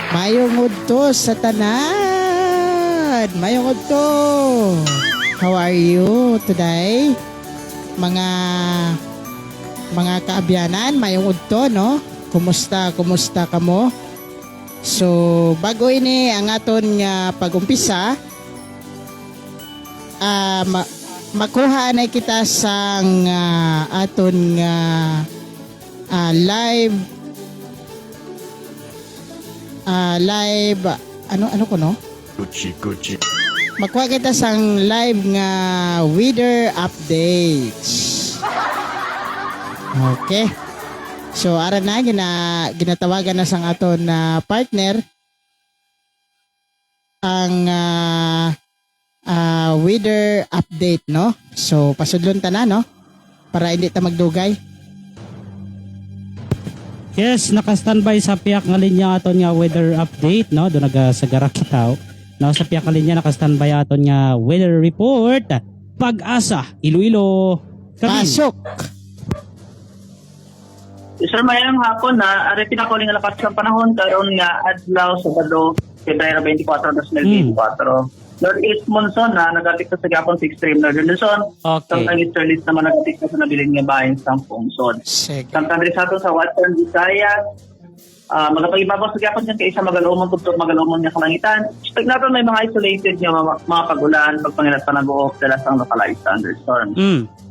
Mayong udto sa tanan. Mayong udto. How are you today? Mga kaabyanan, mayong udto, no? Kumusta, kumusta kamo? So, bago ini ang aton nga pagumpisa, makuha na kita sang aton nga live ano ano ko, no? Gucci, Gucci. Makuha kita sang live nga weather updates. Okay. So ara na ginatawagan na sang aton na partner ang weather update, no? So pasudlon ta na, no? Para hindi ta magdugay. Yes, naka-standby sa piyak nga linya aton nga weather update, no? Do naga sa Garakitaw. No, sa piyak nga linya naka-standby aton nga weather report. Pag-asa, Iloilo. Kami. Pasok. Sir, mayang hapon na, ari pinakuling nga lakas ng panahon karon nga adlaw Sabado, Pebrero 24, 2024. Northeast monsoon na nagapikto sa gapon sa extreme northern Luzon. Samtang easterlies naman nagapikto sa nabilin nga bahin sa Pungsod. Sige. Samtang diri sa aton sa Western Visayas, magapagibabaw sa gyapon kay isa magalumon tubtob magalumon nga kalangitan. Expect naton may mga isolated nga mga pagulan, pagpangilat panaguok, dalas ang localized thunderstorms.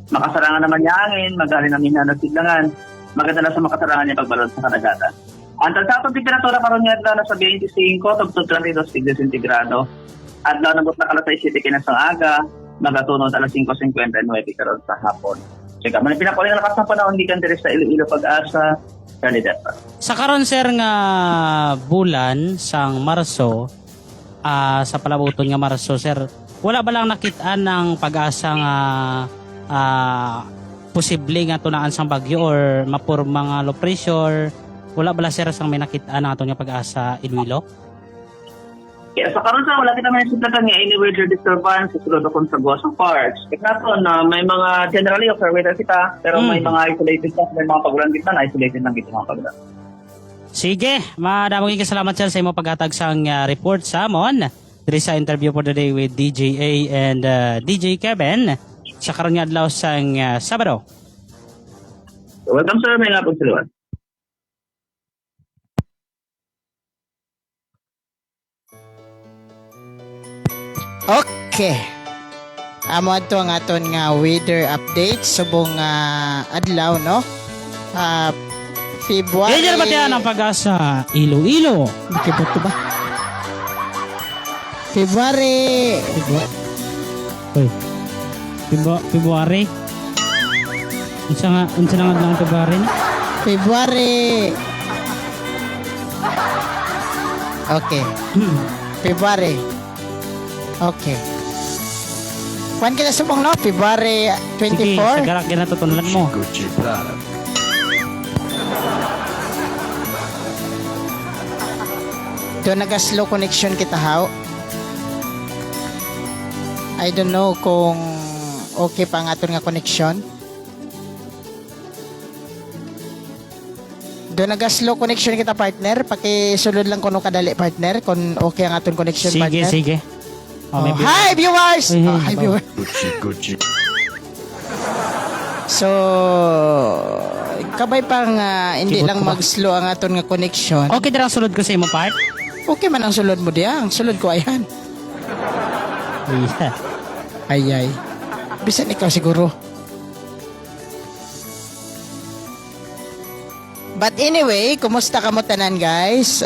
Makasarangan naman niya angin, magaling namin na nagsiglangan, magadala sa makasarangan niya pagbalon sa kadagatan. Ang tansatong temperatura karon nga adlaw nasa 25 tubtub 32 degrees sentigrado. Adlaw nabot na alas 6:07 kinasang aga, magatunod alas 5:59 karon sa hapon. Sige, man pinakuling lakas ng panahon gikan diri sa Iloilo Pag-asa, Calidata. Sa karon, sir, nga bulan sang Marso, sa palabuton nga Marso, sir, wala ba lang nakit-an ng pag-asa nga posible nga tunaan sang bagyo or mapurma nga low pressure? Wala bala, sir, sang may nakit-an ang aton nga pag-asa Iloilo? Kaya sa karon sa wala kita may sugatan nga any weather disturbance sa sulod akong sa Guasang Parks. Kaya nato na may mga generally okay weather kita, pero may mga isolated pa, may mga pagulan kita na isolated lang kita mga pagulan. Sige, madamong salamat, sir, sa imo paghatag sang report sa amon diri sa interview for the day with DJ A and DJ Kevin sa karon nga adlaw sang Sabado. Welcome, sir, may nga po sila. Okay. Amo ato ang aton nga weather update subong adlaw, no? February. Kaya ba tiyan ang pag-asa Iloilo? Makibot ko ba? February. February. Uy. February. Unsa nga adlaw ang February na? February. Okay. February. Okay. Kwan kita subong, no? February Sige, 24. sa garak ginatutunlan mo. Gucci Prada. Doon naga-slow connection kita, how? I don't know kung okay pa ang aton nga connection. Doon naga-slow connection kita, partner. Pakisulod lang kuno kadali, partner, kung okay ang aton connection, Sige, partner. sige. Oh, Oh, may hi viewers. Uy, Oh, hi oh. viewers. Gucci, Gucci. So kabay pang hindi Kibot lang ko ba? mag-slow ang aton nga connection. Okay, dira ang sulod ko sa imo part. Okay man ang sulod mo diya. Ang sulod ko ayan. Yeah. Ay ay. Bisan ikaw siguro. But anyway, kumusta ka mo tanan, guys?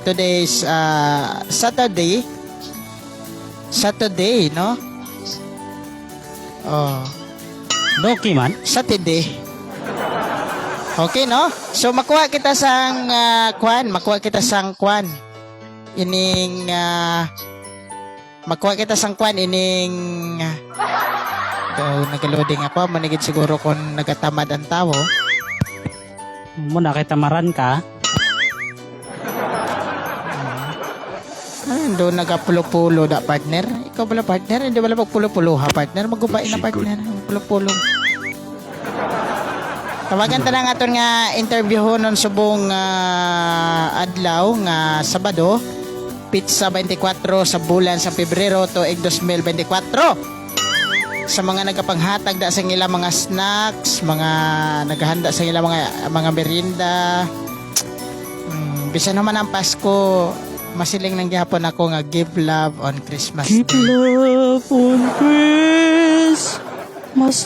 Today's Saturday. Saturday, no? Oh, Doki man. Saturday. Okay, no? So makuha kita sang kwan, makuha kita sang kwan. Ining makuha kita sang kwan ining daw nagaloading ako, manigid siguro kung nagatamad ang tao. Muna kay tamaran ka. Ano do nagapulo-pulo da partner? Ikaw bala partner? Hindi bala pagpulo-pulo ha partner? Magubain na partner. Pulo-pulo. Tawagan ta na nga aton nga interview nun subong adlaw nga Sabado, pizza 24 sa bulan sa Pebrero tuig 2024. Sa mga nagapanghatag da sa ilang mga snacks, mga naghahanda sa ilang mga merienda. Bisan naman ang Pasko, masiling nang gihapon ako nga give love on Christmas Keep Day. love on Christmas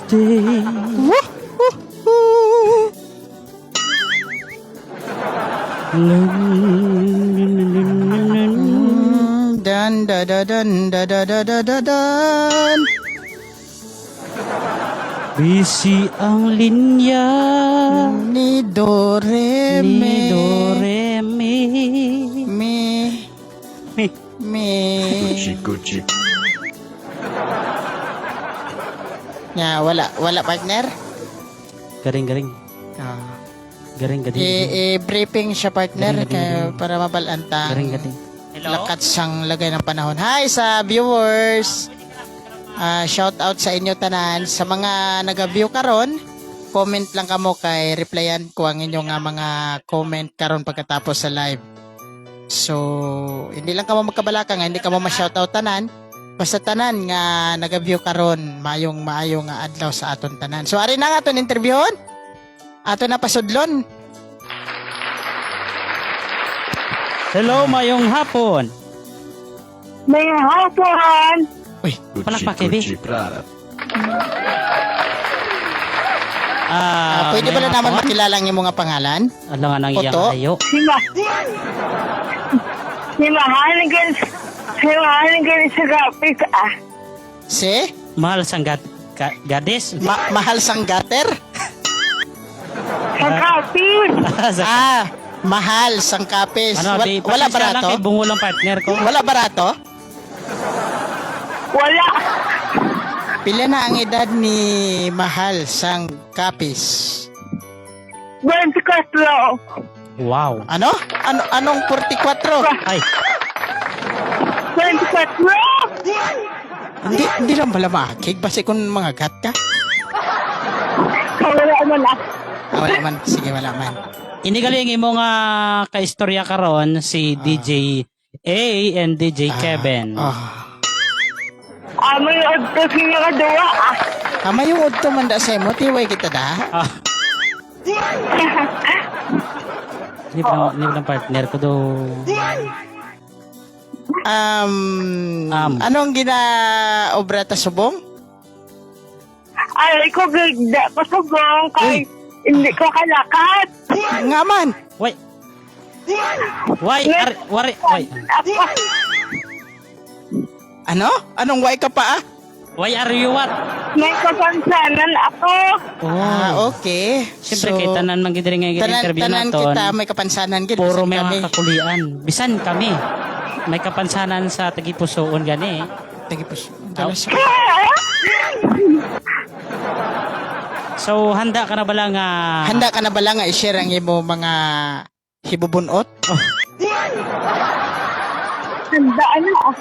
Day. Woo! Dan da da dan da da da da da dan. Busy ang linya Ni do re ni me do re mi. mi Mi. mi. Gucci Gucci. Nga wala wala partner. Garing garing. Ah. Garing garing. I-briefing siya partner Garing, garing, kay garing. para mabalanta. Garing garing. Lakat sang lagay ng panahon. Hi sa viewers. Shout out sa inyo tanan sa mga naga-view karon. Comment lang kamo kay replyan ko ang inyong nga mga comment karon pagkatapos sa live. So, hindi lang kamo magkabalaka nga hindi kamo ma-shout out tanan. Basta tanan nga naga-view karon, mayong maayo nga adlaw sa aton tanan. So, ari na nga aton interviewon. Ato na pasudlon. Hello, mayong hapon. May hapon. Uy, Gucci Palakpak, Ebi. Gucci Prada. Pwede ba Mayong na naman hapon. makilala ang imong nga pangalan? Alam nga nang iyang Oto? ayo. Si Ma... Si Mahaligan... Si Mahaligan sa kapit ah. Si? Mahal sang gades. Mahal sang gater? Sa kapit. Ah, mahal sang kapis. Ano, di, Wala pasensya lang barato? kay bungo lang partner ko. Wala barato? Wala. Pila na ang edad ni Mahal sang kapis? 24. Wow. Ano? Ano anong 44? Ay, 24! Hindi hindi lang pala maakig basta kung mga gat ka. Wala man ah. Ah, wala man. Sige, wala man. inigaling imo nga kaistorya karon si DJ A and DJ Kevin. Ah. Ah, may odto siya kaduwa ah. Ah, may yung udto man da sa imo, tiway kita da. Ah. Hindi ba hindi ba partner ko do? Anong ginaobra ta subong? Ay, ko gigda pasugong kay hindi ko kalakat. Nga man. Why? Why are why why Ako, Ano? Anong way ka pa ah? why are you what? may kapansanan ako. Oh. Ah, okay. Siyempre kay tanan man gid nga tanan, interview tanan naton. kita may kapansanan gid. Puro bisan may kami. mga kakulian. Bisan kami. May kapansanan sa tagipusoon gani. Tagipos. Dalas. So handa ka na bala nga Handa ka na bala nga i-share ang imo mga hibubunot? Oh, Handa ano ah.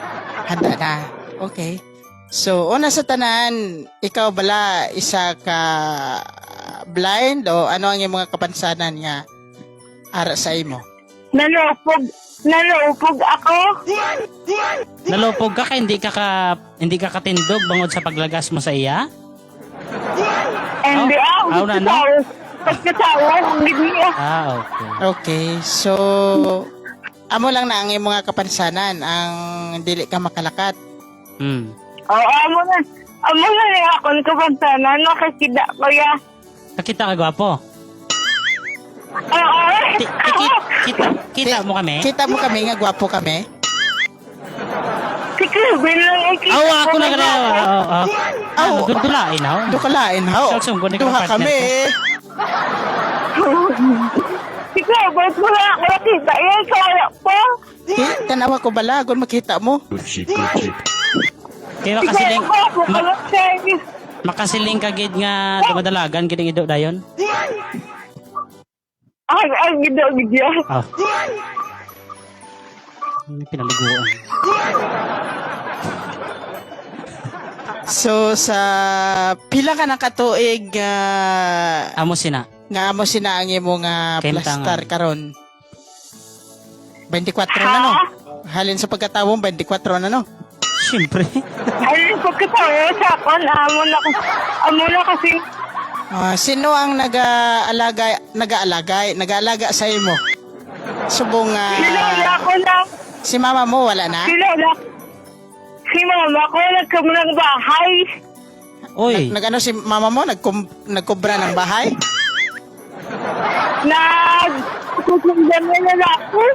Handa na. Okay. So, una sa tanan, ikaw bala isa ka blind o ano ang imong mga kapansanan nga ara sa imo? Nalupog, nalupog ako. Nalupog ka kay hindi ka katindog bangod sa paglagas mo sa iya? Hindi Oh, ah, aw na, no? Pagkatawa, hindi ah. Ah, okay. Okay. So, amo lang na ang imong mga kapansanan ang dili ka makalakat. Oo, amo na. Amo na rin akong kapansanan, nakakita ko ya. Kakita ka gwapo. Oo. Kita kita mo kami? Kita mo kami nga gwapo kami. Si Kevin lang ikita Aw, ako na gani. gwapo. Oo, oo. Aw. Ano, dudulain ha. Do kalain ha. Siyang sungkod ni Duha ka partner kami. ko. Eh. Ikaw, ba't mo na ako nakita? Yan, kaya pa. Eh, tanawa ko bala kung makita mo. Gucci, Gucci. Kaya Ikaw, makasiling ako, makasiling ka gid nga dumadalagan gid ang ido dayon. Ang gido, gido. Ah. May pinaliguan. So sa pila ka na katuig nga Amo sina. nga amo sina ang imo nga Kahimtangan. plastar karon? 24 na no. Halin sa pagkatawong 24 na no. Siyempre. Ay, pagkatawa sa akon, amo na kasi, Ah, sino ang nag-aalaga nag-aalaga sa imo? Subong si lola ko na, si mama mo wala na? si lola, si mama ko nagkamunang bahay. Oy. Nagano si mama mo nagkobra ng bahay? Nag, susundan na lalaki.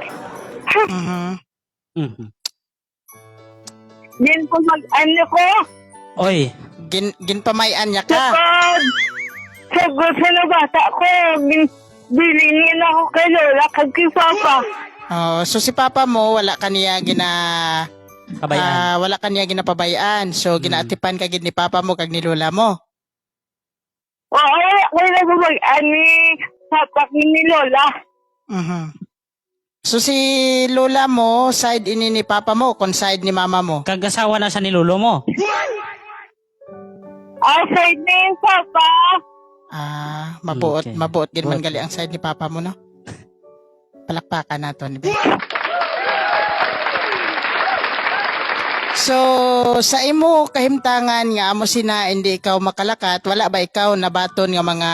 Din po mag-ano ko, Oy. Ginpamayan niya ka. sugod, sugod sa nabata ko, bilin niya na ako kay lola, kag kay papa. Oh, so si papa mo wala kaniya gina Kabayan. Ah, wala kaniya ginapabayaan. So ginaatipan ka gid ni papa mo kag ni lola mo. Oo, wala ko na mag-ano, papa ni lola. So si lola mo side ini ni papa mo kon side ni mama mo. Kag asawa na sa ni lolo mo. Ah, side na yung papa. Ah, mabuot, mabuot gid man gali ang side ni papa mo no. Palakpakan nato ni Ben. So, sa imo kahimtangan nga amo sina hindi ikaw makalakat, wala ba ikaw nabaton nga mga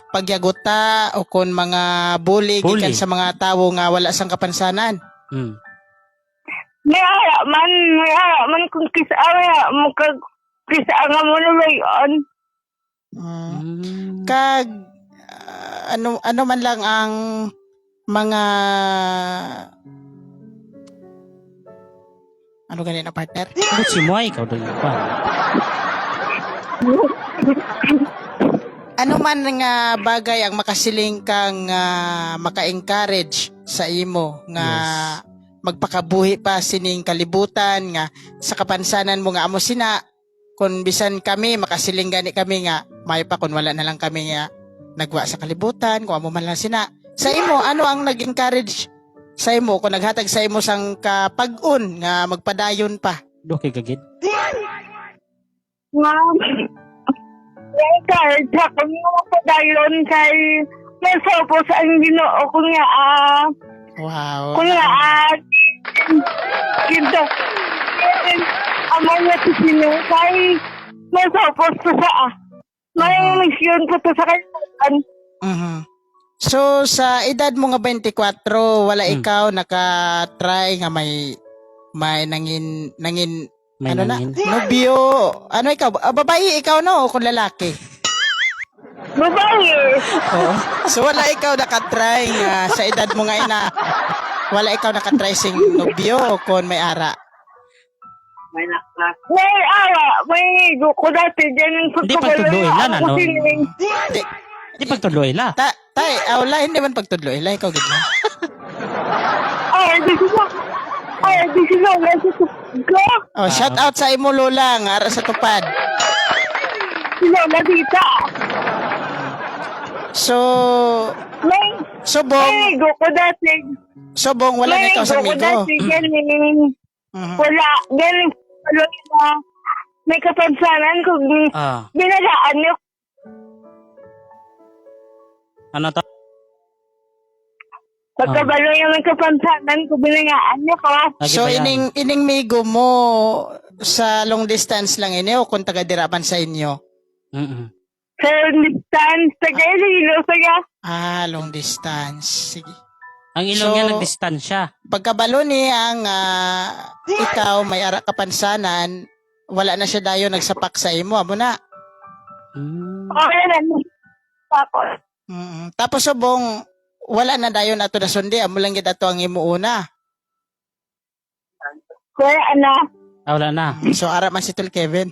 pagyaguta o kon mga bully Bully. gikan sa mga tawo nga wala sang kapansanan? May ara man kung kisa may ara mo kag kisa nga mo na mayon. Kag ano ano man lang ang mga ano gani na partner? But si Moy, ikaw doon pa. Ano man nga bagay ang makasiling kang maka-encourage sa imo nga magpakabuhi pa sining kalibutan nga sa kapansanan mo nga amo sina kung bisan kami makasiling gani kami nga may pa kun wala na lang kami nga nagwa sa kalibutan kung amo man lang sina sa imo, ano ang nag-encourage sa imo kung naghatag sa imo sang kapag-on nga magpadayon pa? Do kay gagid. Nga, may card ako nga mapadayon kay masopo sa ang Ginoo ko nga Wow. ko nga kinto amo nga si Sino kay masopos to sa may mission po to sa kalibutan. So sa edad mo nga 24, wala ikaw naka-try nga may may nangin nangin May ano nangin. na? Nobyo. Ano ikaw? Ah, babae ikaw no o kung lalaki? Babae. Oo. So wala ikaw naka-try nga sa edad mo nga ina wala ikaw naka-try sing nobyo o kon may ara. May awa, may igo ko dati dyan yung Hindi pagtudloy lang, ano? Di, Di pagtudloy la. ta, tay, awla hindi man pagtudlo ila ikaw gid na. Ay, di siya. Ay, di siya. Nasa ko. Oh, shout out sa imo lola nga ara sa tupad. Si Lola Tita. So May, subong may igo ko dati. subong wala na May ikaw sa igo ko migo. dati. Galing. Wala. Galing. Wala na. May kapansanan ko. Binalaan niyo. Ano to? Pagkabalo niya may kapansanan ko, binalaan niyo ko. So ining ining migo mo sa long distance lang ini o kung taga dira man sa inyo? Sa distance, taga Iloilo, taga. Ah, long distance. Sige. Ang ilong So, niya nagdistansya. Pagkabalo ni ang ikaw may ara kapansanan, wala na siya dayon nagsapak sa imo amo na. Okay na. Tapos, Tapos subong wala na dayon ato na sundi amo lang gid ato ang imo una. kaya ano, Ah, wala na. So ara man si Tol Kevin.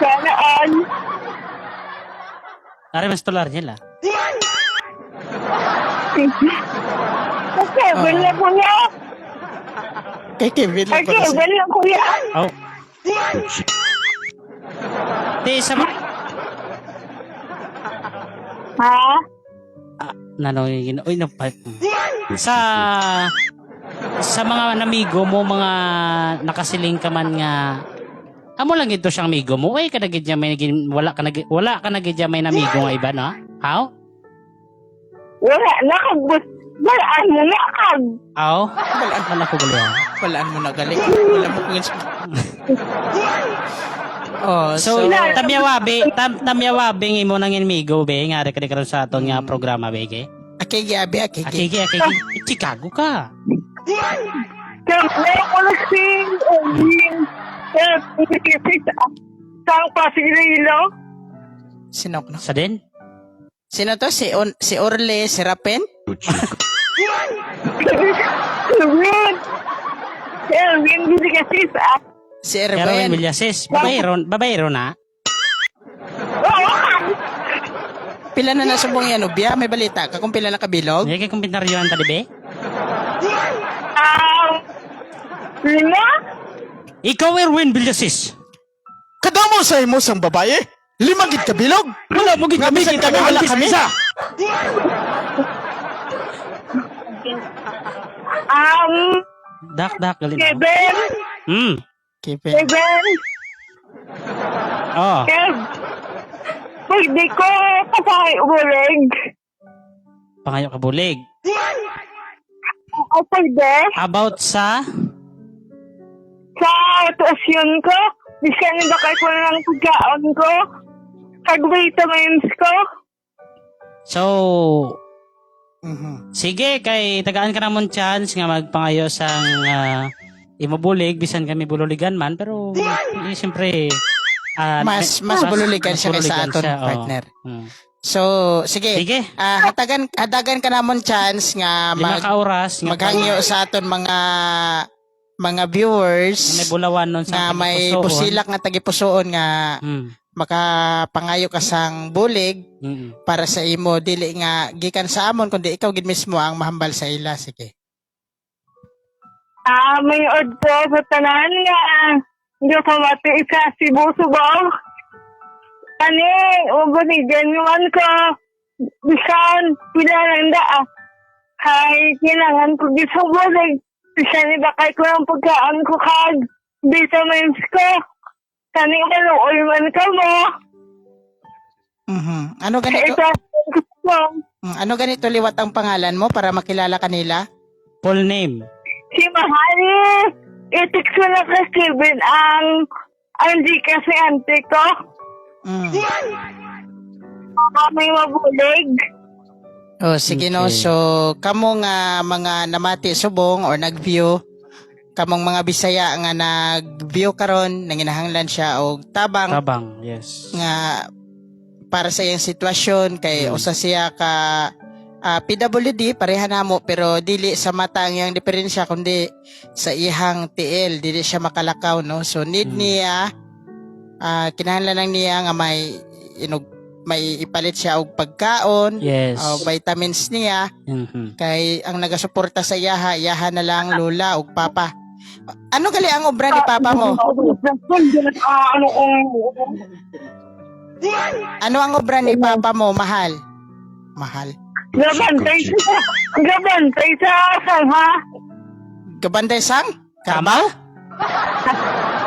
Sana all. Ari mas tular nila. Sa Kevin lang kuya. Kay Kevin Kay lang ko na siya. Kevin lang kuya. Oh. Gucci, Ti sa Ha? Nano yung uy napa. Sa sa mga namigo mo, mga nakasiling ka man nga amo lang ito siyang amigo mo. Uy, kada gid niya may wala ka na gid niya may namigo nga iba no? How? Wala na kag balaan mo na kag. Aw? Wala ko gali. Ah. Walaan mo na gali. Wala mo kung Oh, So, so, tamyawabi, tamyawabi ng imo nang inmigo be nga ari ka di karon sa aton nga programa be ke. Akigi, abi, akigi. Akigi, akigi. Eh, Chicago ka. Siyempre ko na si Erwin. Siyempre sa Pasililo. Sino ko na? Sa din? Sino to? Si Orle, si Rapen? Gucci, Erwin. Erwin, hindi kasi sa. Si Erwin Erwin. Villases. Babayron, babayron na. Oo, kag. Pila na nasubong yan, Ubya? May balita ka kung pila na kabilog? Hindi kay kumpintaryohan ta di be? 5? Ikaw Erwin Villases. Kadamo sa imo sang babae? 5 gid kabilog? Wala mo gid Nga kami bisan kami, wala kami. Isa. Dak dak gali. Na. Kevin. Kevin. Kevin. Oh. Kev. Pwede ko pasakay ubulig. Pangayo ka bulig. O pwede. About sa Sa tuasyon ko. Bisan ba kay ko na lang pagkaon ko. Kag vitamins ko. So, Sige, kay tagaan ka namon chance nga magpangayo sang imabulig bisan kami bululigan man pero eh, siyempre Mas mas bululigan siya kaysa bululigan aton siya, oo. partner. So, sige. Sige. Ah, hatagan ka namon chance nga 5 ka oras nga maghangyo sa aton mga mga viewers may bulawan nun sa nga may tagipusoon. busilak nga tagipusoon nga makapangayo ka sang bulig para sa imo dili nga gikan sa amon kundi ikaw gid mismo ang mahambal sa ila, sige. Ah, may odto sa tanan nga. Hindi ko mati isa Cebu Subaw. Ani, ubuligan man ko. Bisan, pila lang da. Hay, kailangan ko gisubulig. Bisan ibakay ko ng pagkaan ko kag vitamins ko. Kani maluoy man ka mo. Ano ganito? Ito, ko. Ano ganito liwat ang pangalan mo para makilala kanila? Full name. Si Mahali, itik ko na kay Steven ang di kasi ante ko. Baka may mabulig. Oh, sige no. Okay. So, kamo nga mga namati subong or nag-view, kamong mga Bisaya nga nag-view karon, nanginahanglan siya og tabang Tabang, yes. nga para sa iyang sitwasyon kay usa siya ka PWD pareha namo pero dili sa mata ang iyang diferensya kundi sa iyang TL dili siya makalakaw no, so need niya kinahanglan lang niya nga may inog may ipalit siya og pagkaon Yes. o vitamins niya kay ang nagasuporta sa iyaha iyaha na lang lola ug papa. Ano gali ang obra ni papa mo? Ano kung Ano ang obra ni papa mo, mahal? Mahal. gabantay sa gabantay sa sangha. Gabantay sang? Karmal?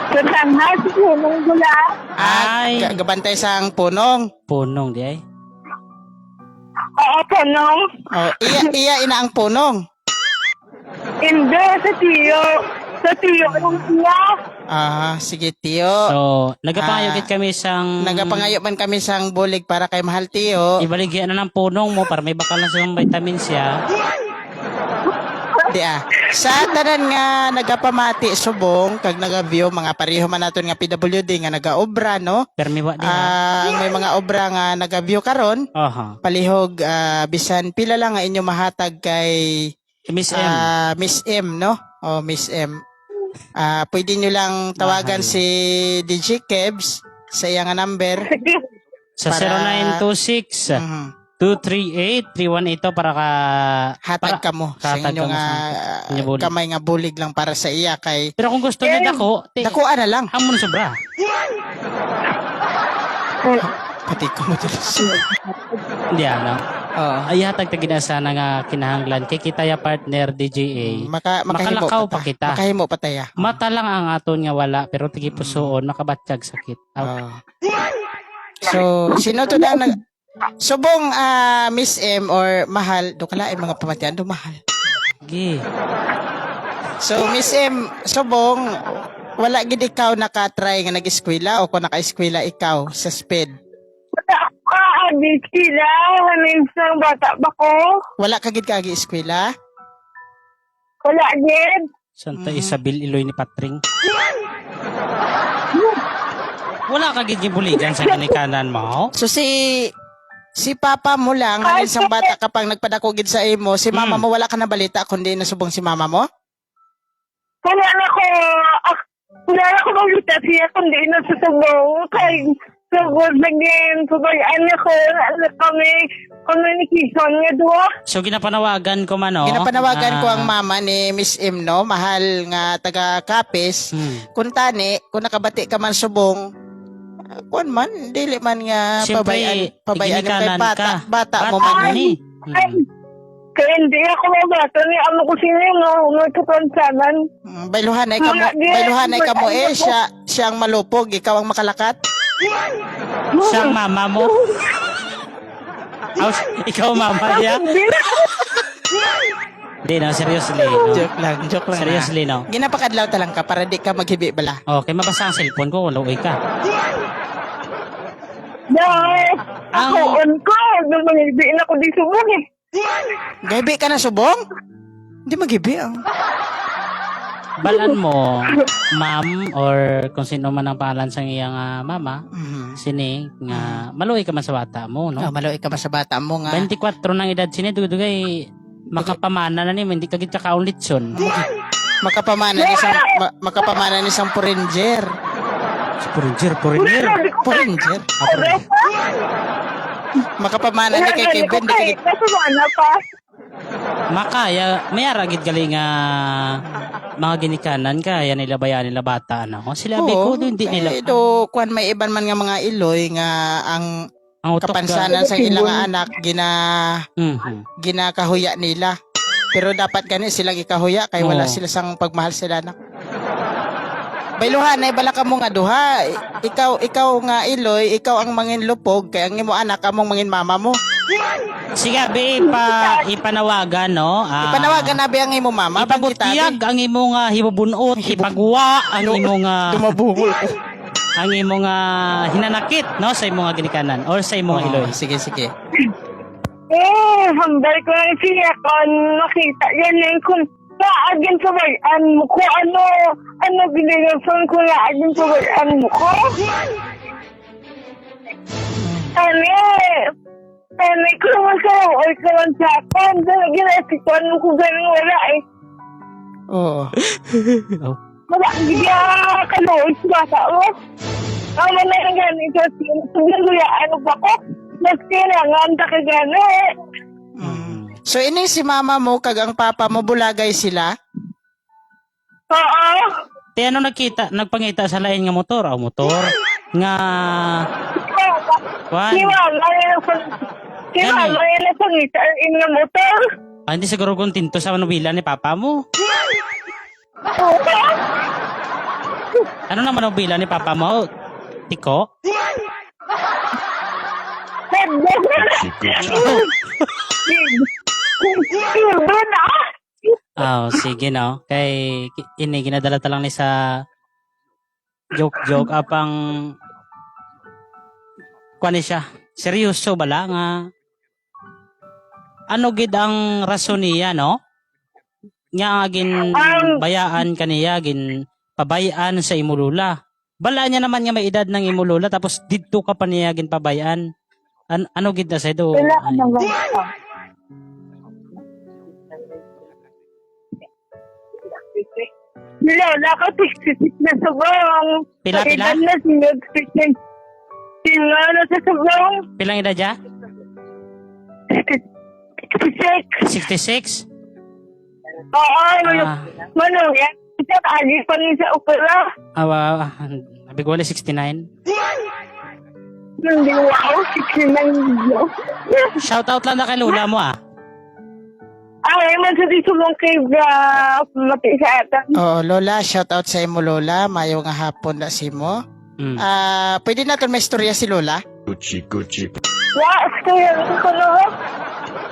Sa sangha, sa punong gula. Ah, Ay. gabantay sang punong. Punong di ay. Oo, punong. Oh, iya iya ina ang punong. Hindi, sa tiyo. Sa tiyo ng tiya. Ah, sige tiyo. So, nagapangayo Ah, gid kami sang Nagapangayo man kami sang bulig para kay mahal tiyo. Ibaligyan na ng punong mo para may bakal na siyang vitamins siya. Di ah. Sa tanan nga nagapamati subong kag naga-view mga pareho man naton nga PWD nga nagaobra no. Permi wa di ha. Ah, ang may mga obra nga naga-view karon, Aha. palihog bisan pila lang nga inyo mahatag kay Miss M. Ah, Miss M, no? O, Miss M. Ah, pwede nyo lang tawagan Mahal. si DJ Kebs Sa iya nga number. Sige. Sa 0926 238 3182 para ka Hatag ka mo sa hatag inyong ka mo sa inyong bulig. kamay nga bulig lang para sa iya kay Pero kung gusto niya dako, te, dakuan na lang. amon sobra. Pati ko mo tulos. Hindi ano. Oo. Ay hatag ta ginasana nga kinahanglan kay kita ya partner DJA. Makahimo Makalakaw pa pa ta. kita. Makahimo pa taya. Mata lang ang aton nga wala pero tigi pusoon makabatyag sakit. Aw, Oo. So, sino to na nag Subong Miss M or mahal, do kala mga pamatian do mahal. Gi. So Miss M, subong wala gid ikaw naka-try nga nag-eskwela o kung naka-eskwela ikaw sa SPED. Wala ako kaagi sila. Minsan bata pa ko. Wala ka gid kaagi eskwela? Wala gid. Santa Isabel Iloy ni Patring. Wala ka gid gibuligan sa ginikanan mo. So si si papa mo lang, Ay, isang bata ka pang nagpadako gid sa imo, si mama Mm. mo wala ka na balita kundi nasubong si mama mo? Wala na ko. Wala na ko magluta siya kundi na sa subong. Kay sugod naging subayan ako. Wala kami communication nga duwa. So ginapanawagan ko man oh. Ginapanawagan ko Ah, ang mama ni Miss M no, mahal nga taga Kapis. Kung tani, kung nakabati ka man subong, kuan man, dili man nga Siyempre, pabayan, pabayan yung kay ginikanan bata, ka. bata mo man. Bata ni. Ay, kaya hindi ako mabata ni ano ko sino yung nagkapansanan. Bayluhan ay kamo, Wala, di. bayluhan ay kamo eh, Wala. siya, siya ang malupog, ikaw ang makalakat. Siyang mama mo. Aw, ikaw mama niya. Hindi na. Hindi no, seriously. No? Joke lang, joke lang. Seriously no. Ginapakadlaw ta lang ka para di ka maghibi bala. Okay, mabasa ang cellphone ko, wala ka. Dahil ako on ko. Lumangibin ako di subong eh. Gabi ka na subong? Hindi maghibi ah. Balan mo, ma'am, or kung sino man ang pangalan sa iyang mama, sini, nga, maluoy ka man sa bata mo, no? No, maluoy ka ba sa bata mo nga? 24 nang edad sini, dugay makapamana na ni, hindi ka gid kakaon litson. Makapamana ni isang makapamana ni isang poranger. Puringer, puringer. Poranger. Makapamana ni kay Kevin, di Kahit ka nasa pa. Makaya, may ara gid gali nga mga ginikanan kaya nila bayan nila bata ano. Sila abi ko hindi nila Eh, do kuan may iban man nga mga iloy nga ang ang utok ga. kapansanan sa ilang anak gina ginakahuya nila. Pero dapat gani silang ikahuya kay wala Oo. sila sang pagmahal sila anak. Bayluhan ay bala ka mo nga duha. Ikaw ikaw nga iloy, ikaw ang mangin lupog kay ang imo anak among mangin mama mo. Sige, be, ipanawagan, no? Ipanawagan na be ang imo mama Ipabutyag ang imong hibubunot, ipagwa ang imong Tumabungol ko. ang imong hinanakit, no, sa imong ginikanan or sa imong iloy. Sige, sige. Eh, hambal ko lang siya kung makita yan eh, kung naagin sa bayan mo ko, ano, ano binigyan ko naagin sa bayan mo ko? Ano eh, ano ko naman sa or ka lang sa akin, talaga nasikuan mo ko ganun wala eh. Oo. Oh. Wala, hindi ka kaluoy sa bata mo. Ang na yung ganito, ano pa ko, mas kailangan ta ka gano'n eh. So ini si mama mo kag ang papa mo bulagay sila. Oo. Te ano nagkita, nagpangita sa lain nga motor, aw motor nga kwan. Si mama yan si Gani. mama yan ang pangita ang inyong motor. Ah, hindi siguro kontento sa manubila ni papa mo. Oo. Ano na manubila ni papa mo? Tiko? Gucci, Gucci. Doon ah. Ah, sige no. Kay ini ginadala ta lang ni sa joke joke apang kuan ni siya. Seryoso bala nga ano gid ang rason niya no? Nga gin bayaan kaniya gin pabayaan sa imulula. Bala niya naman nga may edad ng imulula tapos didto ka pa niya gin pabayaan. Ano gid na sa do? Wala ka nang Lola ko, 66 na subong. Pila, pila? Edad na siya, Sino na sa subong? Pilang edad ya? 66. 66? Oo, Ah, manong yan. Isa agi pa ni sa opera. awa, nabigwali 69. Hindi wow, 69 yo. Shout out lang na kay Lola mo ah. Ay, man sa di subong kay mati sa atan. Oo, Lola, shout out sa imo Lola. Mayo nga hapon na si mo. Ah, pwede naton may istorya si Lola? Gucci, Gucci. Wa, kaya ko no.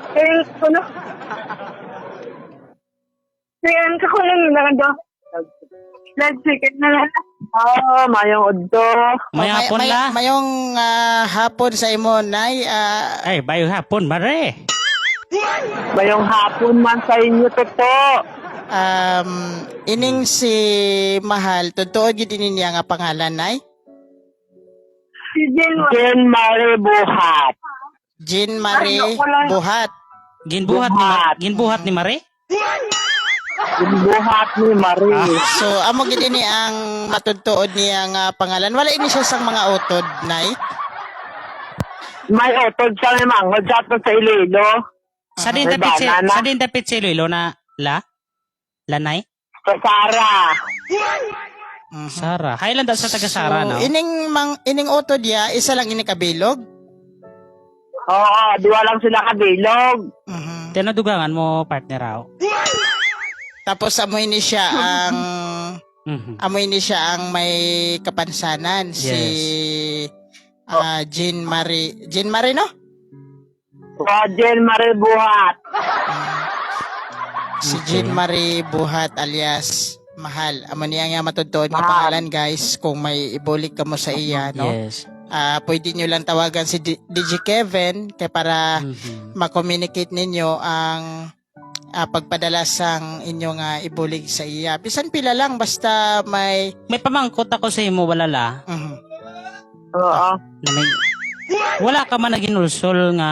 Kaya ko no. Kaya ko no na do. Let's chicken na lang. Ah, mayong udto. May Oh, hapon la. Mayong hapon sa imo, Nay. Ah, Ay, bayo hapon, mare. Mayong hapon man sa inyo, Toto. Ining si Mahal, totoo gid ini niya nga pangalan, Nay? Si Jen, Jen Marie Buhat. Jean Marie Ay, wala. Buhat. Ginbuhat ni Mare? Buhat ni Marie. So, amo gid ini ang matutuod niya nga pangalan. Wala ini siya sang mga utod, Nay. May utod sa may mangod sa ato sa Iloilo. Sa din May dapit si banana. sa din dapit si Iloilo na la lanay Sa Sara. Sara. Highland sa taga Sara So, no. ining utod niya, isa lang ini kabilog. Oo, duwa lang sila kabilog. Tinadugangan mo partner aw. Tapos amoy ni siya ang amoy ni siya ang may kapansanan si Jean Marie. Jean Marie no? O, Jen Marie Buhat. Si Jean Marie Buhat alias Mahal. Amo niya nga matutuod nga Mahal. pangalan guys kung may ibulig ka mo sa iya no. Yes. Ah, pwede nyo lang tawagan si DJ Kevin kay para ma-communicate ninyo ang pagpadala sang inyong ibulig sa iya. Bisan pila lang basta may May pamangkot ako sa imo wala la. Oo. Na may, wala ka man naginulsol nga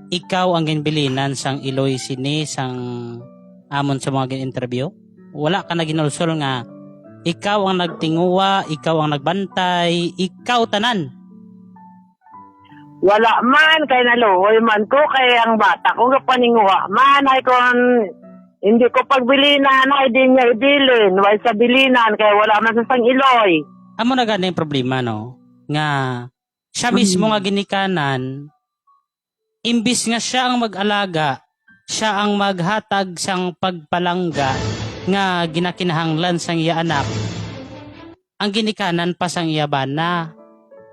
ikaw ang ginbilinan sang Iloy sini sang amon sa mga gin-interview. Wala ka naginulsol nga ikaw ang nagtinguwa, ikaw ang nagbantay, ikaw tanan. Wala man, kay naluhoy man ko, kay ang bata ko kapaninguha man, ay kon hindi ko pagbilinan, ay di niya ibilin, way sa bilinan, kay wala man sa sang iloy. Amo na gani yung problema no nga siya mismo nga ginikanan imbis nga siya ang mag-alaga, siya ang maghatag sang pagpalangga nga ginakinahanglan sang iya anak. Ang ginikanan pa sang iya bana,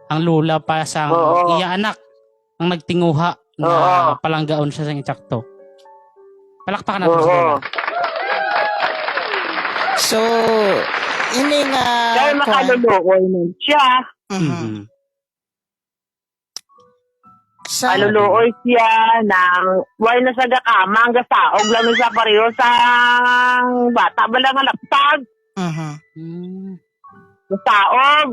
ang lula pa sang Oo. iya anak ang nagtinguha nga Oo. palanggaon siya sang itsakto. Palakpakan natin si Oo. Lola. So ining Kaya kuan- makaluluoy man siya. Mhm. Sa Kaluluoy siya ng way na sa gakama, ang gasaog lang sa pareho sa bata ba lang ang laptag. Gasaog.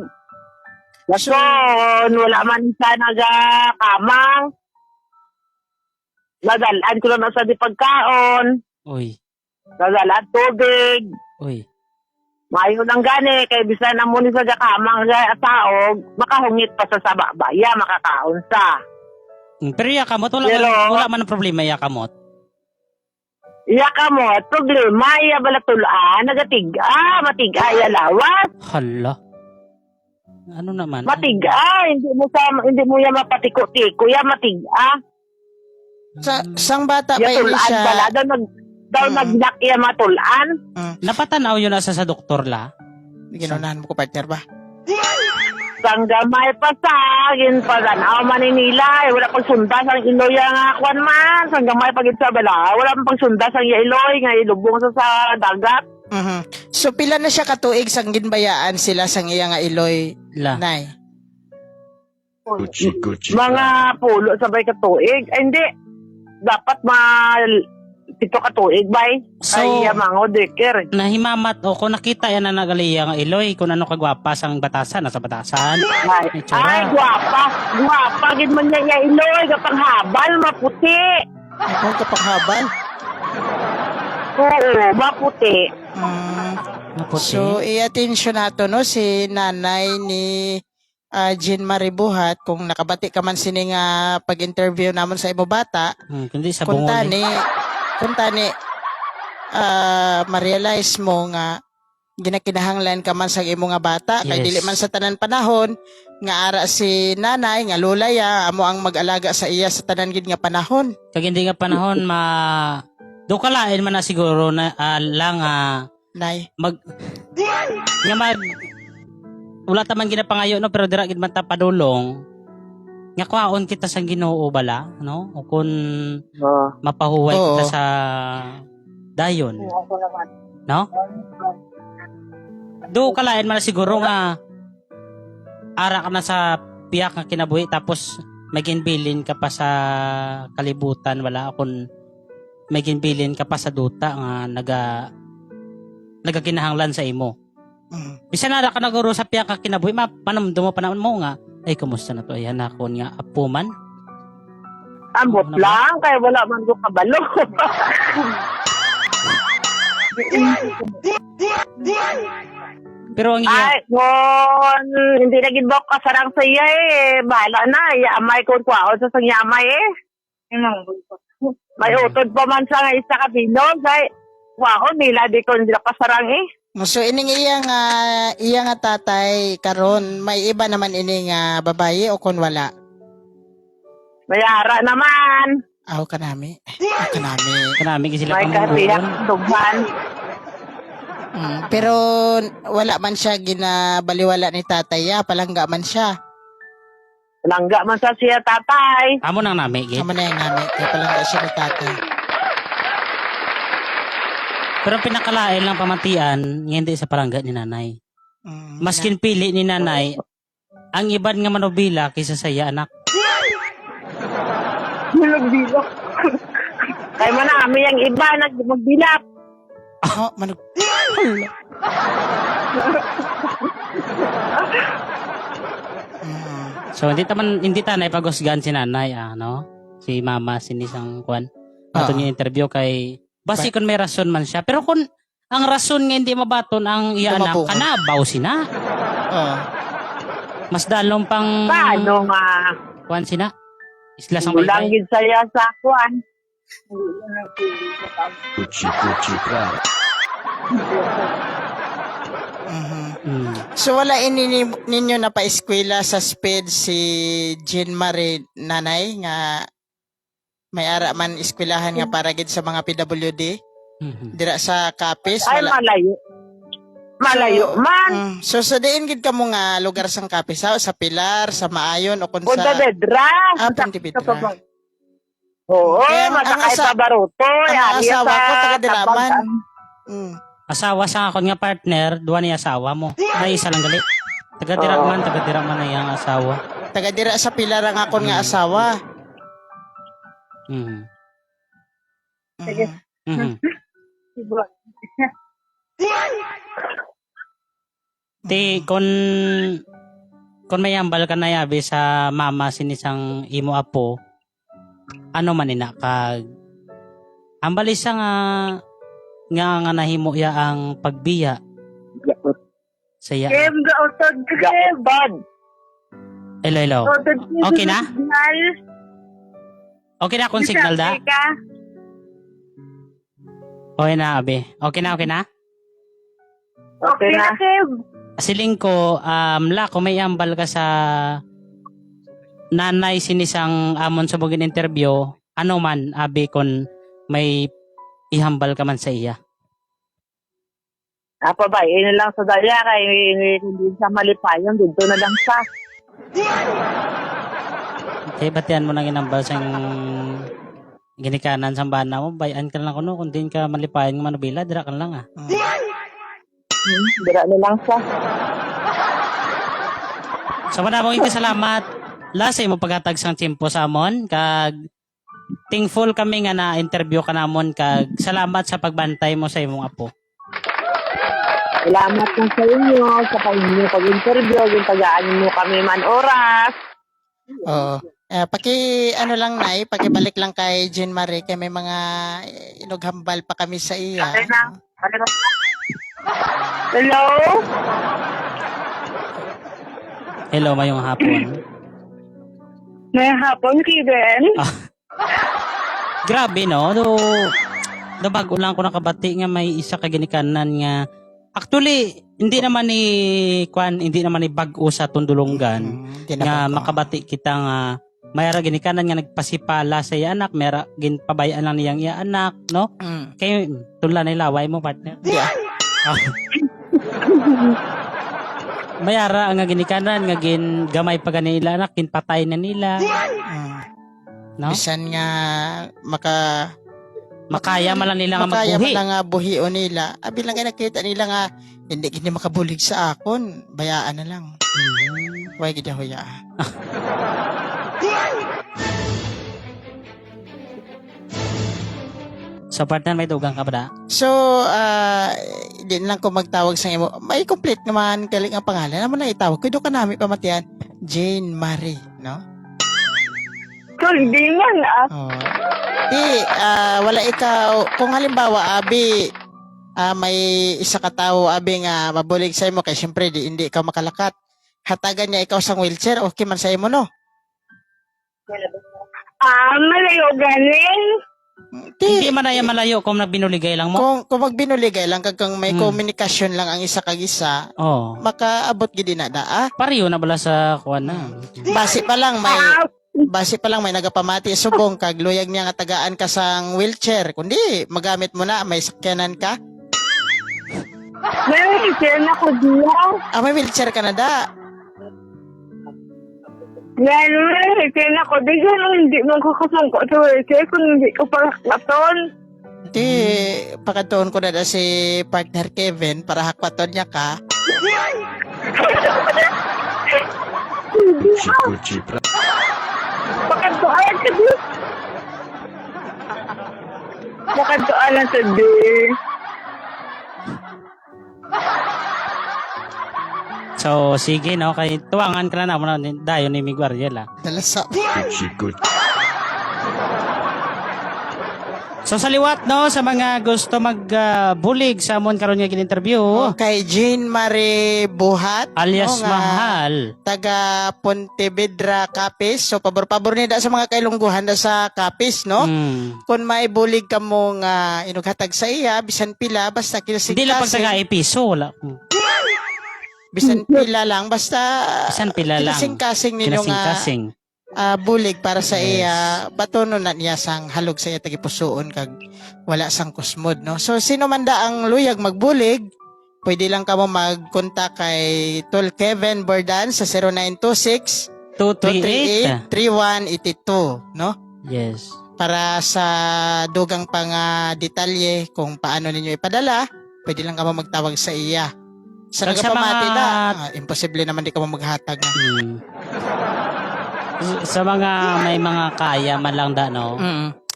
Gason, wala man siya nagakamang. Nagalaan ko lang sa di pagkaon. Uy. Nagalaan tubig. Uy. Mayo lang gani, kay bisan na muna sa gakamang saog, makahungit pa sa sababaya, makakaon sa. Pero iya kamot wala Pero- man, wala man ang problema iya kamot. Iya ka mo, at problema, iya balatulaan, nagatig-a, matig-a, iya lawas, Hala. Ano naman? matig-a, hindi mo iya mapatiko-tiko, iya matig-a, Sa sang bata iya ba ini tulaan siya? bala, daw daw nagnak iya matulaan. Napatanaw yun na sa doktor la. Ginunahan mo ko partner ba? Sang gamay pa sa, ginpaganaw maninila, eh, wala pagsunda sang iloy ang kwan man, sang gamay pag sa bala, wala man pagsunda sang iya iloy, nga ilubong sa dagat. So pila na siya katuig sang ginbayaan sila sang iya nga iloy La. Nay. Gucci, Gucci. Mga pulo sabay katuig. Ay, hindi. Dapat ma pito katuig, bay. So, Ay, mga deker. Nahimamat o kung nakita yan na nagaliya nga iloy kung ano kagwapa sang batasan nasa batasan. Ay, Itsura. ay, gwapa. Gwapa, gid man niya niya iloy. Kapang habal, maputi. Ako kapanghabal. Oo, maputi. Maputi. So i-attention nato no si nanay ni Jean Marie Buhat, kung nakabati ka man sini nga pag-interview namon sa imo bata, Kundi sa bungol. kung tani kung tani ma-realize mo nga ginakinahanglan ka man sa imo nga bata kay dili man sa tanan panahon nga ara si nanay nga lola ya amo ang mag-alaga sa iya sa tanan gid nga panahon. Kag hindi nga panahon ma do kalain man na siguro na lang Nay. Mag nga mag wala ta man ginapangayo, no, pero dira gid man ta padulong nga kwaon kita sa Ginoo bala, no, o kun mapahuway kita sa dayon, no, do kalain man na siguro nga ara ka na sa piyak nga kinabuhi tapos may ginbilin ka pa sa kalibutan wala kung may ginbilin ka pa sa duta nga nagakinahanglan sa imo. Bisan ara ka naguro sa piyak nga kinabuhi, mapanamdum mo panahon mo nga ay kumusta na to ayan ako nga apo man. Ambot Ano ba? lang, kaya wala man ko kabalo. Pero ang iya Ay, kung hindi na gid ba ako kasarang sa iya eh, bahala na. Yaamay ko kwaon sa sangyamay eh. May utod pa man sa nga isa ka bilog, ay kwaon nila di ko hindi na kasarang eh. So ining iya nga tatay karon may iba naman ini nga babae o kun wala? May ara naman. Aw kanami. Aw kanami. Kanami sila May katiyak pamumuon. dughan. Pero wala man siya ginabaliwala ni tatay ya, palangga man siya. Langga man sa siya tatay. Amo nang nami gid. Amo na yung nami, kaya palangga siya ni tatay. Pero ang pinakalain lang pamatian nga hindi sa palangga ni nanay. Maskin pili ni nanay ang iban nga manobila kaysa sa iya anak. Magbilak. Kaya man na kami yung iba nag magbilak. Oh, manug. So hindi tanay pagusgan si nanay no? Si mama sinisang kwan. Ato nga interview kay basi kun may rason man siya. Pero kung ang rason nga hindi mabaton ang iya anak Lumapungon. kanabaw sina. Mas dalom pang Paano nga? kwan sina. Isla sang Walang baybay. gid saya sa kuan. Gucci Gucci Prada. So wala ini ninyo na pa-eskwela sa SPED si Jean Marie nanay nga may ara man eskwelahan nga para gid sa mga PWD dira sa Capiz Ay, wala. malayo. Malayo man. So sa diin gid kamo nga lugar sang Capiz ha? Sa Pilar, sa Maayon o kun sa Pontevedra. Ah, Pontevedra. Oo, Kaya ang masakay pa baruto. ang Ari asawa sa ko taga Diraman. Tabang- Asawa sa akon nga partner, duwa ni asawa mo. Ay isa lang gali. Taga Diraman, taga Diraman na iyang asawa. Taga dira sa Pilar ang akon nga asawa. Sige. Ti kon may ambal ka na yabi sa mama sinisang imo apo, ano man ina kag ambal isa nga nga nahimo ya ang pagbiya sa iya. Kem gautod kem. Hello, hello. Gautod Okay na? Okay na kung signal da? Okay na, abi. Okay na, okay na? Okay na. Siling ko, la, kung may ambal ka sa nanay sinisang amon sa bugin interview, ano man, abi, kung may ihambal ka man sa iya. Apa ba, na lang sa daya kay hindi sa malipayon dito na lang sa. Kaya batian mo nang inambal sa ginikanan sa bana mo, bayan ka lang kuno, kung din ka malipayan nga manubila, dira ka lang ah. Dira na lang sa. So madamong iti salamat. La sa imo paghatag sang tiempo sa amon kag thankful kami nga na interview ka namon kag salamat sa pagbantay mo sa imong apo. Salamat po sa inyo sa pag-inyo pag-interview, yung tagaan niyo kami man oras. Oo. Paki ano lang nay, pakibalik lang kay Jean Marie kay may mga inughambal pa kami sa iya. Okay na. Hello? Hello, mayong hapon. May hapon, Kevin. Grabe no. Do bago lang ko nakabati nga may isa ka ginikanan nga actually hindi naman ni kwan, hindi naman ni bag-o sa Tundulonggan nga makabati kita nga mayara ginikanan nga nagpasipala sa iya anak, mayara ginpabayaan lang niyang iya anak, no? Kay tula na laway mo, partner. Yeah. Ah. Mayara ang nga ginikanan nga gin gamay pa ganila anak, ginpatay na nila, no? Bisan nga maka Makaya man lang nila nga makaya magbuhi. man lang nga buhion nila. Abi lang kay nakita nila nga hindi gid makabulig sa akon, bayaan na lang. Why gid huya. So partner, may dugang ka ba da? So, di na lang ko magtawag sa imo. May complete naman kaling ang pangalan. Amo na itawag ko do ka nami pamatian. Jane Marie, no? Kundi man ah. Oh. Di, wala ikaw, kung halimbawa, abi, may isa ka tawo, abi nga mabulig sa imo, kay syempre, di, hindi ikaw makalakat. Hatagan niya ikaw sang wheelchair, okay man sa imo, no? Ah, malayo ganin. Di, Hindi man ay malayo kung nagbinuligay lang mo. kung magbinuligay lang, kag kung may komunikasyon lang ang isa kag isa, Oh. makaabot gid na da, ah. Pareho na bala sa kuan na. Base pa lang may Ah, base pa lang may nagapamati subong kag luyag niya nga tagaan ka sang wheelchair kundi magamit mo na may sakyanan ka. May wheelchair na ko diya. Ah, may wheelchair ka na da. Yan, may wheelchair na ko. Di ganun, hindi mo ko kasangko sa wheelchair kung hindi ko palakaton. Di, pakatuon ko na da si partner Kevin para hakwaton niya ka. Gucci Gucci Prada. Pakatuan ka di. Pakatuan lang sa di. So sige no, kay tuwangan ka na namo na dayon ni Miguel ah. Dala sa. Gucci Gucci. So sa liwat no, sa mga gusto magbulig sa amon karon nga interview Kay Jean Marie Buhat. alias no, nga Mahal. Taga Pontevedra, Capiz. So, pabor-pabor ni da sa mga kailungguhan da sa Capiz, no? Kung may bulig ka mo nga inughatag sa iya, bisan pila, basta Hindi lang pag kinasing-kasing. taga episo wala. Bisan pila lang, basta Bisan pila lang. kinasing-kasing ninyo nga Kinasing-kasing. bulig para sa Yes. iya, batono na niya sang halog sa iya tagipusoon kag wala sang kusmod, no? So sino man da ang luyag magbulig, pwede lang kamo magkontak kay Tol Kevin Bordan sa 0926 238. 238 3182, no? Yes. Para sa dugang pang detalye kung paano ninyo ipadala, pwede lang kamo magtawag sa iya. Sa Kag sa nagapamati na, imposible naman di kamo maghatag na. Sa mga may mga kaya man lang da no.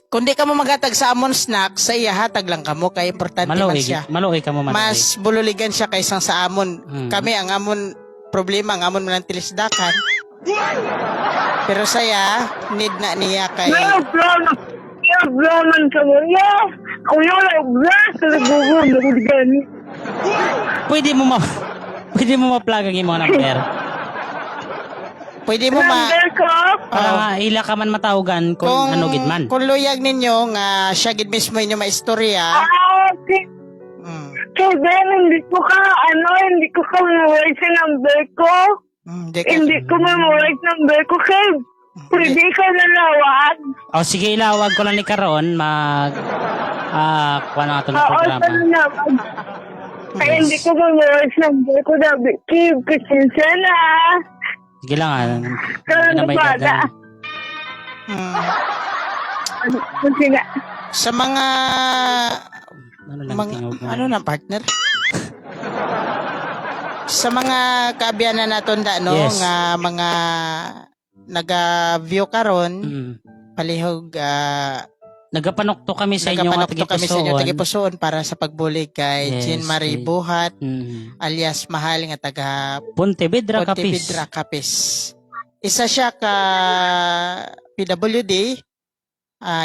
Kung di ka mo maghatag sa amon snack, sa iya hatag lang kamo kay importante man Maluoy, siya. maluoy ka mo maluoy. Mas bululigan siya kaysa sa amon. Kami ang amon problema ang amon man tilisdakan. Pero saya need na niya kay May upload. May upload man ka mo. Yeah. Kung yung wala upload, sa Google, nagugani. Pwede mo ma-plug ang imong number. Pwede mo ma Number ko? Para nga ila ka man matawagan kung, ano gid man. Kung luyag ninyo nga siya gid mismo inyo maistorya. Ah, okay. Kevin, hindi ko ka, ano, hindi ko ka memorize sa number ko. Hindi, Hindi ko memorize number ko, Kev. Pwede ka nalawag. O sige, ilawag ko lang ni karon mag kuha na ato ng Oo, programa. sa nalawag. Kaya hindi ko memorize number ko, dabi. Kev, pasensya na. Sige lang ah. Kaya Hindi na may bata. dadan. Kasi na. Sa mga Ano lang mga, tingog mo? ano na partner? Sa mga kaabyanan naton da no Yes. nga mga naga-view karon palihog Nagapanukto kami sa inyo nga nagapanukto kami sa inyo tagipusoon. tagipusoon para sa pagbulig kay Yes, Jean Marie kay- Buhat alias Mahal nga taga Pontevedra, Capiz. Pontevedra Capiz. Isa siya ka PWD,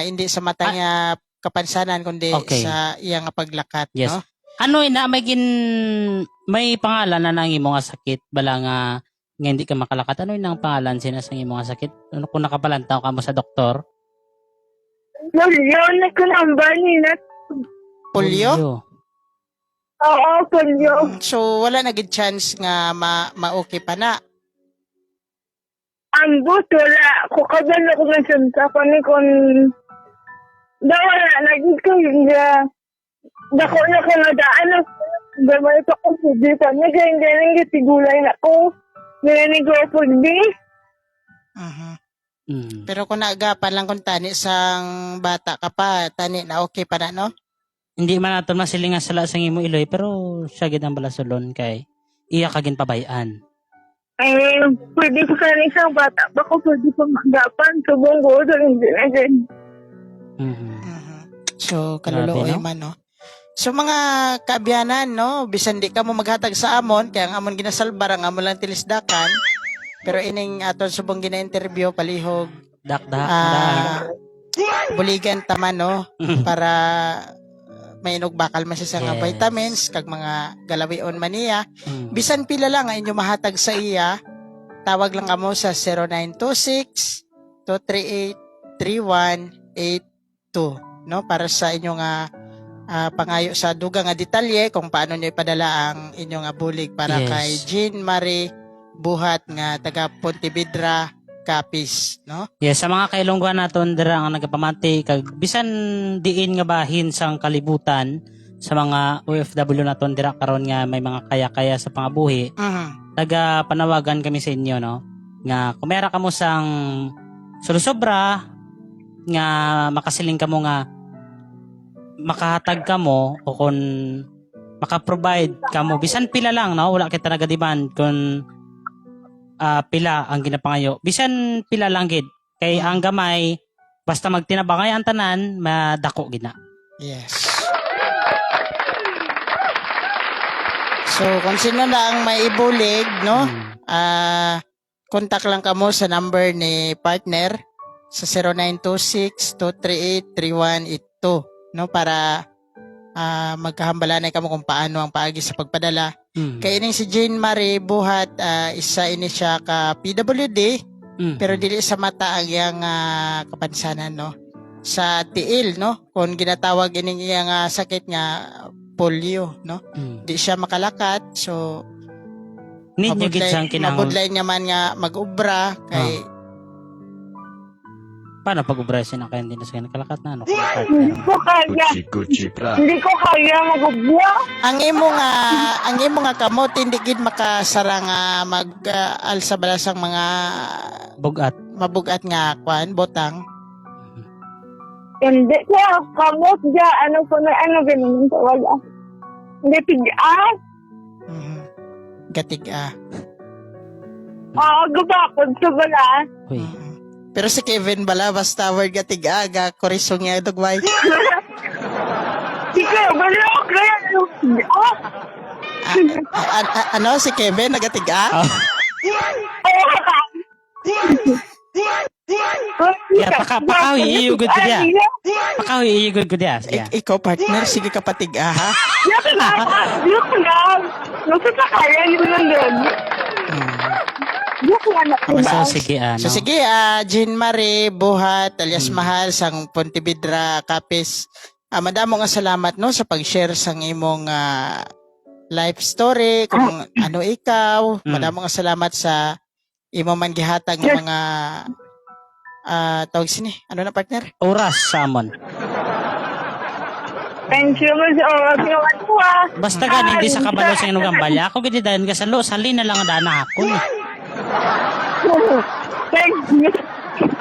hindi sa mata niya kapansanan kundi Okay. sa iya nga paglakat, Yes. no? Ano ina may gin may pangalan na nang imo nga sakit bala nga Nga hindi ka makalakat. Ano yun ang pangalan sina sa imong nga sakit? Ano kung nakapalantaw ka mo sa doktor? Polio na ko namba nila. Polio? Oo, polio. So wala na gid chance nga ma ma-okay pa na. Ambot, wala. Ko kabalo ko ng santa ko ni kung da wala, naging ko yung dako na ko na daan na gamay pa ko pwede pa niya ganyan ganyan gitigulay na ko ganyan ko pwede. Pero kung naagapan lang kung tani sang bata ka pa, tani na okay pa na, no? Hindi man naton masiling nga sala sa imo iloy pero siya gid ang balasulon kay iya ka ginpabayan. Eh, pwede ko sa isang bata pa ko pwede pa magapan subong ko so hindi na ganyan. So, kaluluoy Grabe, no? man, no? So, mga kaabyanan, no? Bisan di ka mo maghatag sa amon, kaya ang amon ginasalbar, ang amon lang tilisdakan. Pero ining aton subong gina-interview, palihog, Dakdak buligan tama, no? Para mainog bakal man siya sa nga vitamins, kag mga galawion man niya. Bisan pila lang ang inyo mahatag sa iya, tawag lang kamo sa 0926 238 3182, no, para sa inyong pangayo sa dugang nga detalye kung paano niyo ipadala ang inyong bulig para kay Jean Marie Buhat nga taga Pontevedra, Capiz, no? Yes, sa mga kailongguan naton dira nga nagapamati kag bisan diin nga bahin sang kalibutan sa mga OFW naton dira karon nga may mga kaya-kaya sa pangabuhi. Taga panawagan kami sa inyo, no, nga kumera kamo sang sulusobra nga makasiling kamo nga makahatag kamo o kung maka-provide kamo bisan pila lang, no, wala kita naga-demand kung pila ang ginapangayo, bisan pila lang gid kay ang gamay basta magtinabangay ang tanan madako gid na. Yes. So, kung sino na ang may ibulig, no? Kontak lang kamo sa number ni partner sa 0926-238-3182, no, para magkahambalanay kamo kung paano ang paagi sa pagpadala. Kay ining si Jane Marie Buhat, isa ini siya ka PWD, pero dili sa mata ang iyang kapansanan, no, sa tiil, no, kung ginatawag ining iyang sakit nga polio, no. Di siya makalakat, so Need nyo gid siyang kinahanglan. mabudlay niya man nga mag-ubra kay Paano pag ubra siya na kaya hindi na siya nakalakat na ano kung Hindi partner? ko kaya. Gucci Gucci Prada. Hindi ko kaya mag-ubra. Ang imo nga kamot hindi gid makasara nga mag alsa balasang mga Bugat. Mabugat nga kwan botang. Hindi kaya kamot dya. Ano po na ano ganun tawag ah. Hindi tigas. Gatig ah. Oo, gubakod sa bala. Uy. Pero si Kevin bala basta word gatig ah ga korisong niya dugmay. Sige, bala kaya. Oh, Ano si Kevin nagatig ah? Yeah, pakawi, iyugod ko diya. Pakawi, iyugod ko diya. Sige. Ikaw partner, sige kapatig ah ha. Joke lang. Joke lang. Nasa sa kaya, yun lang doon. Joke lang ako. So, sige, ano. So sige, Jean Marie Buhat alias Mahal sang Pontevedra, Capiz. Madamo nga salamat, no, sa pag-share sang imong life story kung ano ikaw. Madamo nga salamat sa imo man gihatag nga mga tawag sini. Ano na, partner? Oras samon. Thank you, Mas Oras nga matuwa. Basta gani hindi sa kabalo sa inyong gambala. Ako gid dayon ka salo, sali na lang ang dana ako. Eh. Thank you.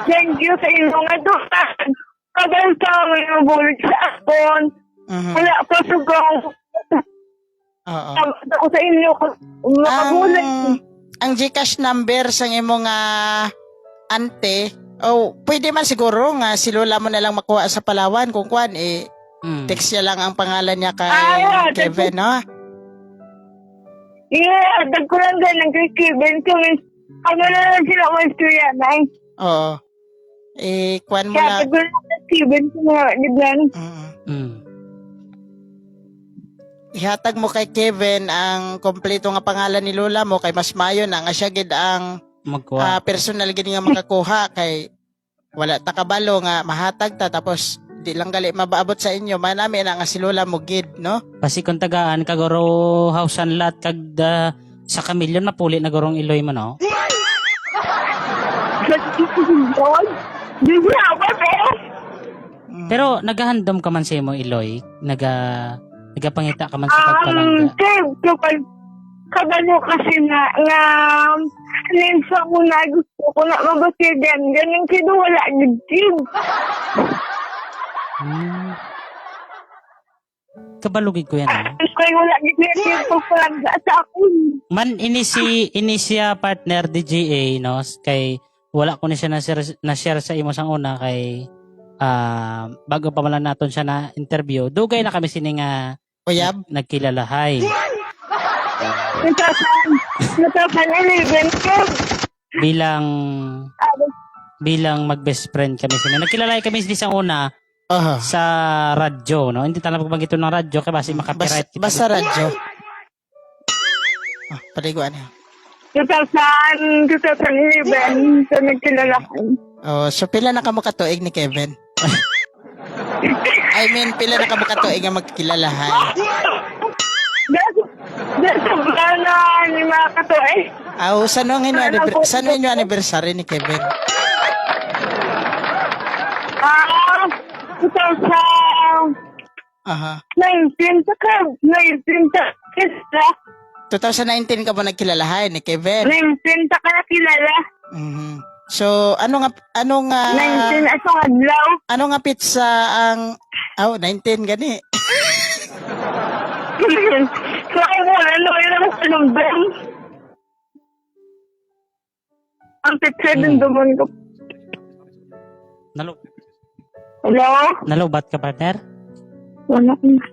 Thank you sa inyong nga dutan. Tagal sa mga bulig sa akon. Wala ko sugong. Oo. Ako sa inyo. Makabulig. Ang GCash number sa imong ante, oh, pwede man siguro nga si Lola mo na lang makuha sa Palawan kung kwan eh text niya lang ang pangalan niya kay Kevin, no? Yeah, dagkulang ka ng kay Kevin. Kung ano na lang sila mga istorya na eh. Oo. Eh, kwan mo Kaya lang. dagkulang ng Kevin ko mga gidlan. ihatag mo kay Kevin ang kompleto nga pangalan ni lola mo kay mas mayo na nga siya gid ang Magkuha. Personal gid nga makakuha kay wala ta kabalo nga mahatag ta, tapos di lang gali mabaabot sa inyo, manami na nga si lola mo gid, no? Kasi kung tagaan kagoro house and lot kag da, sa kamilyon mapuli na gorong iloy mo, no? Di ba ako eh? Pero nagahandom ka man sa imo iloy, nagapangita ka man sa pagpalangga. Kev, kapag kabalo kasi na nga ninsa ko na gusto ko na mabatigan, ganin kido wala gid, Kev. Kabalugid ko yan, no? Kay wala gid niya Kev pagpalangga sa akon. Man ini siya, partner DJA, no, kay wala ko ni siya na-share sa imo sang una kay bago pa man lang naton siya na interview. Dugay na kami sini nga Uyab. nagkilalahay. 2011, Kev. Bilang bilang mag best friend kami sini. Nagkilala kami sini sang una sa radyo, no? Hindi talaga pagbanggiton ng radyo kay basi makapiright kita. Basta radyo. Ah, paliguan niya. 2000, 2011, so nagkilala ko. Oh, so pila na kamo katuig ni Kevin? I mean, pila na kamo katuig nga magkilalahay? That's sobra na ni mga katuig. Aw, saan ang inyo anniversary ni Kevin? 2019 sa Kev, 19 sa kilala. 2019 ka ba nagkilalahay ni Kevin? 19 ta ka nakilala. So, ano nga 19 at sa adlaw. Ano nga pizza ang, oh, 19 gani. So, ay wala na kayo naman sa number. Ang pizza din duman ko. Hello? Nalobat ka, partner? Wala ko na.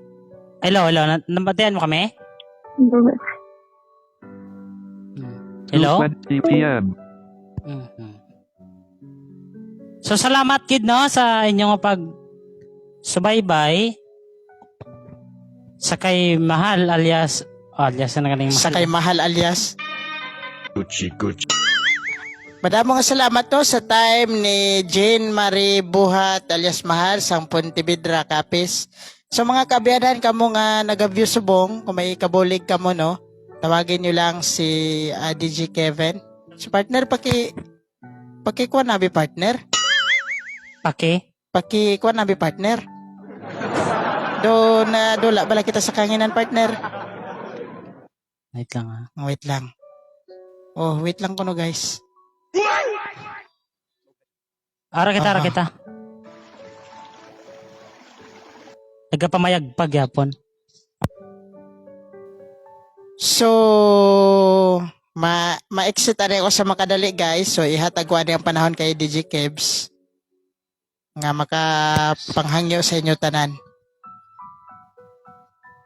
Hello, hello. Nabatian mo kami? Hello? 2:20 p.m. So salamat kid, no, sa inyong pag subaybay sa kay Mahal alias alias na ganing Mahal. Sa kay Mahal alias Gucci Gucci. Madamo nga salamat to sa time ni Jane Marie Buhat alias Mahal sang Pontevedra, Capiz. So mga kabiyanan kamo nga nag-view subong, kung may kabulig kamo, no, tawagin niyo lang si DJ Kevin. So partner, paki paki kuan nabi, partner. Paki? Paki kuan nabi, partner. Do na dula bala kita sa kanginan, partner. Wait lang ha. Wait lang. Oh, wait lang kuno, guys. Ara kita, ara kita. Nagapamayagpag yapon. So, ma-exit ari ako sa makadali, guys. So, ihatag ko ani ang panahon kay DJ Kebs nga makapanghangyo sa inyo tanan.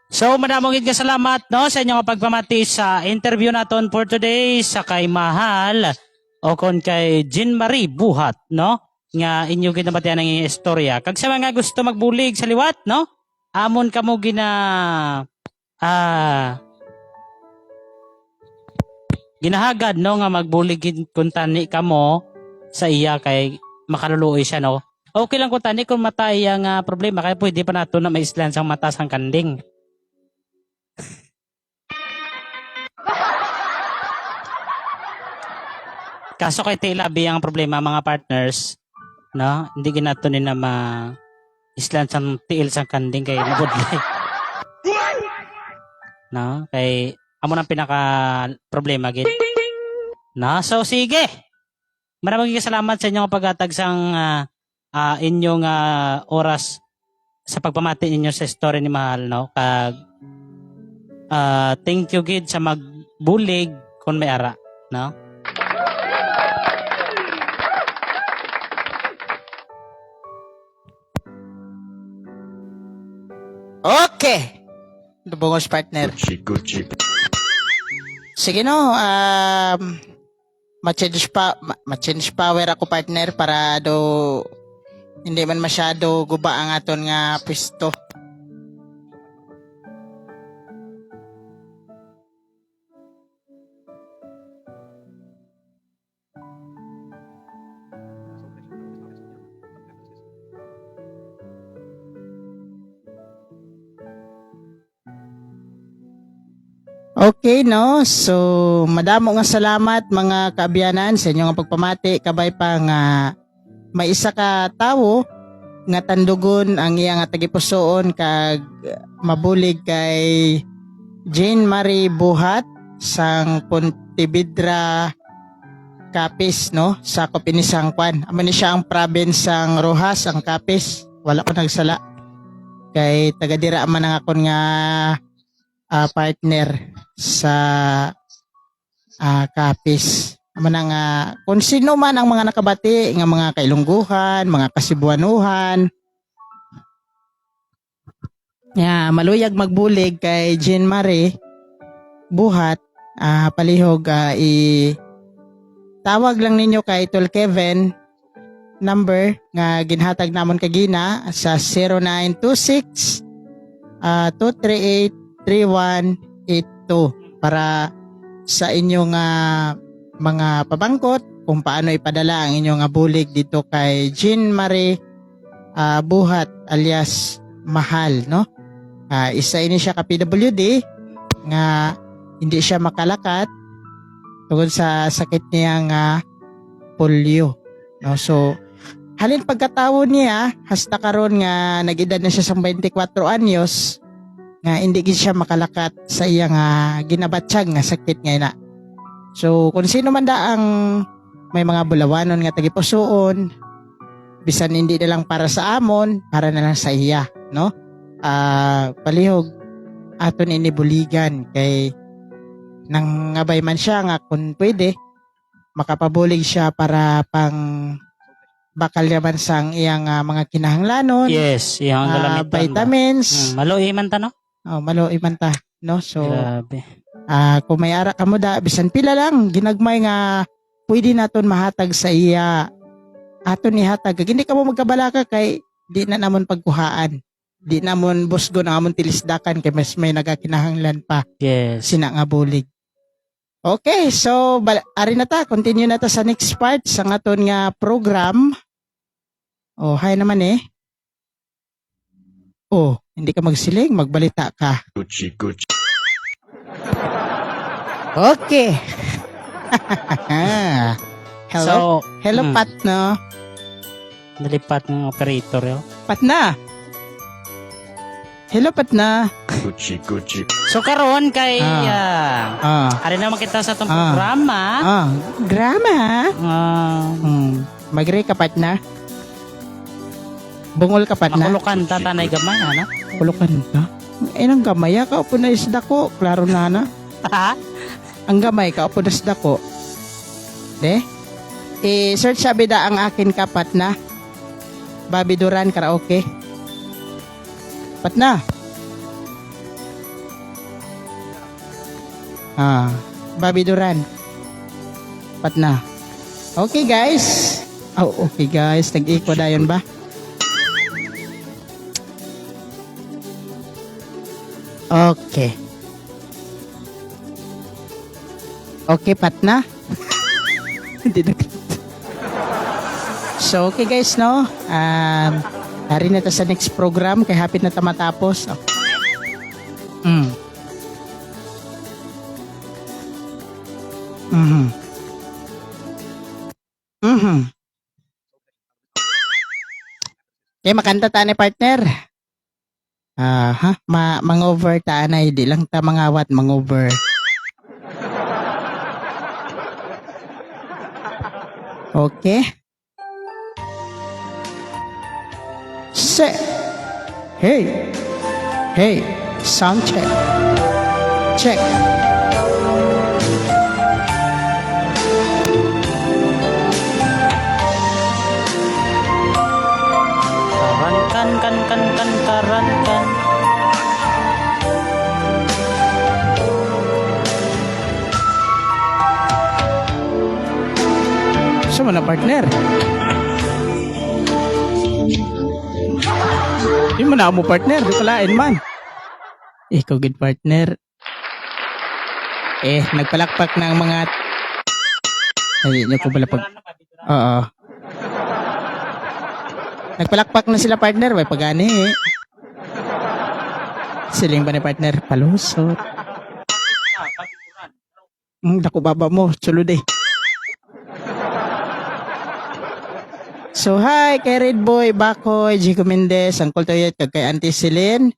So, madamong gid ka salamat, no, sa inyong pagpamati sa interview naton for today sa kay Mahal o kon kay Jean Marie Buhat, no, nga inyo gid nabatian ang inyong istorya. Kag sa mga gusto magbulig sa liwat, no, amon kamo gina ginahagad, no, nga magbulig gid kun tani kamo sa iya kay makaluluoy siya, no. Okay lang kung tani kung matay ang problema kay pwede pa nato na maislan sang mata sang kanding. Kaso kay Tila B ang problema, mga partners, no? Hindi ginato ni na ma islan sang tiil sang kanding kay mabudlay. No? Kay amo nang pinaka problema gid. No? So sige. Maraming salamat sa inyong paghatag sang inyong oras sa pagpamati ninyo sa story ni Mahal, no? Kag thank you gid sa magbulig kung may ara, no? Okay. Lubongos, partner. Gucci Gucci. Sige no, ma-change power ako, partner, para do hindi man masyado guba ang aton nga pwesto. Okay, no? So, madamo nga salamat mga kaabyanan sa inyong pagpamati. Kabay pa nga may isa ka tawo nga tandugon ang iya nga tagipusoon kag mabulig kay Jane Marie Buhat sang Pontevedra Capiz, no, sa Kopinisang Kwan. Amo ni siya ang province sang Rojas, ang Capiz. Wala ko nagsala kay taga dira man ang akon nga partner sa Capiz. Amo na nga kung sino man ang mga nakabati nga mga kailungguhan, mga kasibuanuhan. Ya, maluyag magbulig kay Jean Marie Buhat, palihog i tawag lang ninyo kay Tol Kevin number nga ginhatag namon kagina sa 0926 238 3182 para sa inyong mga pabangkot kung paano ipadala ang inyong bulig dito kay Jean Marie Buhat alias Mahal, no? Isa ini siya ka PWD nga hindi siya makalakat tungod sa sakit niya nga polio, no? So halin pagkatawo niya hasta karon nga nag-edad na siya sa 24 anyos nga hindi gid siya makalakat sa iya nga ginabatsyag nga sakit nga ina. So kung sino man da ang may mga bulawanon nga tagipusoon, bisan hindi na lang para sa amon, para na lang sa iya, no? Palihog aton inibuligan kay nangabay man siya nga kung pwede makapabulig siya para pang bakal naman sang iyang mga kinahanglanon, Yes, iyang galamiton ba? vitamins. Maluhi man ta, no? Oh, maluoy man ta, no? So, Grabe. Kung may ara ka mo da, bisan pila lang, ginagmay nga pwede naton mahatag sa iya. Aton ihatag. Kag hindi ka mo magkabalaka kay di na namon pagkuhaan. Di namon busgo na amon tilisdakan kay mas may nagakinahanglan pa Yes. sina nga bulig. Okay, so ari na ta, continue na ta sa next part sa aton nga program. Oh, hi naman eh. Oh, hindi ka magsiling, magbalita ka. Gucci, Gucci. Okay. Hello. So, Hello, Pat, no? Nalipat ng operator yo. Pat na. Hello, Pat na. Gucci, Gucci. So karon kay ari na makita sa atong programa. Grama. Magre ka, Pat na. Bungol ka, Pat na. Makulukan ta tanay gamay ano? Kulukan ka. Eh, ang gamay ka upo na isda ko. Klaro na na. Ang gamay ka upo na isda ko. De? Eh, search sabi da ang akin kapat na. Bobby Duran karaoke. Pat na. Bobby Duran. Pat na. Okay guys. Oh, okay guys. Nag-echo dayon ba? Okay. Okay, pat na. Hindi na. So, okay guys, no? Hari na ta sa next program. Kay hapit na ta matapos. Oh. Okay, makanta ta ni partner. Ha? Mangover ta na, hindi lang ta mangawat, mangover. Okay. Se. Hey. Hey. Sound check. Check. Karan kan kan kan kan karan kan. Sa na partner? Di mo na mo partner, di kalain man. Ikaw good partner. Eh, nagpalakpak ng mga. Ay, hindi ko pala pag. Oo. Nagpalakpak na sila partner, may pagani eh. Siling ba ni partner? Palusot. Dako baba mo, sulod eh. So hi kay Red Boy Bakoy, Jico Mendez, Uncle Toyot, kag kay Auntie Celine,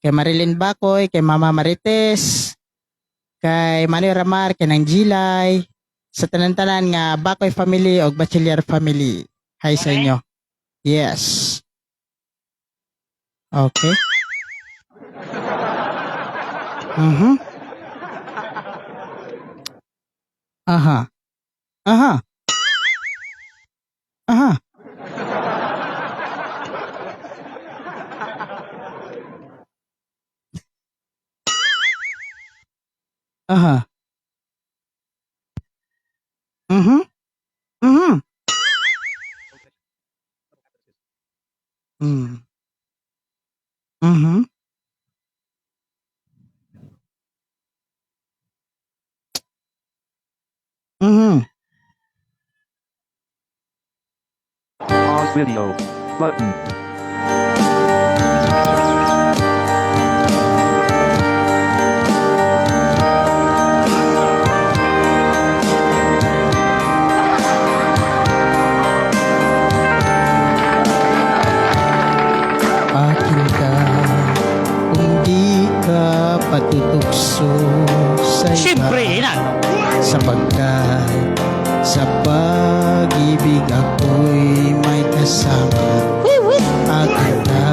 kay Marilyn Bakoy, kay Mama Marites, kay Manoy Ramar, kay Nang Gilay, sa tanan-tanan nga Bakoy family o Bachiller family. Hi sa inyo. Yes. Okay. Aha. Aha. Aha. Aha. Pause video. Button. Akin ka kung di ka patutukso sa iba. Siyempre, ina. Sapagkat sa pag-ibig ako'y may kasama. Akin ka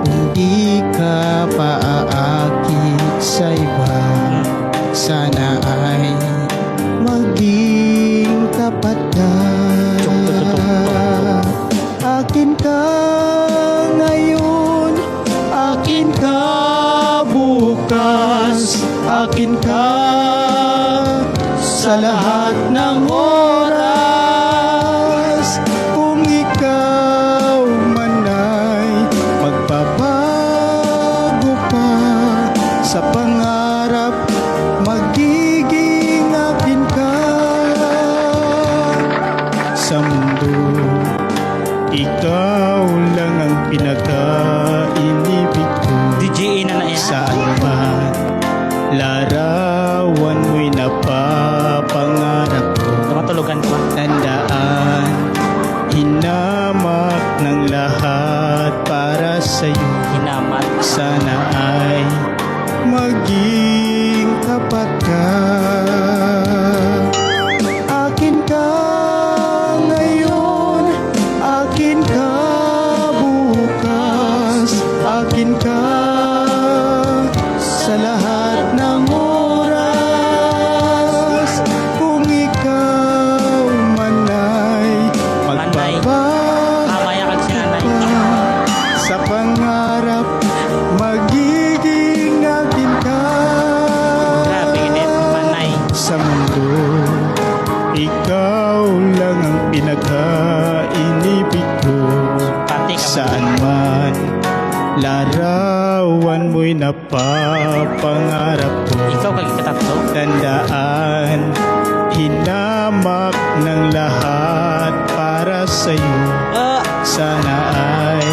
kung di ka paaakit sa iba. Sana ay maging tapat ka. Akin ka ngayon, akin ka bukas, akin ka sa lahat ng oras. Kung ikaw man ay magbabago pa sa pangarap, magiging akin ka sa mundo. Ikaw lang ang pinaka-inibig ko. DJA na na yan. Saan man larawan mo'y napapangarap ko. Tumatulugan ko. Tandaan, hinamak ng lahat para sa'yo. Hinamat. Sana ay maging tapat ka. Akin ka ngayon, akin ka bukas, akin ka sa lahat ng oras. Kung ikaw man ay Manay. magbabago Mamaya kag si nanay. sa pangarap, magiging akin ka. Grabe, init. Manay. Sa mundo, ikaw lang ang pinaka-inibig ko. Pati ka. Saan man larawan mo'y napapangarap ko. Ikaw kag ikatatlo. Tandaan, hinamak ng lahat para sa'yo. Ah, Sana ay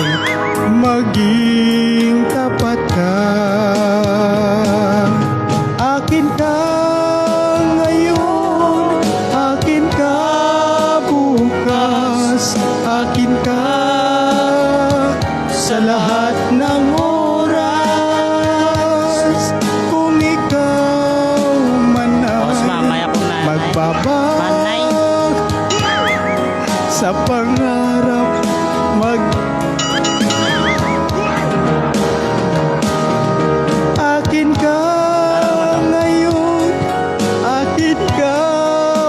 maging tapat ka. Akin ka ngayon, akin ka bukas, akin ka sa lahat ng oras. Kung ikaw man boss, ay mamaya kong nanay. magbabag Manay. sa pangarap mag akin ka ngayon, akin ka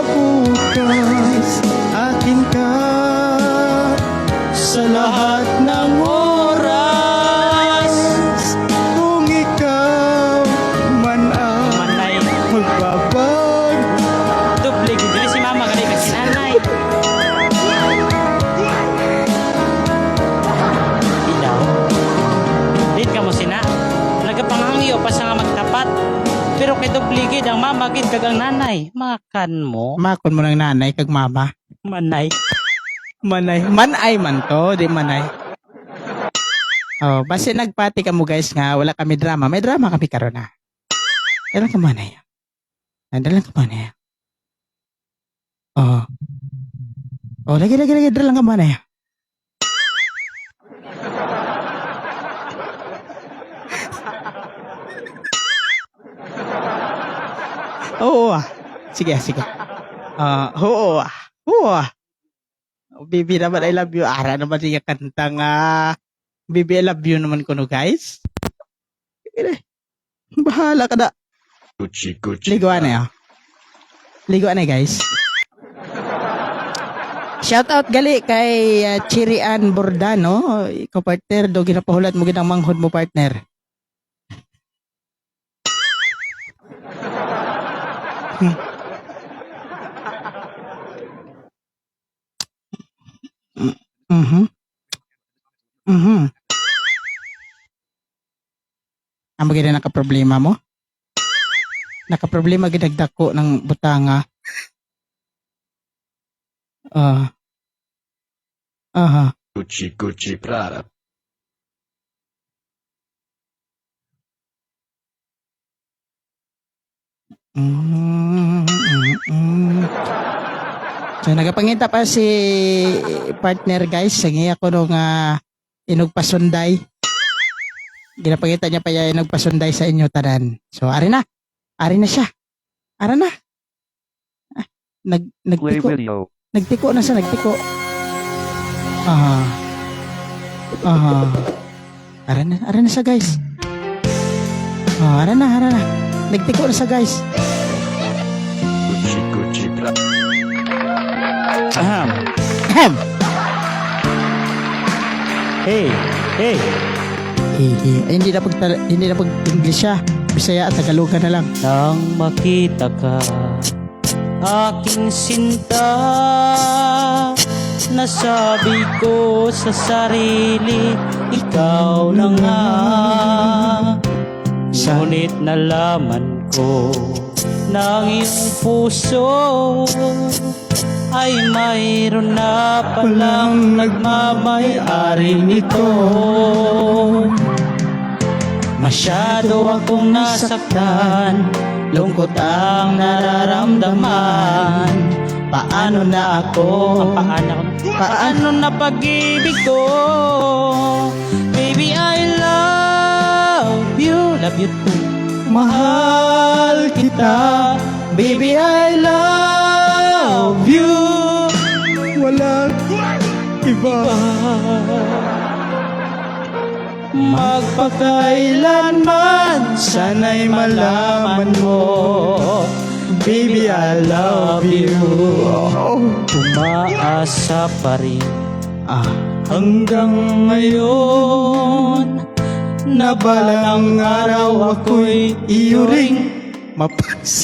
bukas, akin ka sa lahat ng oras. Kung ikaw man ay Manay. magbabag Doble, dili si mama kani kag si nanay. Ilaw. Dit ka mo sina. Nagapanghangyo pa siya nga magtapat. Pero kay doble gid ang mama gid kag ang nanay. Makan mo. Makon mo ng nanay kag mama. Manay. Manay. Manay man to, di manay. Oh, basta nagpati ka mo guys nga wala kami drama. May drama kami karon na. Kailan ka manay? Dala lang ka pa na. Oh. Oh, lagi, lagi, lagi. Dala lang ka pa na. Oo ah. Sige, sige. Ah, oo ah. Oo ah. Baby naman, I love you. Ara naman siya kanta nga. Baby, I love you naman kuno, guys. Sige na. Bahala ka na. Gucci Gucci. Liguan na, ah. Liguan na, guys. Shout out gali kay Chirian Bordano. Ikaw partner, do ginapahulat mo ginang manghod mo partner. Amo gid na nakaproblema mo? Nakaproblema gid nagdako ng butanga. Ah. Aha. Gucci Gucci Prada. So nagapangita pa si partner, guys, sige ako nung inugpasunday. Ginapangita niya pa yung inugpasunday sa inyo tanan. So ari na. Ari na siya. Ara na. Ah, Play nagtiko. video. Nagtiko na siya, nagtiko. Aha. Aha. Ara na siya, guys. Ah, ara na, ara na. Nagtiko na siya, guys. Gucci Gucci Prada. Ahem. Ahem. Hey, hey. Eh, eh, ay, hindi na pag English siya. Bisaya at Tagalog na lang. Nang makita ka, aking sinta, nasabi ko sa sarili, ikaw na nga. Ngunit nalaman ko na ang iyong puso ay mayroon na palang nagmamay-ari nito. Masyado akong nasaktan, lungkot ang nararamdaman. Paano na ako? Paano, paano na pag-ibig ko? Baby, I love you. Love you too. Mahal kita, Baby, I love you. walang iba. Magpakailanman, Sana'y malaman mo, baby, I love you. Umaasa pa rin Ah, hanggang ngayon Na balang araw ako'y iyo ring mapas.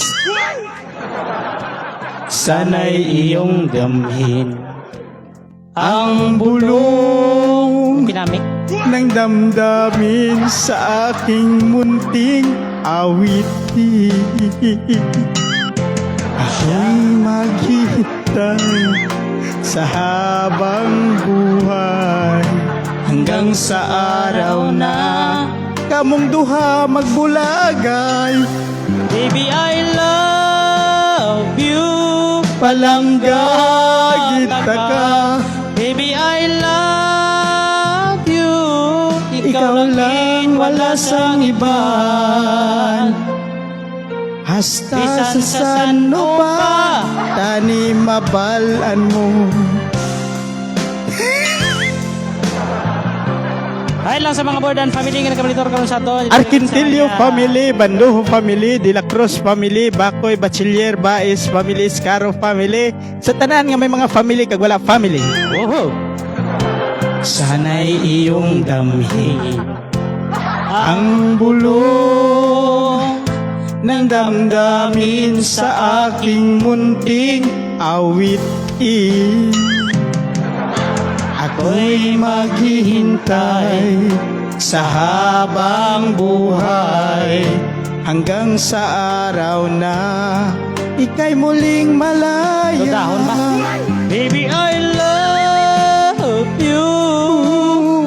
Sana'y iyong damhin Ang bulong Pinamik ng damdamin sa aking munting awitin. Ako'y maghihintay sa habang buhay hanggang sa araw na kamong duha magbulagay. Baby, I love you. Palangga kita ka. Baby, I love you. Ikaw lang, wala sang iban. Hasta Bisan sa sa san san o pa, tani mabalan mo. Hi lang sa mga Bordan family nga nakamonitor karon sa ato. Arquintillo family, Banduho family, De La Cruz family, Bakoy, Bachiller, Baez family, Escaro family. Sa tanan nga may mga family kag wala family. Woho. Sana'y iyong damhin Ang bulong ng damdamin sa aking munting awitin. Ako'y maghihintay sa habang buhay hanggang sa araw na ika'y muling malaya. Ito dahon ba? Baby, I love you.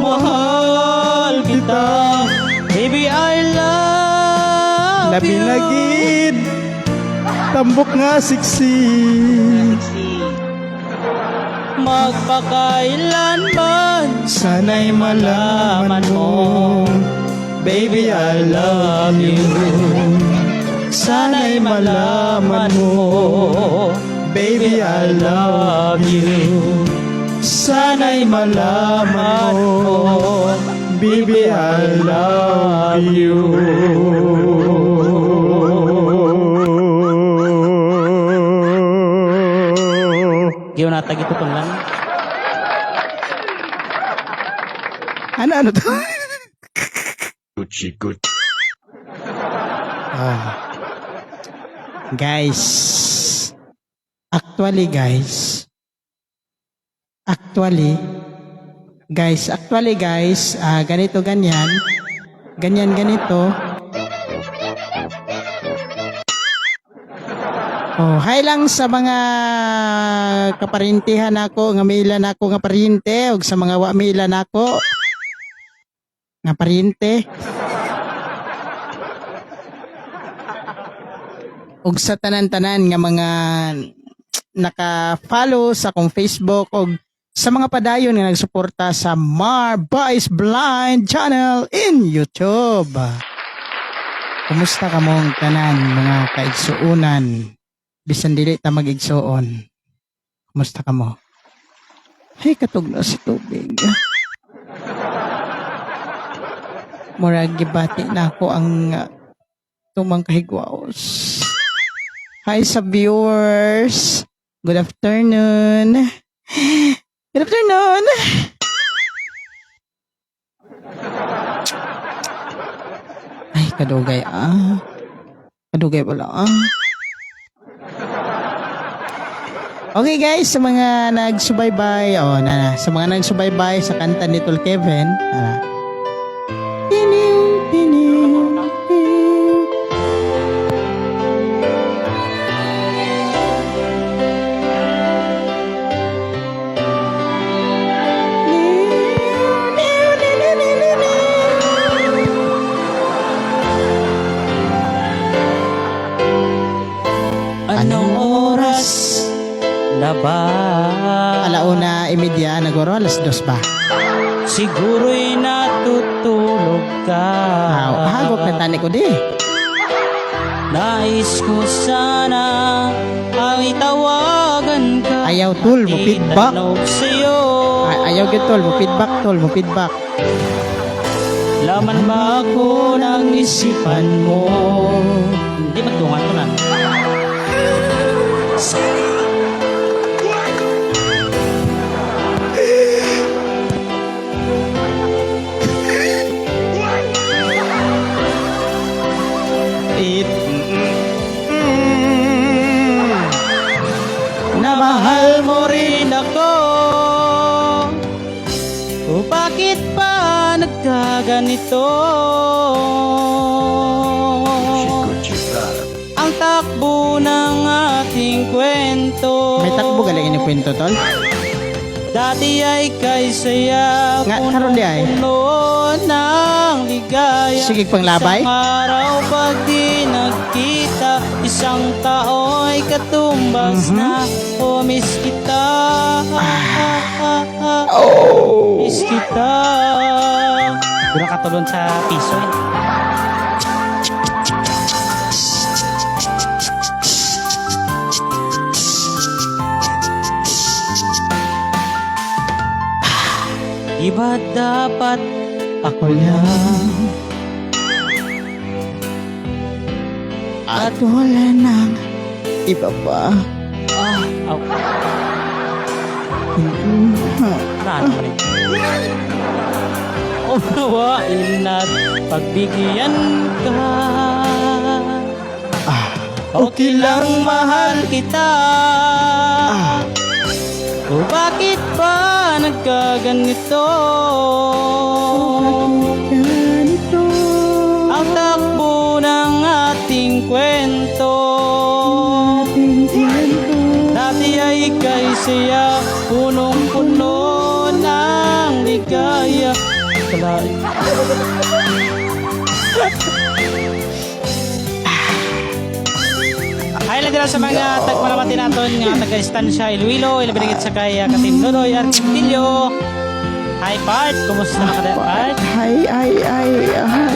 Mahal kita. Baby, I love Labi you. na gid. Tambok nga sexy. Magpakailanman Sana'y malaman mo, baby, I love you. Sana'y malaman mo, baby, I love you. Sana'y malaman mo, baby, I love you. Giyon natag ito tong lang. Ano, ano to? Gucci Gucci. Ah. Guys. Actually, guys. Actually, guys, actually, guys, ganito, ganyan. Ganyan, ganito. Oh, hi lang sa mga kaparintihan nako, nga maila nako nga parinte ug sa mga wa maila nako nga parinte. Ug sa tanan-tanan nga mga naka-follow sa akong Facebook ug sa mga padayon nga nagsuporta sa Mar Boys Blind Channel in YouTube. Kumusta kamong tanan mga kaigsuonan? Bisan dili ta mag-igsuon. Kumusta kamo? Ay, katugno si tubig. Murag gibati na ako ang tumang kahigwaos. Hi sa viewers. Good afternoon. Good afternoon. Ay, kadugay ah. Kadugay wala ah. Okay guys, sa mga nagsubaybay, oh na, na, sa mga nagsubaybay sa kanta ni Tol Kevin, ah. Tiniw, tiniw, tiniw. Anong oras na ba? 1:30 nagoro, 2:00 ba? Siguro'y natutulog ka. Ah, hagok na tani ko di. Nais ko sana ang itawagan ka. Ayaw tol, mo feedback. Itanong sa'yo. Ay, ayaw gyud tol, mo feedback tol, mo feedback. Laman ba ako ng isipan mo? Hindi magtungan to na. It, Na mahal mo rin ako. O bakit ba nagkaganito? Gucci Gucci Prada. Ang takbo ng ating kwento. May takbo galing ini kwento tol. Dati ay kay saya. Nga, karon di ay. Puno ng ligaya. Sige, panglabay. Isang araw pag di nagkita, isang tao'y katumbas na. Oh, miss kita. Oh. Miss kita. Pura katulon sa piso eh. Iba dapat ako lang. At wala nang iba pa. Ah, aw. Ano naman eh? Unawain at pagbigyan ka. Ah. Okay lang mahal kita. Ah. O bakit ba nagkaganito? Ganito. Ang takbo ng ating kwento. Dati ay kay saya, punong-puno ng ligaya. Kalain. Ay Hi lang dira sa mga tagpalamati naton nga taga Estancia Iloilo, ilabi na gid sa kay Katim Nunoy Arquillo. Hi Part, kumusta na ka da, Part? Hi, hi, hi, hi, hi.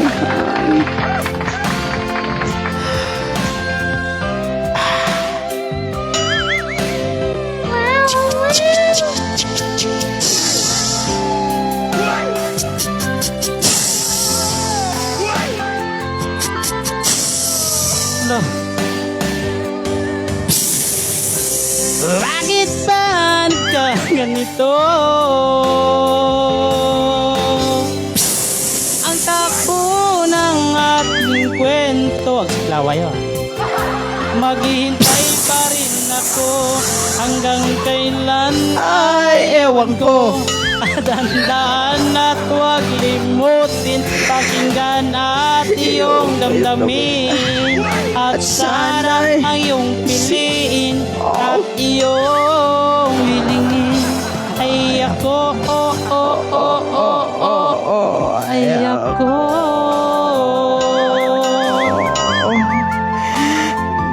Lo. Bakit ba ka ganito? Ang takbo ng ating kwento. Ang siklawa yun. Maghihintay pa rin ako hanggang kailan. Ay, ewan ko. Dandaan at huwag limutin, pakinggan at iyong damdamin. At sana ang iyong piliin at iyong hilingin. Ay ako, oh. Oh, Ay ako.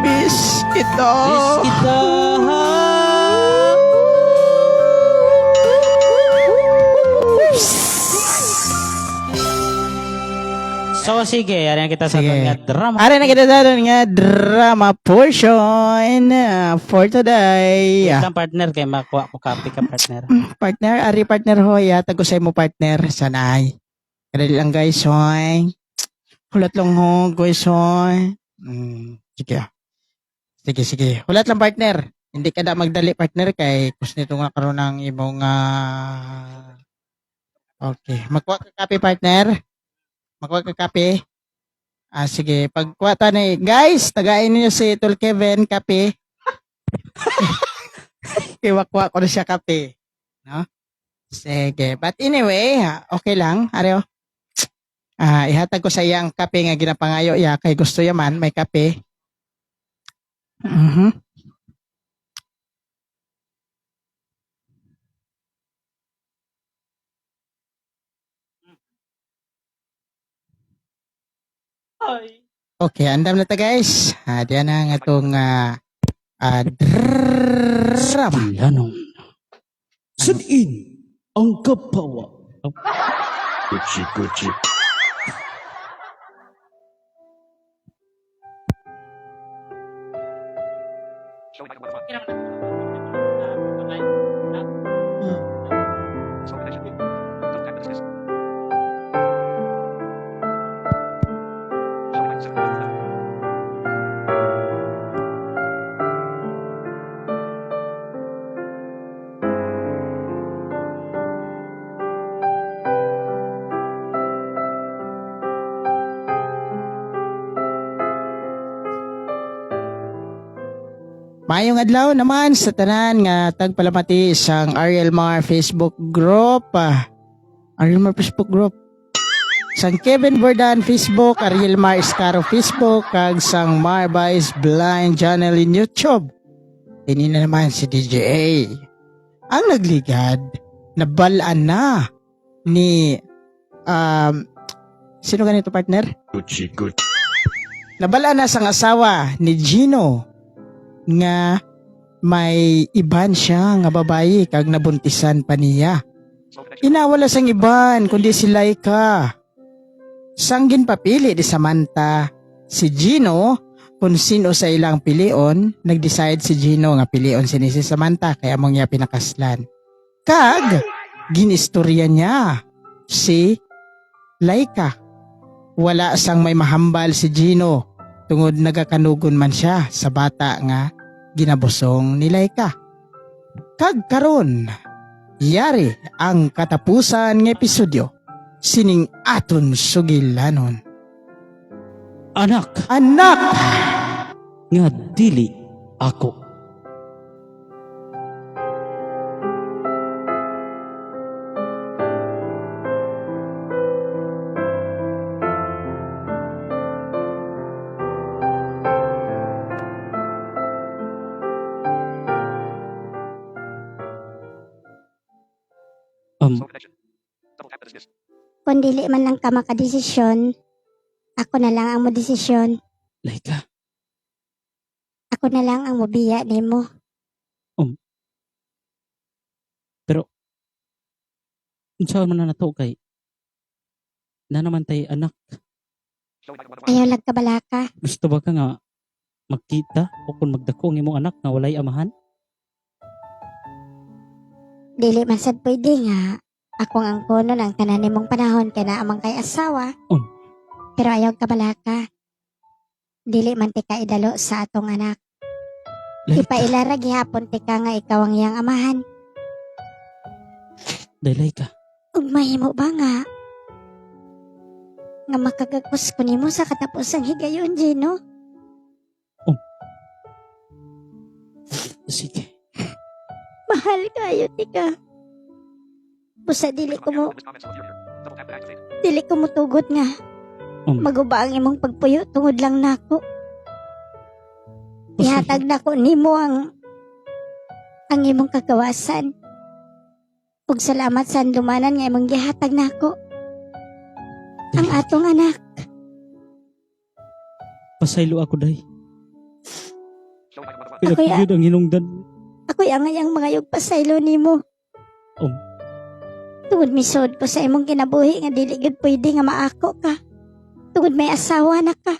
Miss kita. Miss kita. So sige, ari na kita sa Sige. aton nga drama. Ari na kita sa aton nga drama portion for today. Wait lang partner kay makuha ko copy ka partner. Partner, ari partner hoy, ah, tagusay mo partner, sanay. Kadali lang guys, hoy. Hulat lang ho, guys, hoy. Sige. Ah. Sige, sige. Hulat lang partner. Hindi ka na magdali partner kay kus nito nga karon ng imong okay. Magkuha ka kape partner. Magkuha ka kape. Ah, sige. Pagkuha ta ni guys, tagain niyo si Tol Kevin kape. Kay wakuha ko na siya kape. No? Sige. But anyway, okay lang. Areo. Ah, ihatag ko sa iya ang kape nga ginapangayo iya kay gusto yaman may kape. Ay. Okay, andam na ta guys. Ah, diyan na ang atong drama. Lanong. Sudin ang kapawa. Gucci Gucci. Maayong adlaw naman sa tanan nga tagpalamati sang Ariel Mar Facebook group. Ariel Mar Facebook group. Sang Kevin Bordan Facebook, Ariel Mar Escaro Facebook, kag sang Marvice Blind Channel in YouTube. Ini na naman si DJA. Ang nagligad, nabalaan na ni sino ganito partner? Gucci Gucci. Nabala na sang asawa ni Gino nga may iban siya nga babae kag nabuntisan pa niya. Inawala sang iban kundi si Laika. Sang ginpapili di Samantha si Gino kung sino sa ilang pilion, nag-decide si Gino nga pilion si ni si Samantha kaya mong niya pinakaslan. Kag ginistorya niya si Laika. Wala sang may mahambal si Gino tungod nagakanugon man siya sa bata nga ginabusong ni Laika. Kag karon, yari ang katapusan ng episodyo sining aton sugilanon. Anak Anak! nga dili ako. Kung dili man lang ka makadesisyon, ako na lang ang modesisyon. Laika. Ako na lang ang mobiya nimo. Pero unsa man na nato kay na naman tay anak. Ayaw lang kabalaka. Gusto ba ka nga magkita o kung magdako ang imong anak nga walay amahan? Dili man sad pwede nga akong angkonon ang tanan nimong panahon kay naa man kay asawa. Pero ayaw kabalaka. Dili man tika idalo sa atong anak. Laika. Ipailara gihapon tika nga ikaw ang iyang amahan. Daylay ka. Ug mahimo ba nga nga makagagos ko nimo sa katapusang higayon, Gino? Sige. Mahal kayo, tika. Busa dili ko mutugot nga maguba ang imong pagpuyo tungod lang nako. Ihatag nako nimo ang imong kagawasan. Ug salamat sa lumanan nga imong gihatag nako. Ang atong anak. Pasaylo ako day. Kaya Ako'y- yun ang hinungdan. Ako'y angay ang mga pasaylo nimo. Tungod misod ko sa imong kinabuhi nga dili gyud pwede nga maako ka. Tungod may asawa na ka.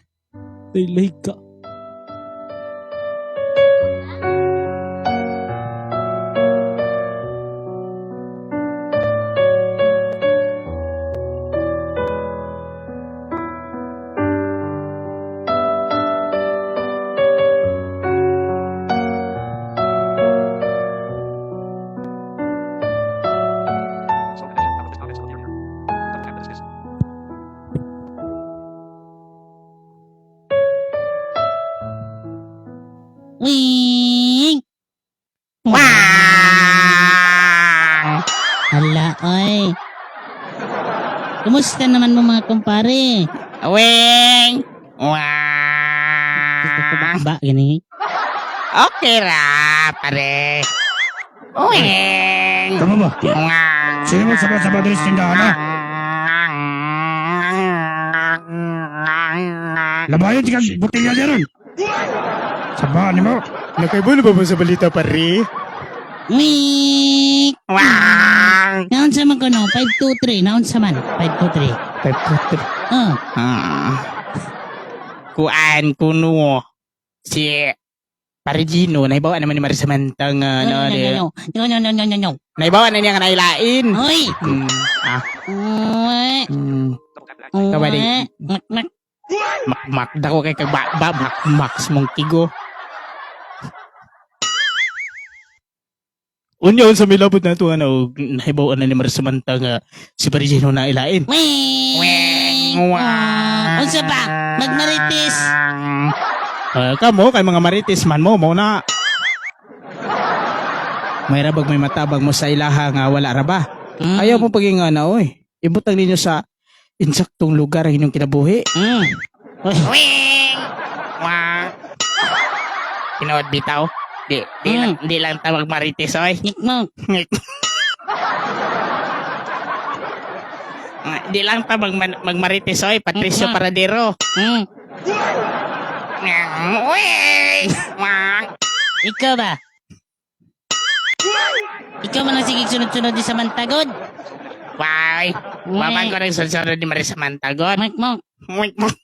Daylay ka. Wing! Wang! Hala, oy. Kumusta naman mo mga kumpare? Wing! Wang! Ba, gani? Okay ra, pare. Wing! Tama ba? Wang! Sino mo sama-sama diri sa tindahan, ha? Labayon ti kag botelya di ron. Sama nimo. Nakaibulo ba mo sa balita, pare? Wing! Wang! Naon sa man ko no? 5, 2, 3. Naon sa man? 5, 2, 3. 5, 2, 3. Oh. Ah. Kuan kuno si Pare Gino, naibawa naman ni Marisamantang No, ano, no, di- no, no, no, no, no, no, no. Naibawa na niya nga nailain. Oy! Ah. Uy! Ikaw ba di? Mak, mak. Mak, dako kay kag ba, ba mak, max mong tigo. Unya unsa may labot na to ano, naibawa na ni Marisamantang si Pare Gino na ilain. Wing! Wang! Unsa pa? Magmarites! Kamo kay mga marites man mo mo na. May rabag may matabang mo sa ilaha nga wala ra ba? Ayaw mo paging na oy. Ibutang ninyo sa insaktong lugar ang inyong kinabuhi. Wing! Wang! Tinood bitaw. Di lang, di lang tawag marites oy. Ngikmok. Di lang ta magmarites oy, Patricio Paradero. Wing! Wang! Ikaw ba? Ikaw man ang sige sunod-sunod di sa Mantagod. Why? Waman ko rin sunod-sunod ni Marisa Mantagod. Makmok. Mikmok.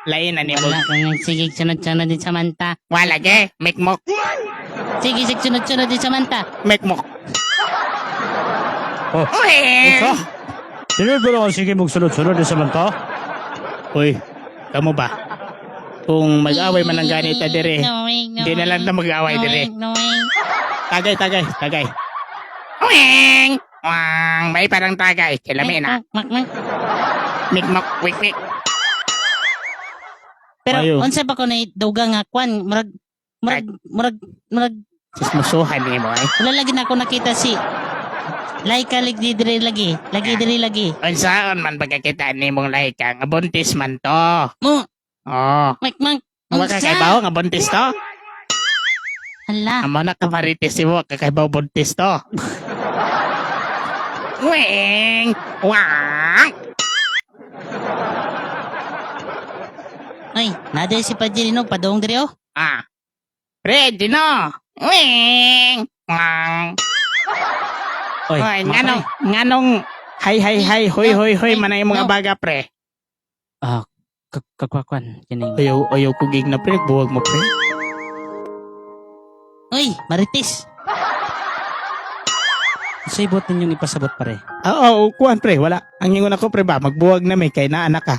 Lain na ni mo. Wala kang sige sunod-sunod di sa Manta. Wala ke. Mikmok. Sige, sige sunod-sunod di sa Manta. Mikmok. Oh. Wing! Sino ba ako sige magsunod-sunod sa manta? Uy, kamo ba? Kung mag-away man ang ganita dire, hindi na lang na mag-away dire. Tagay, tagay, tagay. Wing! Wang! May parang tagay. Kilami na. Mikmok, wik, wik. Pero Ayo. unsa pa ko na duga nga kwan murag murag murag murag Sismusuhan ni mo eh. Wala lagi na ako nakita si Laika lagi diri lagi. Lagi diri lagi. Unsaon man pagkakita ni mong Laika nga buntis man to. Mo. Oh. Mikmok. Wa ka Unsa? kaibaw nga buntis to. Hala. Amo na kamarites si wa ka kaibaw buntis to. Wing! Wang! Ay, nade si Pajirino padong diri oh. Ah. Pre, Gino. Wing! Wang. Oy, Oy, mga nganong, pre. nganong, hay, hay, hay, hoy, hoy, hoy, manay mga No. baga, pre. Ah, kagkakwan kining. Ayaw, ayaw ko gig na pre, buwag mo pre. Uy, Marites. Sa ibot ninyong ipasabot pare. Oo, oo, kuan pre, wala. Ang ingon ako pre ba, magbuwag na may kay na anak ka.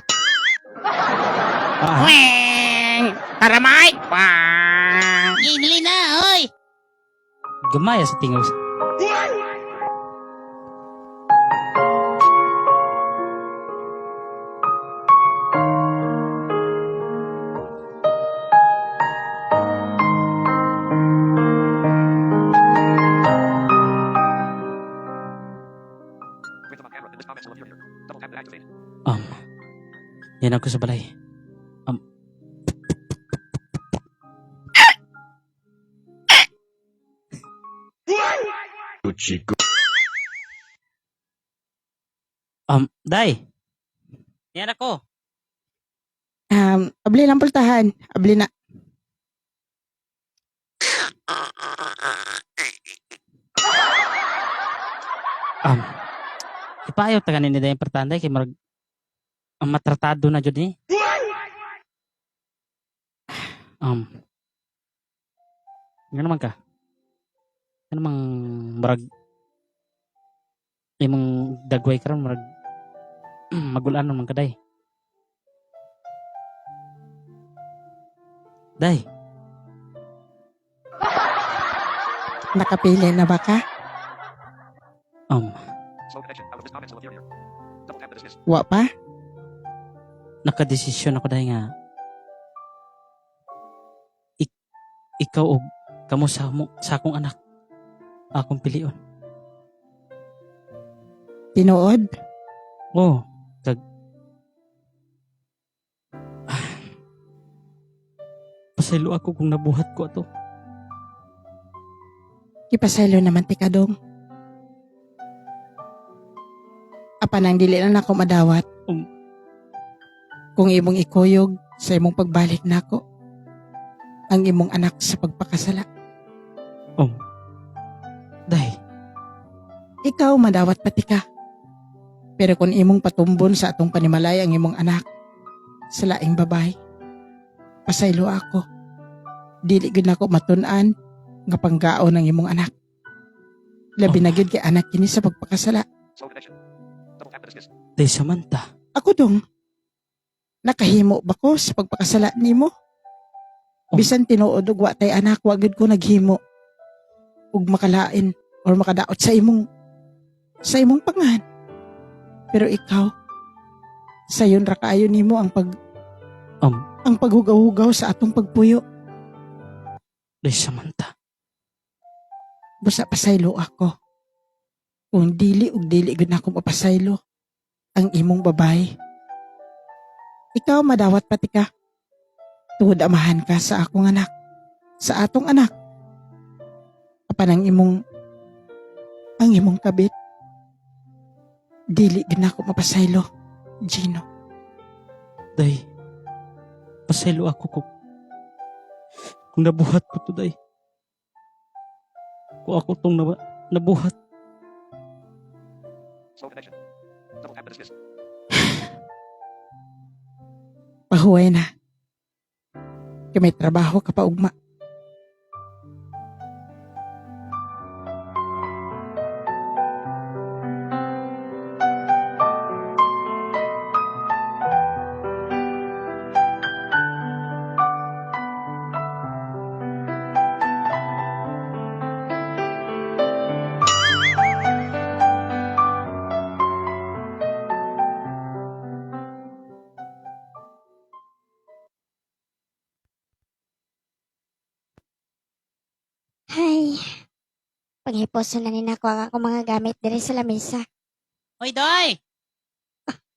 Ah, Wing! Tara, Mike! Wang! Ay, dali na, oy. Gamaya sa tingog. Yan ako sa balay. Day. Yan ako. Abli lang pultahan. Abli na. Ipayaw ta ganin ni Day importante kay marag ang matratado na jud ni. Nga naman ka. Nga namang marag imong dagway karon marag magulan naman ka day. Day, Nakapili na ba ka? Wa pa? Nakadesisyon ako dahil nga ikaw og kamo sa mo, sa akong anak akong pilion. Tinuod? Oh, kag pasaylo ako kung nabuhat ko ato. Kipasaylo naman ti kadong. Apan ang dili na nako madawat. Kung imong ikuyog sa imong pagbalik nako, ang imong anak sa pagpakasala. Day, Ikaw madawat pati ka. Pero kung imong patumbon sa atong panimalay ang imong anak, sa laing babae, pasaylo ako. Dili gyud nako matun-an nga panggaon ang imong anak. Labi na gyud kay anak kini sa pagpakasala. Day Samantha. Ako dong, nakahimo ba ko sa pagpakasala nimo? Oh. Bisan tinuod og wa tay anak, wa gyud ko naghimo ug makalain or makadaot sa imong pangan. Pero ikaw, sayon ra kaayo nimo ang pag ang paghugaw-hugaw sa atong pagpuyo. Day Samantha. Busa pasaylo ako. Kung dili ug dili gud nako mapasaylo ang imong babae. Ikaw madawat pati ka. Tungod amahan ka sa akong anak, sa atong anak. Apan ang imong kabit. Dili gud nako mapasaylo, Gino. Day, pasaylo ako kung nabuhat ko to, Day. Kung ako tong nabuhat. Pahuway na. Kay may trabaho ka pa ugma. Hay. Panghiposo na ni nako ang akong mga gamit diri sa lamesa. Oy, Doy.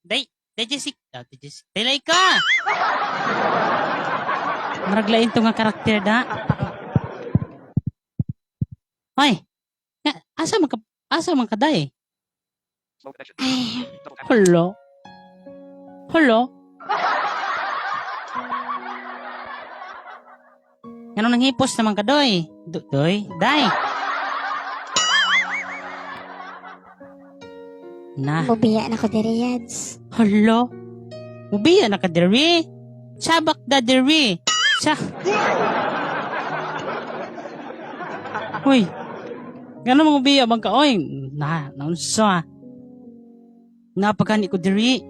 Day, Day Jessica. Ah, Day Jessica. Day Laika. Maraglain to nga karakter da. Oy. Nga, asa man ka day? Ay, Hello. Hello. Ngano nanghipos naman ka, doy? Doy? Day! Na. Mubiya na ko diri, Yads. Hala. Mubiya na ka diri. Sabak da diri. Sa. Uy. Ngano mga ubiya bang ka? Oy, na, naunsa. Napagani ko diri.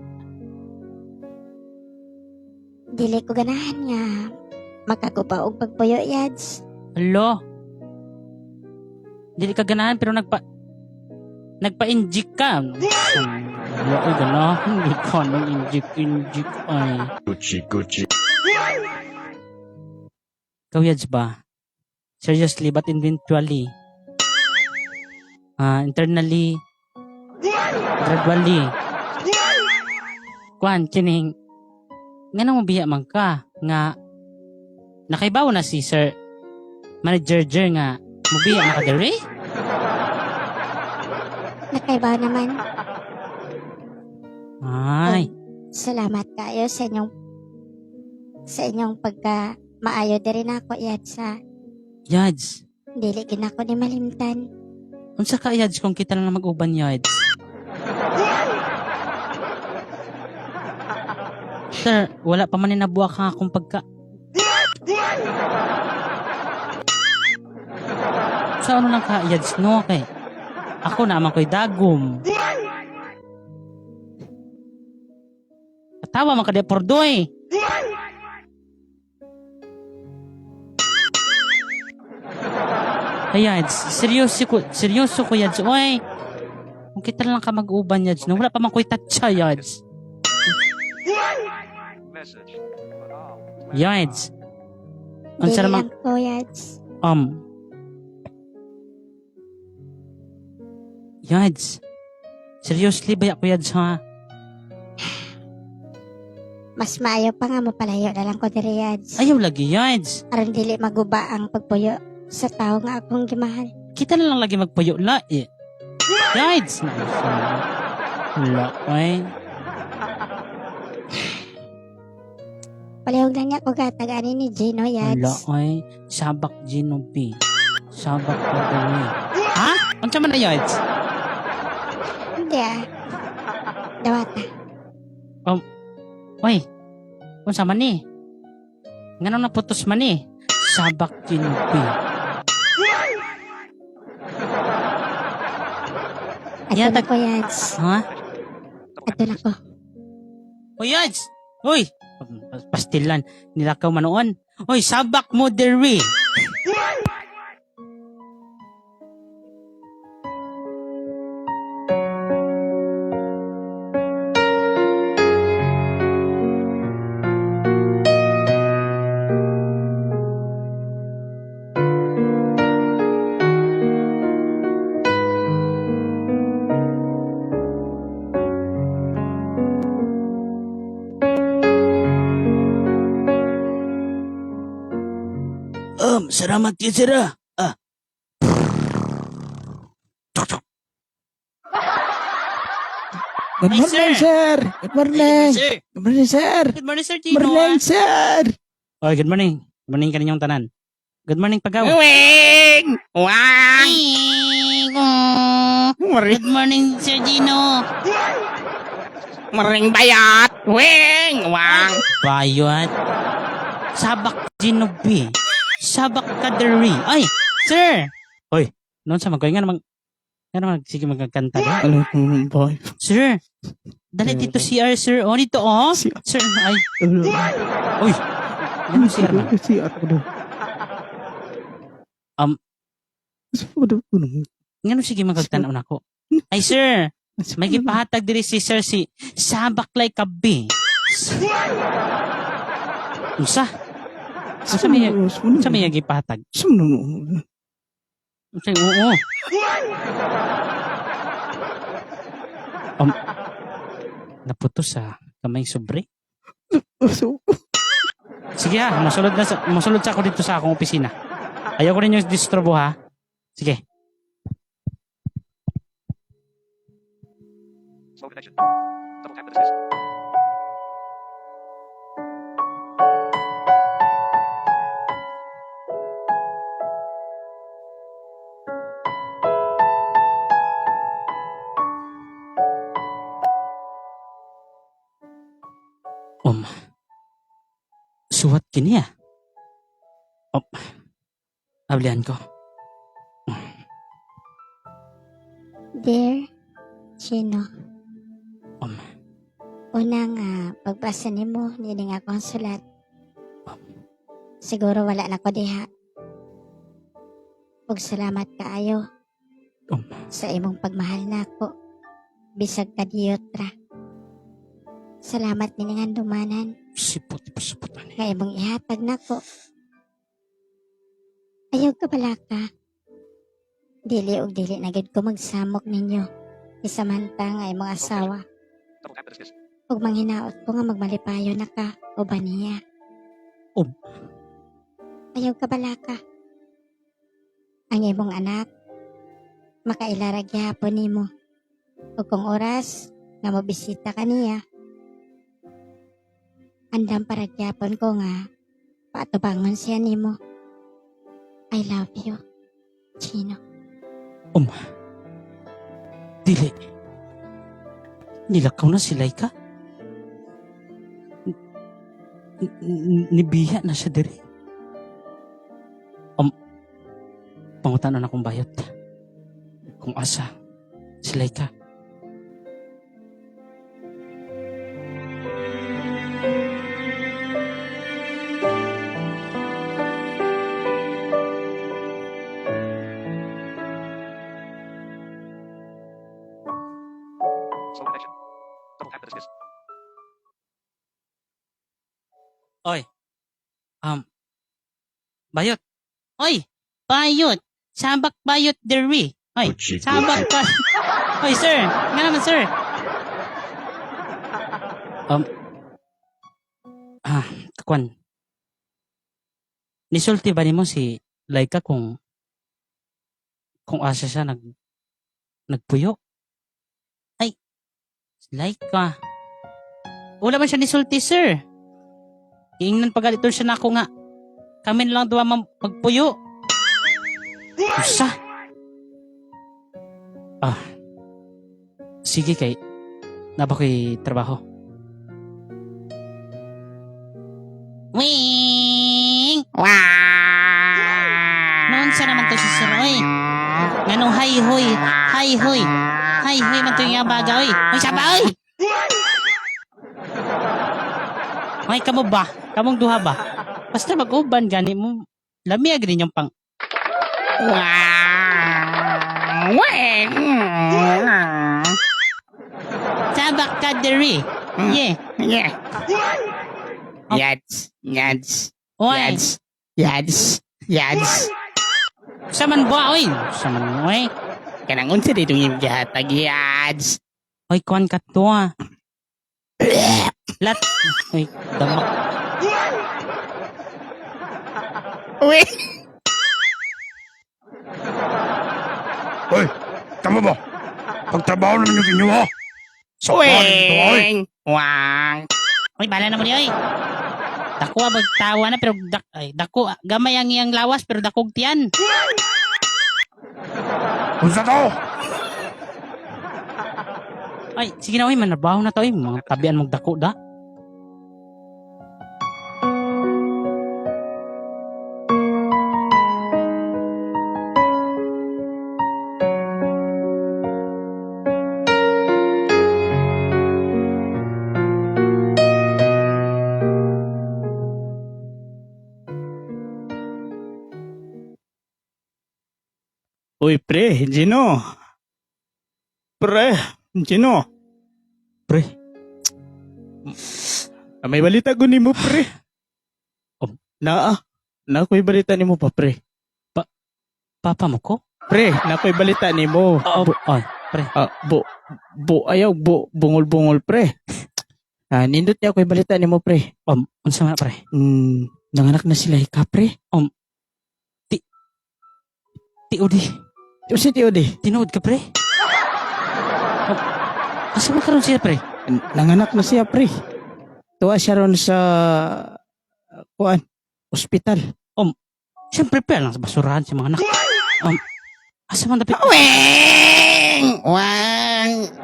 Dili ko ganahan nga makaguba og pagpuyo, Yads. Hala. Dili ka ganahan pero nagpa-inject ka. Hala, ay ganahan. Hindi ka nang inject ay. Gucci, Gucci. Ikaw, Yads ba? Seriously, but eventually, internally, gradually, kuan, kining, nga nang mabiya man ka, nga, nakaibaw na si Sir Manager Jer nga, mubiya na ka diri? Nakaibaw naman. Ay, Salamat kayo sa inyong pagka maayo diri nako, Yads, ha. Yads, Dili gid nako ni malimtan. unsa ka Yads kung kita na lang mag-uban, Yads? Sir, wala pa man ni nabuwak ka akong pagka... Sa ano lang ka, Yads, no? Kay, ako na man ko'y dagom. Katawa man ka di pordoy. Ay, Yads, seryoso ko, Yads. Oy, kung kita lang ka mag-uban, Yads, no? Wala pa man ko'y tatsa, Yads. Yads. Unsa Dili naman, lang ko, Yads. Yads. Seriously ba ako, Yads, ha? Mas maayo pa nga mapalayo na lang ko diri, Yads. Ayaw lagi, Yads. Aron dili maguba ang pagpuyo sa tao nga akong gimahal. Kita na lang lagi magpuyo la, eh. Yads! Wala, ay. Palihog lang niya ko gatag ani ni Gino, Wala, Yads. ay. Sabak Gino B. Sabak ko dali. Ha? Unsa man na, Yads? Hindi ah. Dawata. Oy, unsa man ni? Ngano naputos man ni? Sabak Gino B. Ato na ko, Yads. Ha? Ato na ko. Oy, Yads! Oy! Pastilan. Nilakaw manoon. Oy, sabak mo diri. Salamat yun, sir. Ah. Good Hi, morning, sir. Good morning. Sir. Good morning, sir. Good morning, Sir Good Gino. morning, sir. Oy, good morning. Good morning kaninyong tanan. Good morning, Pagaw. Wing! Wang! Good morning, Sir Gino. Morning bayat! Wing! Wang! Bayot. Sabak Gino B. Sabak Kaderi. Ay, sir. Oy, noon sa magkoy nga naman sige magkakanta ba? Ano boy? Sir. Dali dito CR, sir. Oh, dito oh. Sir, ay. Uy. Ano CR man? CR ko daw. Ngano sige magkagtanaw na ko. Ay, sir. May gipahatag diri si sir si Sabak like a bee. Unsa? Unsa may gipahatag? Unsa oo. Naputos sa kamay sobre. Sige ha, masulod sa ako dito sa akong opisina. Ayaw ko ninyo disturbo ha. Sige. Slow connection. Double tap to dismiss. Suwat kini ah. Ablihan ko. Dear Chino. Una nga, pagbasa nimo niini nga akong sulat. Siguro wala na ko diha. Ug salamat kaayo sa imong pagmahal nako. Bisag kadiyot ra. Salamat nining handumanan Sipot, sipot ani. nga imong ihatag nako. Ayaw ka balaka. Dili og dili na gid ko magsamok ninyo. Isamantang nga imong asawa. Double tap to dismiss. Ug manghinaot ko nga magmalipayo na ka uban niya. Ayaw ka balaka. Ang imong anak, makaila ra gihapon nimo. Ug kung oras nga mobisita ka niya, andam para gihapon ko nga paatubangon siya nimo. I love you, Chino. Dili. Nilakaw na si Laika. Nibiya na siya diri. Pangutan na akong bayot. Kung asa si Laika. Slow connection. Double tap to dismiss. Oy. Bayot. Oy, bayot. Sabak bayot diri. Oy, sabak ba. Oy, sir. Nga naman, sir. Kwan. Nisulti ba nimo si Laika kung asa siya nagpuyo? Ay, Laika. Wala man siya nisulti, sir. Iingnan pa galito siya nako nga. Kami na lang duwa magpuyo. Usa. Sige kay. Naba ko'y trabaho. Wing! Noon sa naman to si Sir, oy. Nganong hay hoy, hay hoy. Hay hoy man to yung baga, oy. Oy, saba, oy! Oy, kamo ba? Kamong duha ba? Basta mag-uban gani mo. Lami agri niyong pang. Sabak ka diri. Yeah. Yeah. Yads, yads, Oy. yads, yads, yads. Sa man ba, oy? Sa man, oy. Kanang unsa dito yung gihatag, yads. Oy, kuan ka to ah. Lat. Oy, damak. Uy! Hoy, tama ba? Pagtrabaho naman yung inyo ha? Sa ito ay. Wing! Wang! Oy, bala na mo ni oy. Dako ah, magtawa na pero ay, dako ah, gamay ang iyang lawas pero dakog tiyan. Unsa to? Ay, sige na oy, manarbaho na to oy, mga tabian mong dako da. Uy, pre, Gino. Pre, Gino. Pre. Ah, may balita ko nimo, pre. Oh. Naa. Na ako'y balita nimo pa, pre. Papa mo ko? Pre, na ako'y balita nimo. Oo. Oy, pre. Ah, bu, bu, ayaw, bu, bungol-bungol, pre. Ah, nindot niya ako'y balita nimo, pre. Unsa man na, pre? Nanganak na sila ika, pre. Tiudi. Usi, tiodi. Tinuod ka pre? Oh, asa man karon siya pre? Nanganak na siya, pre. Tuwa siya ron sa, kuan, ospital. Siyempre pre, lang sa basurahan sa mga anak. Asa man dapit? Wing! Wang!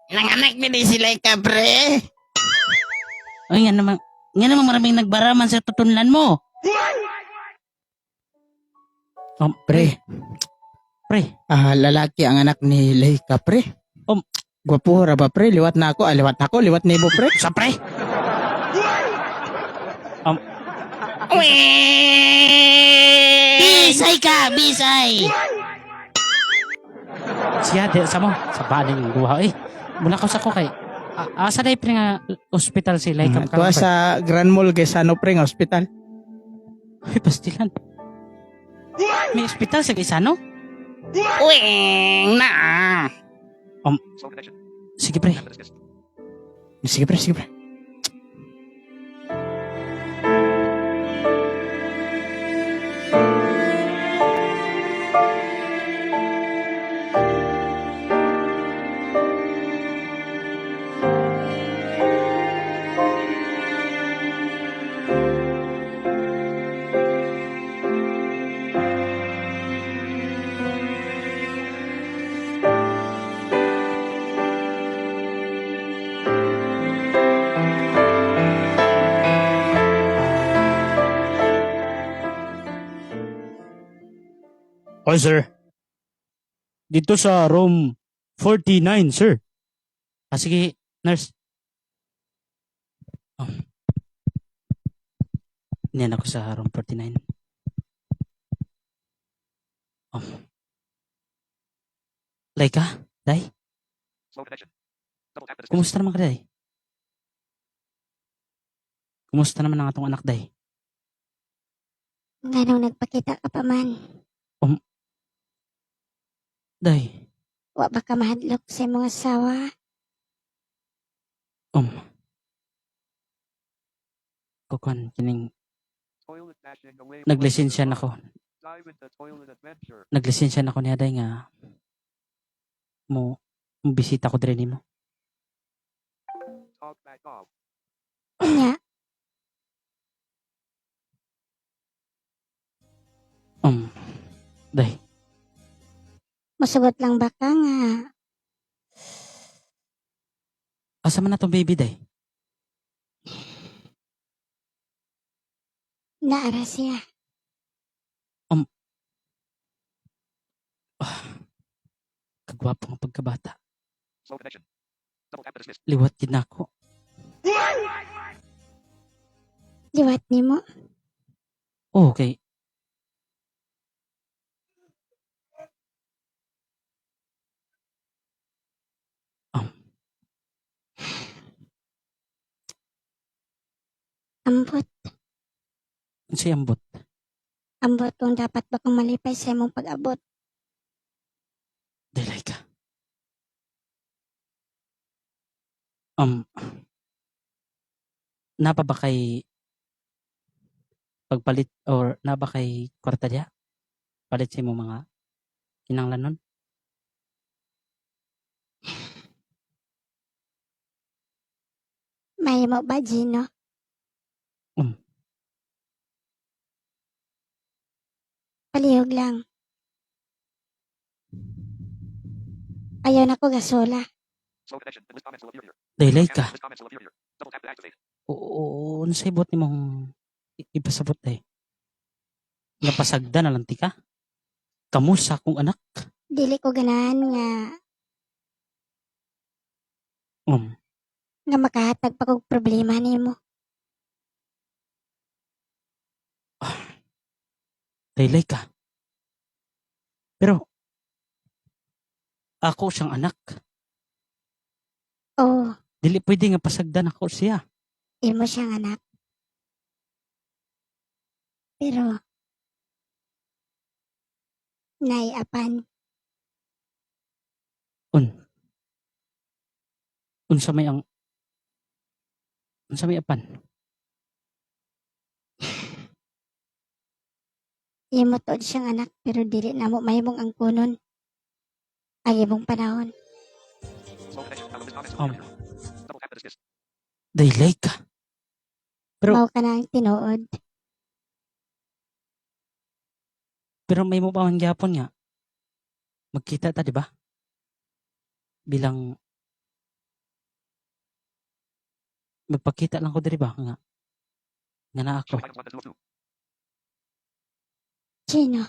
Nanganak na din sila ka, pre. Ay, nga naman maraming nagbaraman sa tutunlan mo. Pre, Pre, lalaki ang anak ni Laika, pre. Gwapo ra ba, pre? Liwat na ako. Ah, liwat na ako. Liwat ni Ibo, pre. Sa pre. Bisay ka, bisay. Siya, di, sa mo, sa baling duha eh. Mula ko sa ko kay, asa na pre nga ospital si Laika? Tuwa sa Grand Mall kay Sano, pre, nga hospital. Ay, pastilan. May ospital sa Gaisano? Uwing na! Slow connection. Sige pre, Tap to dismiss. Sige, pre, sige, pre. Oy, sir. Dito sa room 49, sir. Ah, sige, nurse. Oh. Niyan ako sa room 49. Oh. Laika, Day, Slow connection. Double tap to dismiss. Kumusta naman ka, Day? Kumusta naman ang atong anak, Day? Nganong nagpakita ka pa man? Day, Wa ba ka mahadlok sa imong asawa? Kukuan, kining Toilet dashing away. naglisensya na ko. Dive into toilet adventure. Naglisensya na ko niya, Day, nga mo bisita ko dre nimo. Talk back off. Unya, Day, musugot lang ba ka nga asa man na tong baby, Day? Naara siya? Kagwapo nga pagkabata. Slow connection. Double tap to dismiss. Liwat gid na ako. Liwat nimo? Oh, okay. Ambot. Unsay ambot? Ambot kung dapat ba kang malipay sa imong pag-abot. Dilay ka. Napa ba kay pagpalit or na ba kay kwarta diya? Palit sa imong mga kinanglanon? Mahimo ba, Gino? Palihog lang. Ayaw na ko gasola. Slow connection. List comments will appear here. Dilay ka. List comments will appear here. Double tap to activate. Oo, unsay buot nimong ipasabot day? Nga pasagda na lang ti ka? Kamu sa akong anak? Dili ko ganahan nga nga makahatag pa kog problema nimo. Daylay ka. Pero, ako siyang anak. Oo, Dili pwede nga pasagdan ako siya. Imo siyang anak. Pero naiapan. Unsa may apan? Imo tuod siyang anak pero dili namo mahimong angkonon ang imong panahon. Slow connection. List comments will appear here. Double tap to dismiss. Daylay ka. Pero- Mao ka na ang tinuod. Pero may mo pa man gyapon nga. Magkita ta, di ba? Bilang Magpakita lang ko diri ba nga nga naa ako. Gino,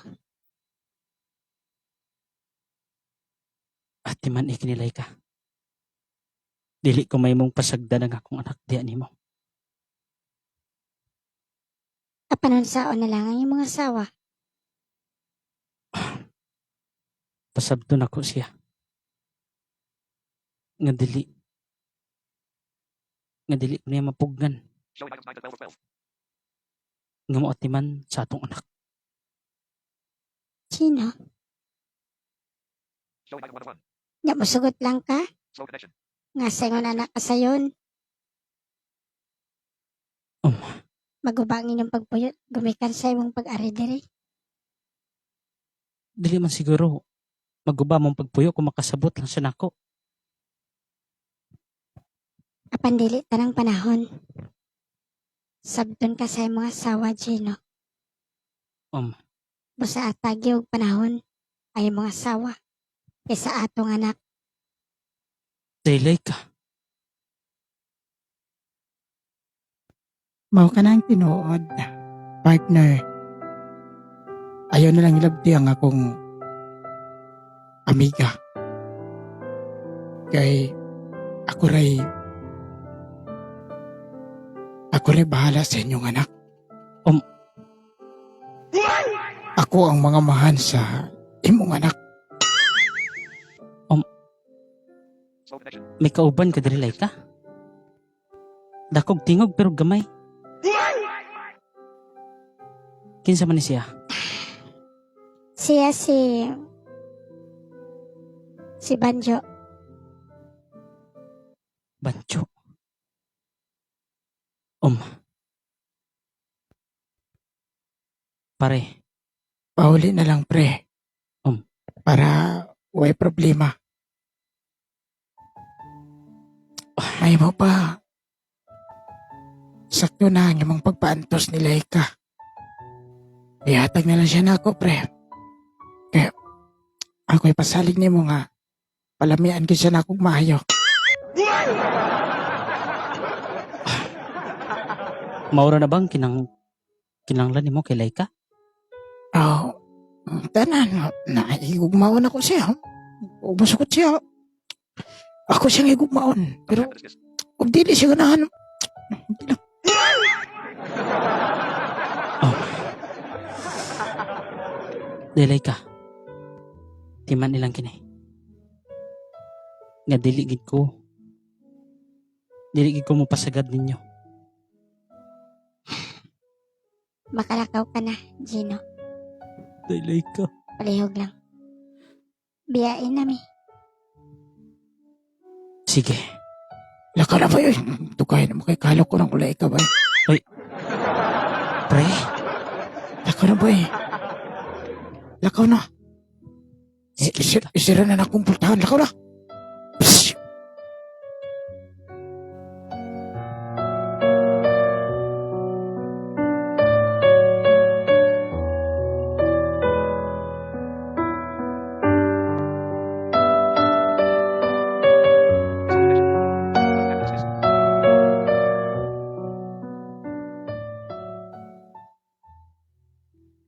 Ate man ikinilay ka. Dili ko may mong pasagdan ang akong anak diya nimo. apanon saon na lang ang imong asawa. Pasabton ako siya. Nga dili. Nga dili ko niya mapugnan. Nga mo atiman sa atong anak. Gino, nya mosugot lang ka? Nga sayon anak ka sayon. Um. Maguba ang inyong pagpuyot, gumikan sa imong pag-ari diri. Dili man siguro maguba mong pagpuyo kung makasabot lang siya nako. Apan dili tanang panahon. Sabton ka sa imong asawa, Gino. Um. Busa atagi og panahon ay imong asawa kaysa atong anak. Dilay ka. Mao ka na ang tinuod, partner. Ayaw na lang ilabti ang akong amiga. Kay ako ray bahala sa inyong anak. Ako ang mga mahan sa imong anak. May kauban ka diri ka. Dakog tingog pero gamay. Kinsa man ni siya? Siya si si Banjo. Bancho. Pare, Pauli na lang, pre. Para way problema. Ay mo pa. Sakto na ang imong pagpaantos ni Laika. Ihatag na lang siya na ako, pre. Kaya, ako'y pasalig nimo nga. Palamian ko siya na akong maayo. Maura na bang kinanglan nimo kay Laika? Oh, tanan, naigugmaon ako siya. Ug masukot siya. Ako siyang igugmaon. Pero, ug dili siya ganahan. Hindi lang. Dilay ka. Timan ilang kini. Nga dili gid ko. Dili gid ko mopasagad ninyo. Makalakaw ka na, Gino. Dilay ka. Palihog lang. Biyain nami. Sige. Laka na ba yun? Tukay na mo kay kalok ko ng kulay ka ba? Pre, Lakaw na ba eh? Lakaw na. Eh, isira na na akong pultahan. Lakaw na. Psst!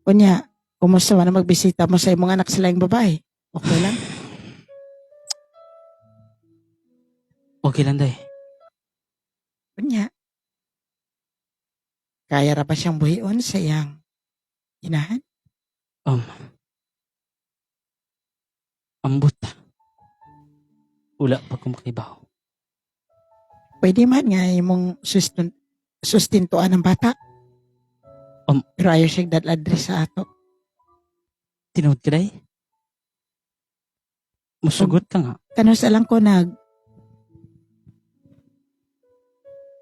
Unya, kumusta man ang magbisita mo sa imong anak sa laing babae? Okay lang? Okay lang day. Unya. Kaya ra ba siyang buhion sa iyang inahan? Ambot. Wala pa ko makibaw. Pwede man nga imong sustintuan ang bata. Pero ayaw siyang dadladri sa ato. Tinuod ka day? Musugot ka nga. Kanus alang ko Musugot.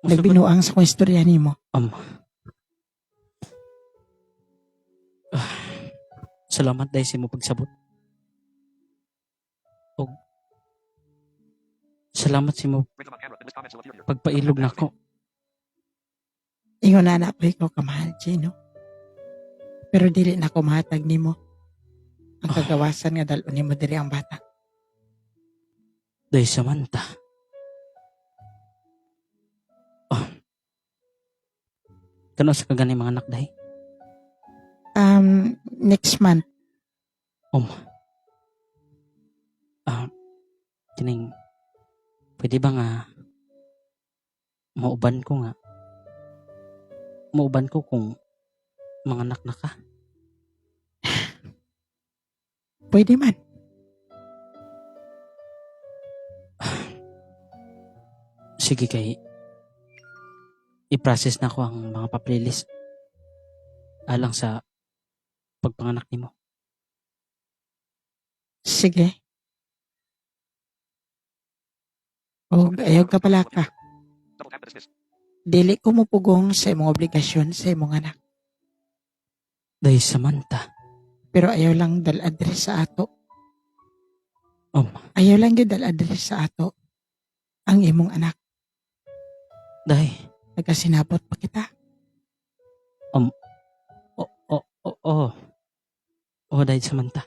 nagbinuang sa kong istorya nimo. Salamat dahil sa imo pagsabot. Og salamat sa imo pagpailog nako. Ingon na anak ko, ikaw kamahal, Gino. Pero dili na ko mahatag nimo. Ang kagawasan nga dalon nimo diri ang bata. Day Samantha. Oh. Kano sa kagani mga anak dahi? Next month. Kining pwede ba nga mauban ko nga mauban ko kung mga anak na ka? Pwede man. Sige kay i-process na ko ang mga papeles alang sa pagpanganak nimo. Sige. Og ayaw ka pala ka. Dili ko mupugong sa imong obligasyon sa imong anak. Day Samantha. Pero ayaw lang dal address sa ato. Oh. Ayaw lang gyud dal address sa ato. Ang imong anak. Day. Nagkasinabot pa kita. Oh, oh. Oh, Day Samantha.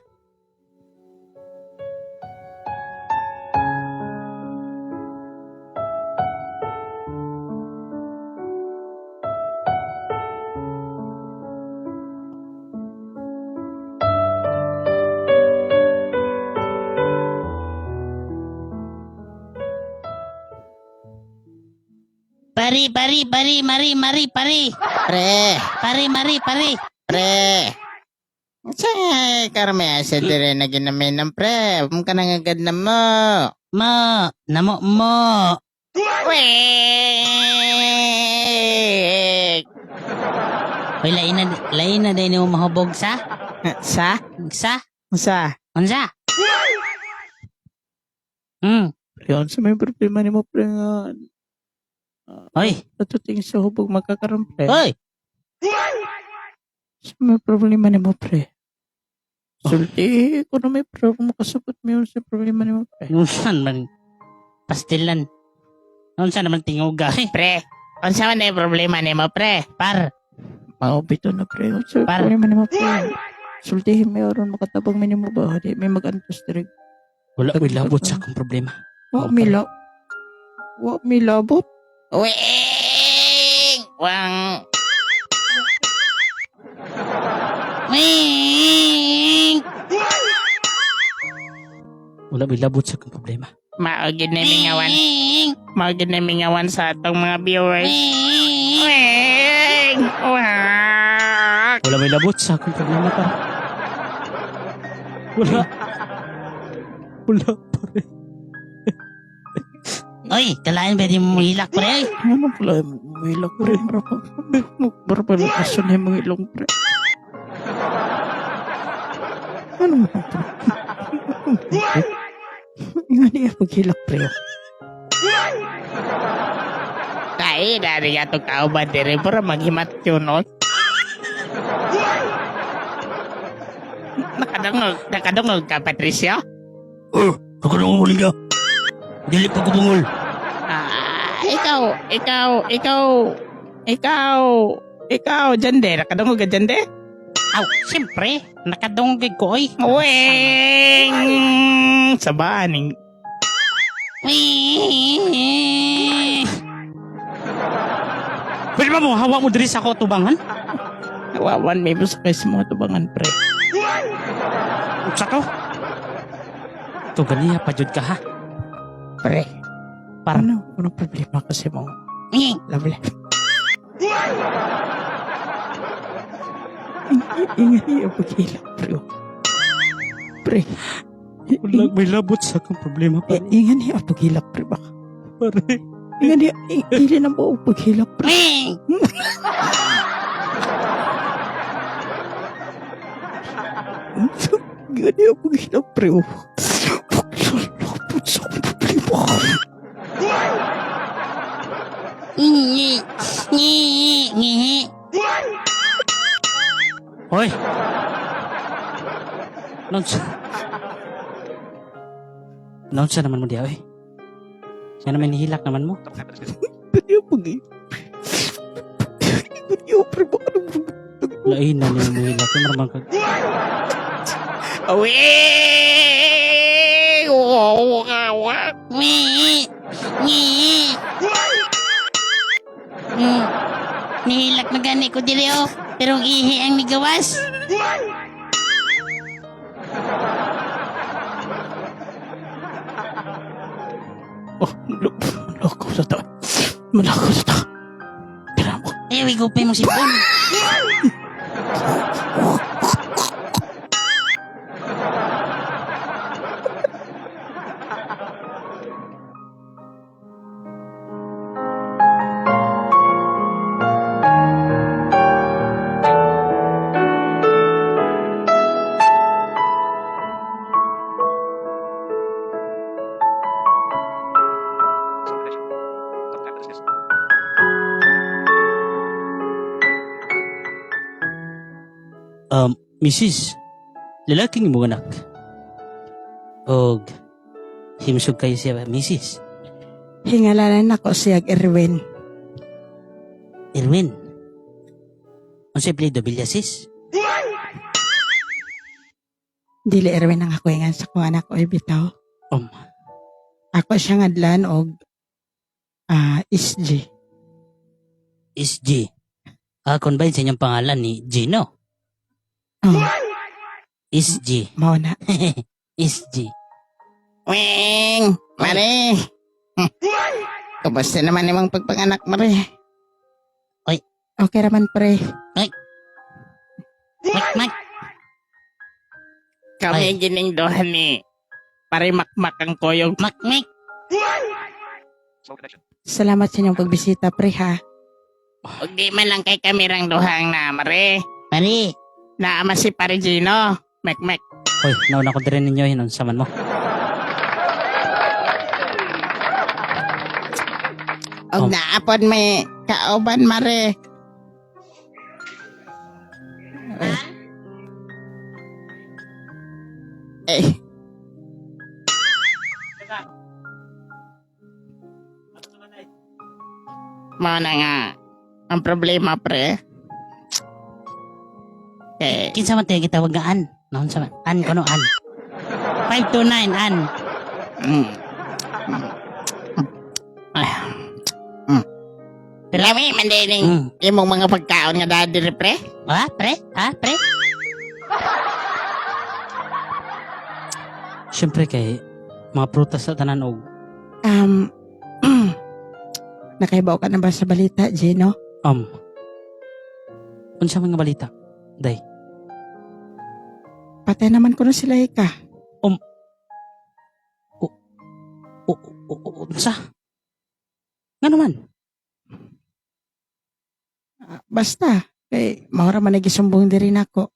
Pari, pari, pari, mari, mari, pari. Pre, Pari, mari, pari. pre. Sa karme sa dire na ginamin ng pre. Huwag ka nang agad na mo. Mo, namo mo. Wait! Hoy, lain na, lain na din mo mahubog sa? Sa? Sa? Sa? Unsa? Pre, unsa may problema nimo pre nga Hoy, natuting sa hubog magkakaroon pre? hoy. Sa may problema nimo pre? Sulti ko na may pre kung makasabot mo yun sa problema nimo pre. Unsan man pastilan. Unsa naman tinguga eh. Pre, unsa man ay problema nimo pre? Par, Maubito na pre. Unsa may Par. problema nimo pre? Sultihin mo aron makatabang mi nimo ba? Di may magantos diri. wala ko'y labot sa akong problema. Wa mi la Wa mi labot. Wing! Wang! Wing! Wala ko'y labot sa akong problema. Maugid na mingawan. Maugid na mingawan sa atong mga viewers. Wing! Wang! Wala may labot sa akong problema par. Wala. Wala pare. Oy, kalain ba di mo hilak pre? Ano pala may ilong pre? Mura pa lang kaso na yung mga ilong pre. Ano mo pre? Nga niya paghilak pre. oh. Ay, dari atong kauban dire para maghimat yun, no? Nakadungog, nakadungog ka, Patricio? Eh, kaganong muli ka. Dili pa kubungol. Ah, ikaw, ikaw, ikaw, ikaw, ikaw, Jande, nakadungog ka, Jande? Aw, siyempre, nakadunggig ko oy. Weng! Sabaning. Wing! Pwede ba mo hawak mo diri sa ako tubangan? Nawawan may busa kayo sa mga tubangan pre. Sa to? To ganiya pa jud ka ha. Pre. Par. Ano? Ano problema kasi mo? Wing! Love life. Ingat niya paghilak pre. oh. Pre. Wala may labot sa akong problema Eh, pare. ingat niya paghilak pre baka. Pare. Ingat niya, dili na mo paghilak pre. Wing! Ingat niya paghilak pre. oh. Paglalapot sa akong problema. Ngi! Ngi! Ngi! Hoy! Nonsa. Nonsa naman mo diya, oy. Nga naman nihilak naman mo. Pero pag Ingat niya pre baka nang Lain na niyo mo hilak. Kaya maramang kag... Weng! Ngi! Ngi! Nihilak na gani ko diri oh. Pero ang ihi ang nigawas. Oh, loko sa ta. Malako sa ta. Tira mo. Ayaw, igupay mo sipon. Mrs. Lalaking imong anak. Og himsog kayo siya, Mrs. Hingalanan nako siya Erwin. Erwin. Unsay apelyido, Villasis? Dili Erwin ang ako ingan sa kuha anak oy bitaw. Ako siya ngadlan og SG. SG. Ah, combine sa inyong pangalan ni Gino. Oh, SG. mao na. SG. Weng! Mare! Kumusta naman imong pagpanganak, Mare? Oy. Okay raman, pre. Mak, mak. Kami gining duha ni pare makmak ang koyog. Mak, mak. Salamat sa inyong pagbisita, pre, ha? Ug di man lang kay kami rang duhang na, Mare. Mari. Naama si Pare Gino. Mek-mek. Hoy, nauna ko diri ninyo hinon saman mo. Og Oh. naapod may kauban, Mare. Eh. Mao na nga. Ang problema, pre. Eh, Kinsa man tayo gitawag nga an? Naon sa man? An kono an. 529 an. Ah. Lami man din imong mga pagkaon nga dadiri, pre. Ah, pre? Ah, pre? Siyempre kay mga prutas sa tanan og Nakaibaw ka na ba sa balita, Gino? Unsa man nga balita? Day. Patay naman ko na sila ika. O, unsa? Nga naman? Ah, basta, kay maura man nagisumbong diri nako.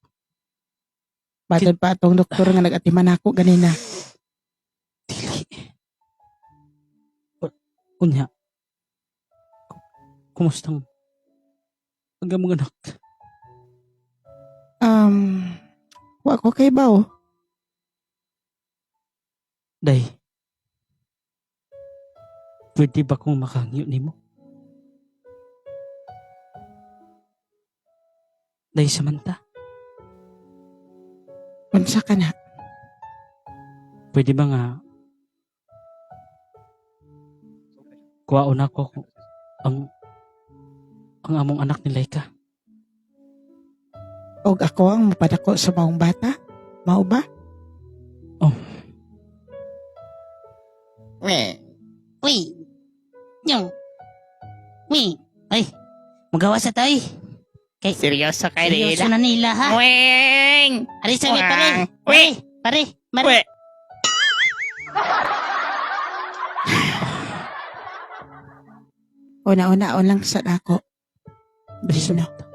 Batod pa atong doktor nga nag-atiman ako ganina. Dili. Unya. Kumusta ang among anak? Wa ko kay baw. Day. Pwede ba kong makangyo nimo? Day Samantha, Unsa ka na? pwede ba nga kuwaon ako ang among anak ni Laika? Og ako ang mapadako sa maong bata? Mao ba? Oh. Eh, Uy. Nyong. Uy. Ay. Magawa sa tayo. Kay Seryoso kay seryoso na nila ha. Weng! Ari sabi pare. Uy! Pare, mare. Uy! Una-una lang sa dako. Day Gino. Samantha.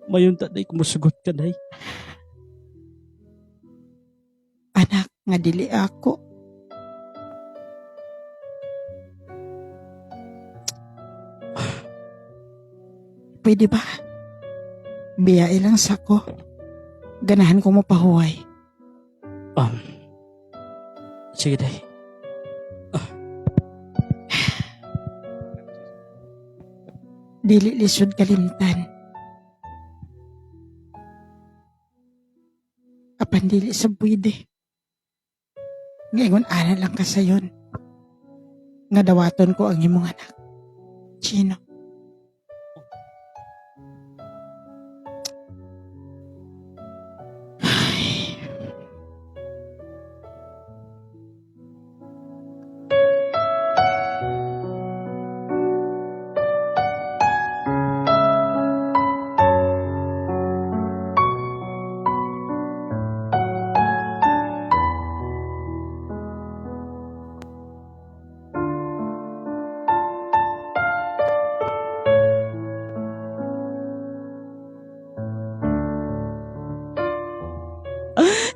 Mayon ta day kumusugot ka day. Anak, nga dili ako. Pwede ba? Biyae lang sa ko. Ganahan ko mo pahuway. Sige day. Dili lisod kalimtan. Apan dili sa pwede. Ngayon ana lang ka sayon. Nga dawaton ko ang imong anak. Chino.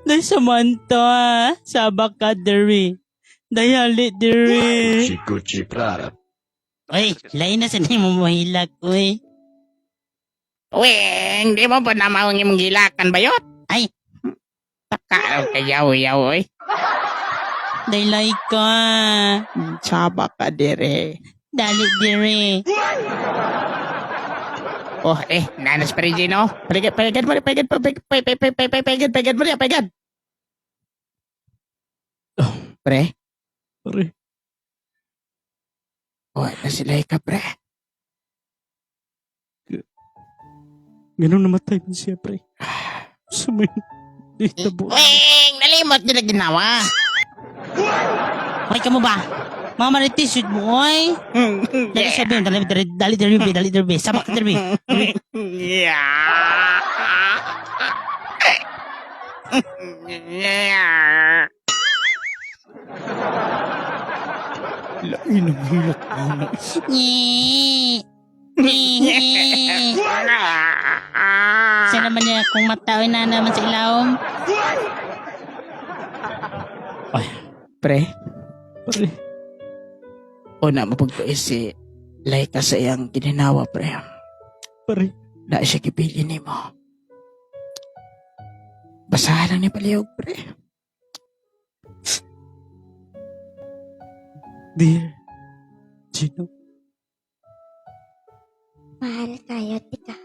Day Samantha, sabak ka diri. Dayali diri. Gucci, Gucci, Prada. Uy, lain na sa nimo mo hilak, uy. Weng, di mo pa na maong imong gilakan bayot? Ay. Taka kayaw yaw oy. Daylay ka. Saba ka dire. Dali diri. Oh, eh, nanas pa rin Gino. Paligad, paligad mo, paligad, paligad, paligad, paligad, paligad, paligad mo, paligad. Oh, pre. Pre. Oh, na sila ka, pre. Ganun namatay man siya, pre. Sa may nahitabo. Weng, nalimot nila ginawa. Hoy, kamo ba? Mga marites, yun mo, oy. Dali sabihin, dali, dali, dali, dali, dali, dali, sabak ka dali. Yeah. Yeah. Lain ang hilak na. Nyi. Nyi. Sa naman niya, kung mata, oy, na naman sa ilawom. Pre, Pre. una mapagtuis si Laika sa iyang gininawa, pre. Pre. Na siya gipili nimo. Basahan lang ni Palihog, pre. Dear Gino. Mahal kayo, tika.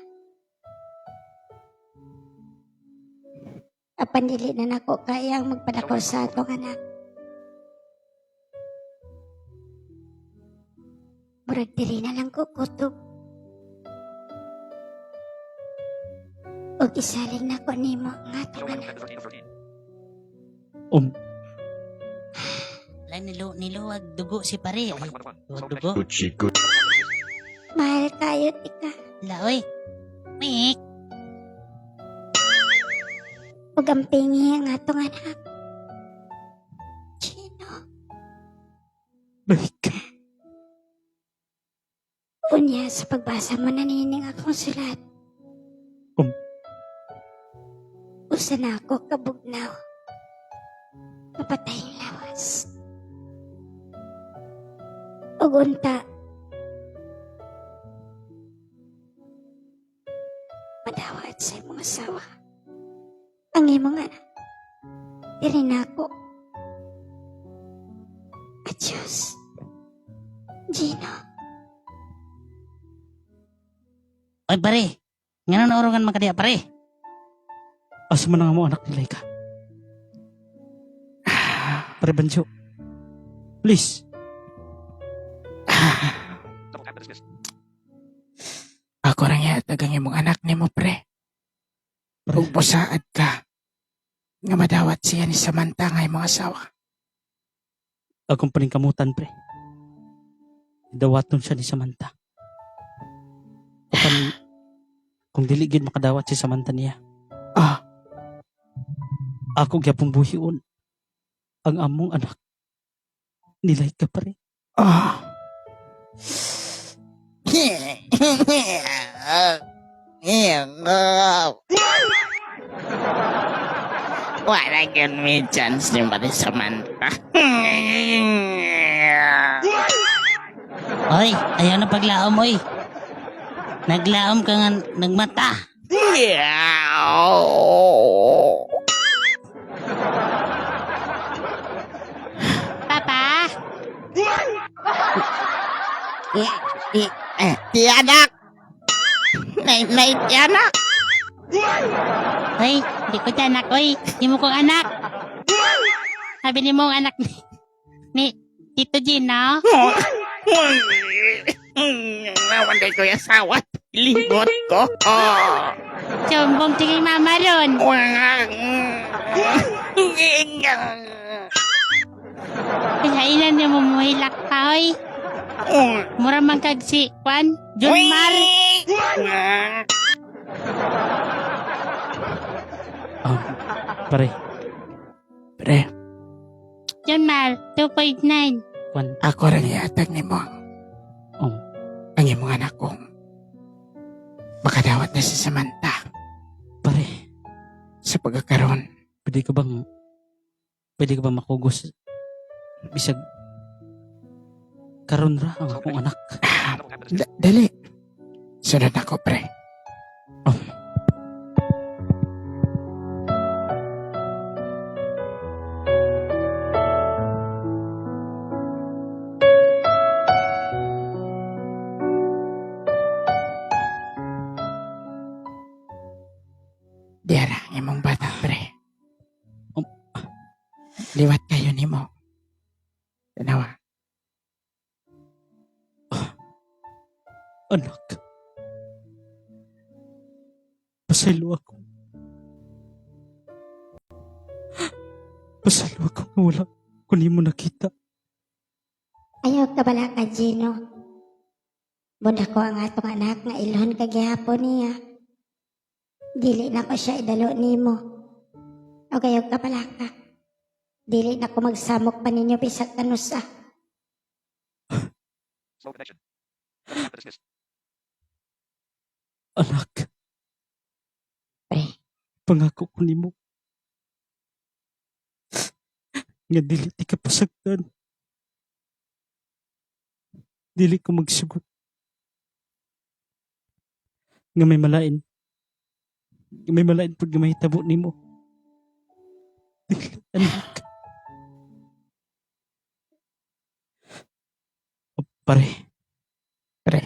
Apan dili na nako kayang magpadako sa atong anak. Murag diri na lang ko kutob. Og isalig na ko nimo ang atong anak. Wala, niluwag dugo si pare. Ay, luwag dugo. Gucci, Gucci. Mahal kayo, tika. Wala, oy. Mik. Ug ang pingi ang atong anak. Chino, Laika. unya sa pagbasa mo nanining akong sulat. Usa na ako kabugnaw. Mapatay ang lawas. Ug unta, madawat sa imong asawa. Ang imong anak. Diri na ako. Adios. Gino. Oy, pare. Nga na naurungan man ka diya, pare. Asa man ang mo anak ni Laika? Pre Banjo. Please. Ako rang ihatag ang imong anak nimo, pre. Pre. Ug mosaad ka nga madawat siya ni Samantha nga imong asawa. Akong paningkamutan, pre. Dawaton siya ni Samantha. Apan, kung dili gyud makadawat si Samantha niya. Ah. Ako gyapon buhion ang among anak. Ni Laika, pre. Ah. Wala gyud may chance ni Maria Samantha. Oy, ayaw na paglaom, oy. Naglaom ka nga, nagmata. Papa? Tiyanak! Nay, tiyanak! Oy, di ko siya anak, oy. Di mo kong anak. Sabi ni mo ang anak ni Tito Gino. Nawanday ko yung asawa. Libot ko. Sumbong sige mama ron. Kaya niyo mo muhilak pa, oy. Mura man kag si Juan, Junmar. Pare, Pre, Junmar, 2.9. kwan. ako rang ihatag ni mo Oh. ang imong anak kong makadawat na si Samantha Pare, sa pagkakaroon. Pwede ko bang makugos bisag karon ra ang akong anak? Dali. Sunod ako, pre. Oh. Diara, ang imong bata, pre. Liwat kayo nimo. Tanawa. Anak. Pasaylo ako. Pasaylo ako nga wala ko nimo nakita. Ayaw ka bala ka, Gino. Bunda ko ang atong anak nga ilhon kagihapon niya. Dili na ko siya idalo nimo. O kayo ka bala ka. Dili na ko magsamok pa ninyo bisag kanusa. Anak, Pre, pangako ko nimo nga dili ti ka pasagdan. Dili ko magsugot nga may malain. Nga may malain pud nga mahitabo nimo. Dili, anak. Oh, pare, Pre,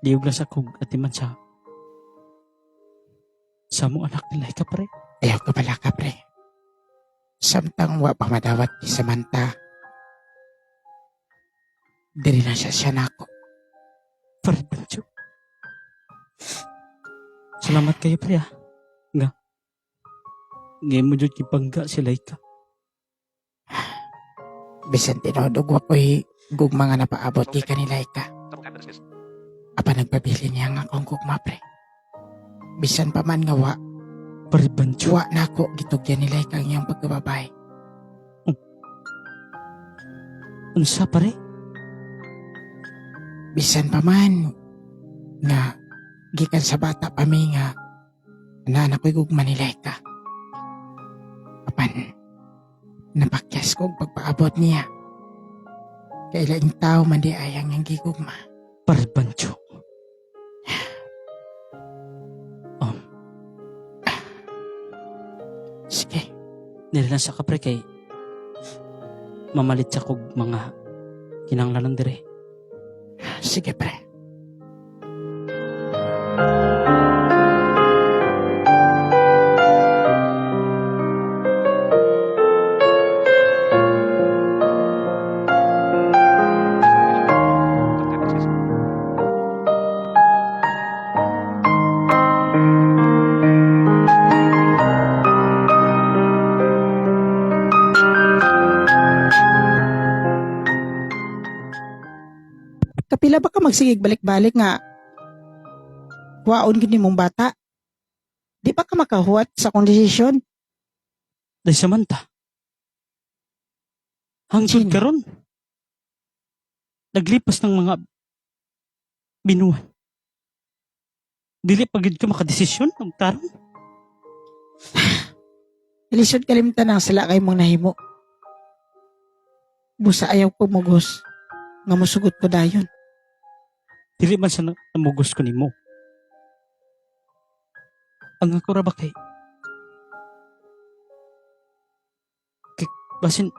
liog lang sa kog atiman sa mo anak ni Laika, pare. Ayaw ka pala ka, pre. Samtang wa pa madawat ni Samantha, diri na siya siya nako. Pare Banjo. Salamat kayo, pre, ah. Nga. Ngayon mo dyan kipangga si Laika. Bisan tinuod og wa ko'y gugma nga napaabot gikan ni Laika. Apa nagpabili niya nga akong gugma, pre. Bisan pa man nga wa, Pare Banjo. wa nako gitugyan ni Laika ang iyang pagkababae. Unsa, pare? Bisan pa man nga gikan sa bata pa mi nga nana ko'y gugma ni Laika. Apan napakyas ko og pagpaabot niya. Kay laing tao man di ay ang iyang gigugma. Pare Banjo. Sige, Nila sa ka, pre, kay mamalit sa kog mga kinanglanon dire. Sige, pre. Kapila ba ka magsigig balik-balik nga kuwaon gid nimong bata? Di ba ka makahuwat sa akong desisyon? Day Samantha. Hangtod Sino? karon, naglipas ng mga binuan. Dili pa gid ka makadesisyon og tarong. Ilisod kalimtan ang sala kay mong nahimo. Busa ayaw ko mugos nga musugot ko dayon. Dili man sa namugos ko nimo. Ang ako ra ba kay basin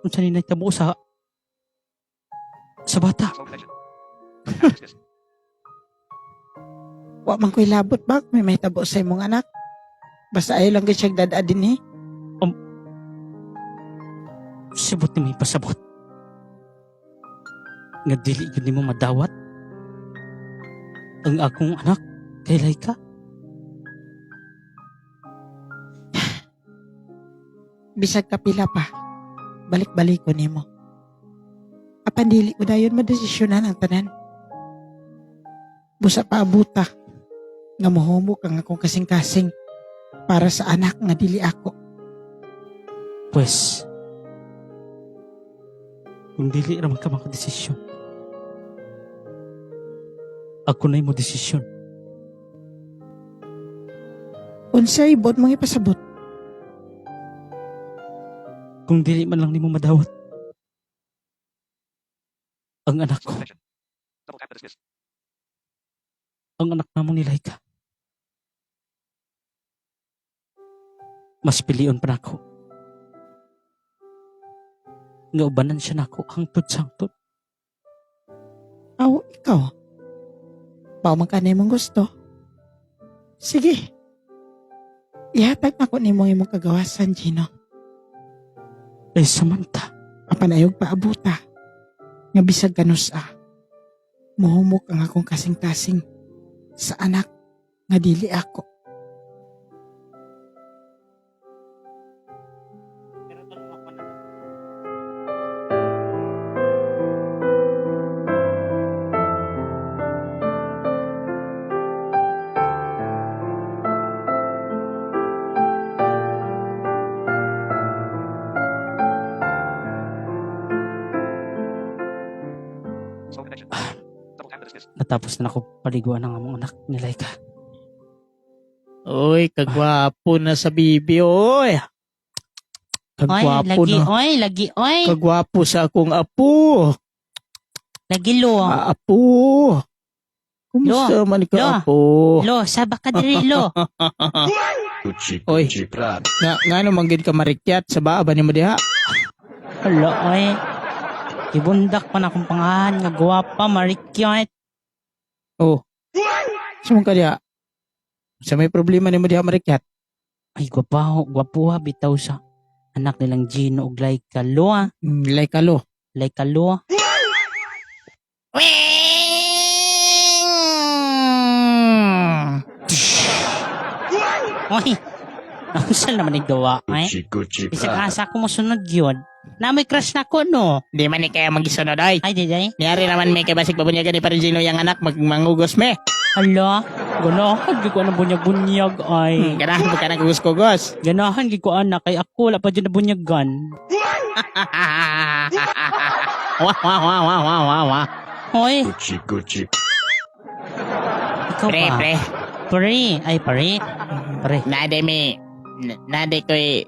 unsa ni nahitabo sa bata. Wa man ko'y labot ba kung may mahitabo sa imong anak? Basta ayaw lang gid siya dad din eh. Sibot ni may pasabot nga dili gyud nimo madawat ang akong anak kay Laika. Bisag kapila pa, balik-balik ko nimo. Apan dili ko dayon madesisyonan ang tanan. Busa pa abuta nga mohumok ang akong kasing-kasing para sa anak nga dili ako. Pues, kung dili ra man ka makadesisyon, ako na mo desisyon. Unsay buot mong ipasabot? Kung dili man lang nimo madawat ang anak ko, ang anak namong ni Laika. Mas pilion pa nako nga ubanan siya nako hangtod sa hangtod. Aw, ikaw. Mao man ka na imong gusto. Sige. Ihatag nako nimo ang imong kagawasan, Gino. Ay, Samantha. Apan ayog paabuta. Nga bisag ganus ah. Muhumok ang akong kasing-kasing sa anak nga dili ako. Natapos na ako paliguan ang among anak ni Laika. Oy, kagwapo na sa bibi, oy. Oy, Kagwapo lagi, na. oy, lagi, oy. Kagwapo sa akong apo. Lagi, lo. Ah, apo. Kumusta man ka, Lo. apo? Lo, saba ka diri, lo. Oy. Nga, nga naman gid ka marikyat sa baa ba nimo diha? Hala, oy. Gibundak pa na akong pangahan nga gwapa, marikyot. Oh. Sumong ka diha? Sa may problema nimo diha marikyat? Ay, gwapaho, gwapuha, bitaw sa anak nilang Gino ug Laika. Lo, ah. Like alo. Laika, lo. Oy, Ang naman naggawa, ay. Bisag asa ko mosunod yun. Na may crush na ko, no? Di man ni kaya magisunod ay. Ay, di, di. Niyari naman may kay basig pabunyagan ni Parigino yang anak magmangugos me. Hala, ganahan gid ko anang bunyag-bunyag ay. Ganahan pa ka nagugos-kugos. Ganahan gid ko anak kay ako wala pa dyan nabunyagan. Wah wah wah wah wah wah wah. Hoy. Ikaw Pre, ba? pre. Pre, ay pare. Pare. Nade mi nade ko'y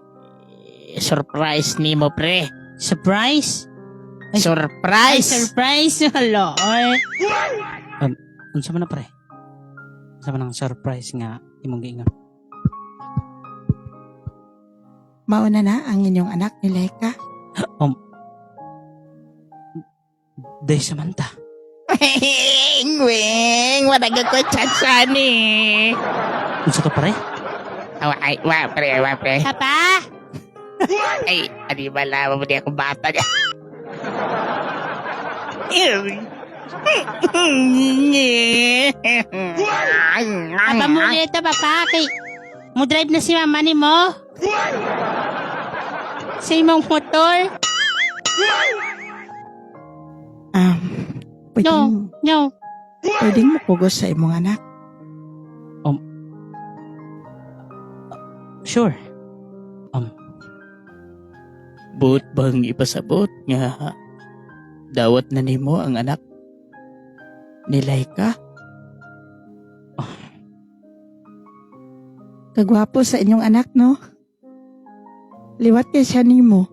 surprise nimo pre. Surprise? Ay, Surprise! Ay, surprise. Hala, oy. Unsa man na pre? Unsa man ang surprise nga imong giingon? Mauna na ang inyong anak ni Laika. Day, Samantha. Wing, wing, wala ko chance ni. Unsa to pare? Awa, ay, wa, pre, wa, pre. Papa! Ay, adi ba la, mabuti akong bata niya. Papa mo ito, papa. Kay, mo drive na si mama ni mo. Sa imong motor. Pwedeng, No. pwedeng mukugos sa imong anak. Sure. But bang ipasabot nga dawat na nimo ang anak ni Laika? Kagwapo sa inyong anak, no? Liwat kay siya nimo.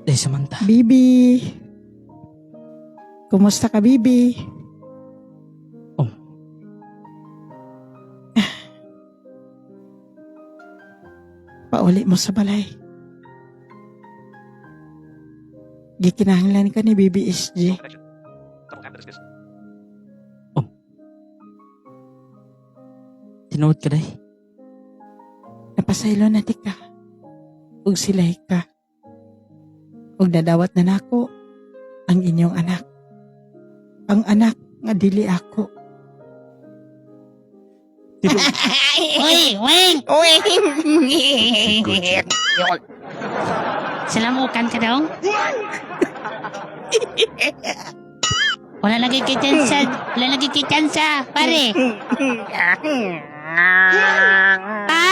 Day, Samantha. Bibi. Kumusta ka, Bibi? Oh. Pauli mo sa balay. Gikinahanglan ka ni Bibi SG. Tinuod ka, day. Napasaylo na ti ka. Ug silay ka. Ug nadawat na nako ang inyong anak. Ang anak nga dili ako. Uy, wing! Salamukan ka daw? Wala lagi kay tsansa. Wala lagi kay tsansa, pare. Pa!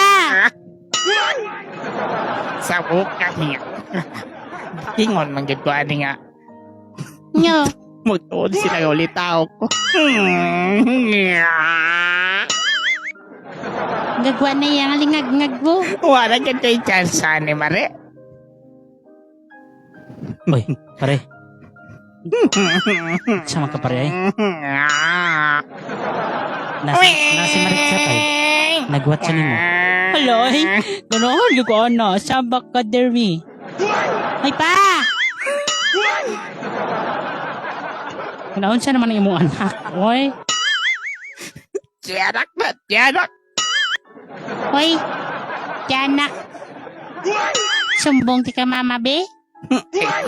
Sa buka niya. Ingon man gid ko ani nga. No. Magtuon sila ulit tao ko. Gagwa na yang alingag-ngag mo. Wala gid kay chance ani mare. Oy, pare. Sama ka pare ay. Nasa Maritza kay. Nagwat siya nimo. Aloy, ganoon yung ko ano, sabak ka dermi. Ay pa! Kanaon siya naman ang imong anak, oy. Tiyanak na, tiyanak. Hoy, tiyanak. Sumbong ti ka mama, be.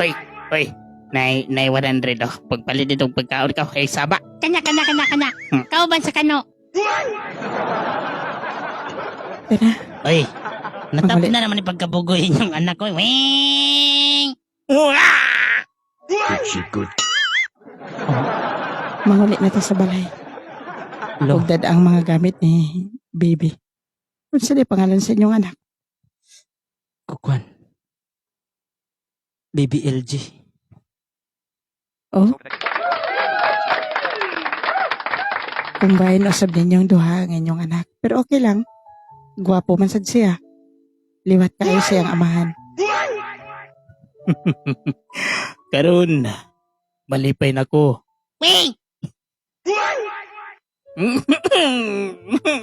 Hoy, hoy. Nay 100 oh. Pagpalit itong pagkaon ka, kay saba. Kanya, kanya, kanya, kanya. Kauban sa kano. Tara. Oy, natap Mali. na naman ipagkabugoy yung anak ko. Wing! Manguli na ta sa balay. Lo, Ugdad ang mga gamit ni baby. Unsa di pangalan sa inyong anak? Kukuan. Baby LG. Oh. Combine usab ninyong duha ang inyong anak. Pero okay lang. Gwapo man sad siya. Liwat kayo siyang amahan. Karon, malipay na ko. Wing!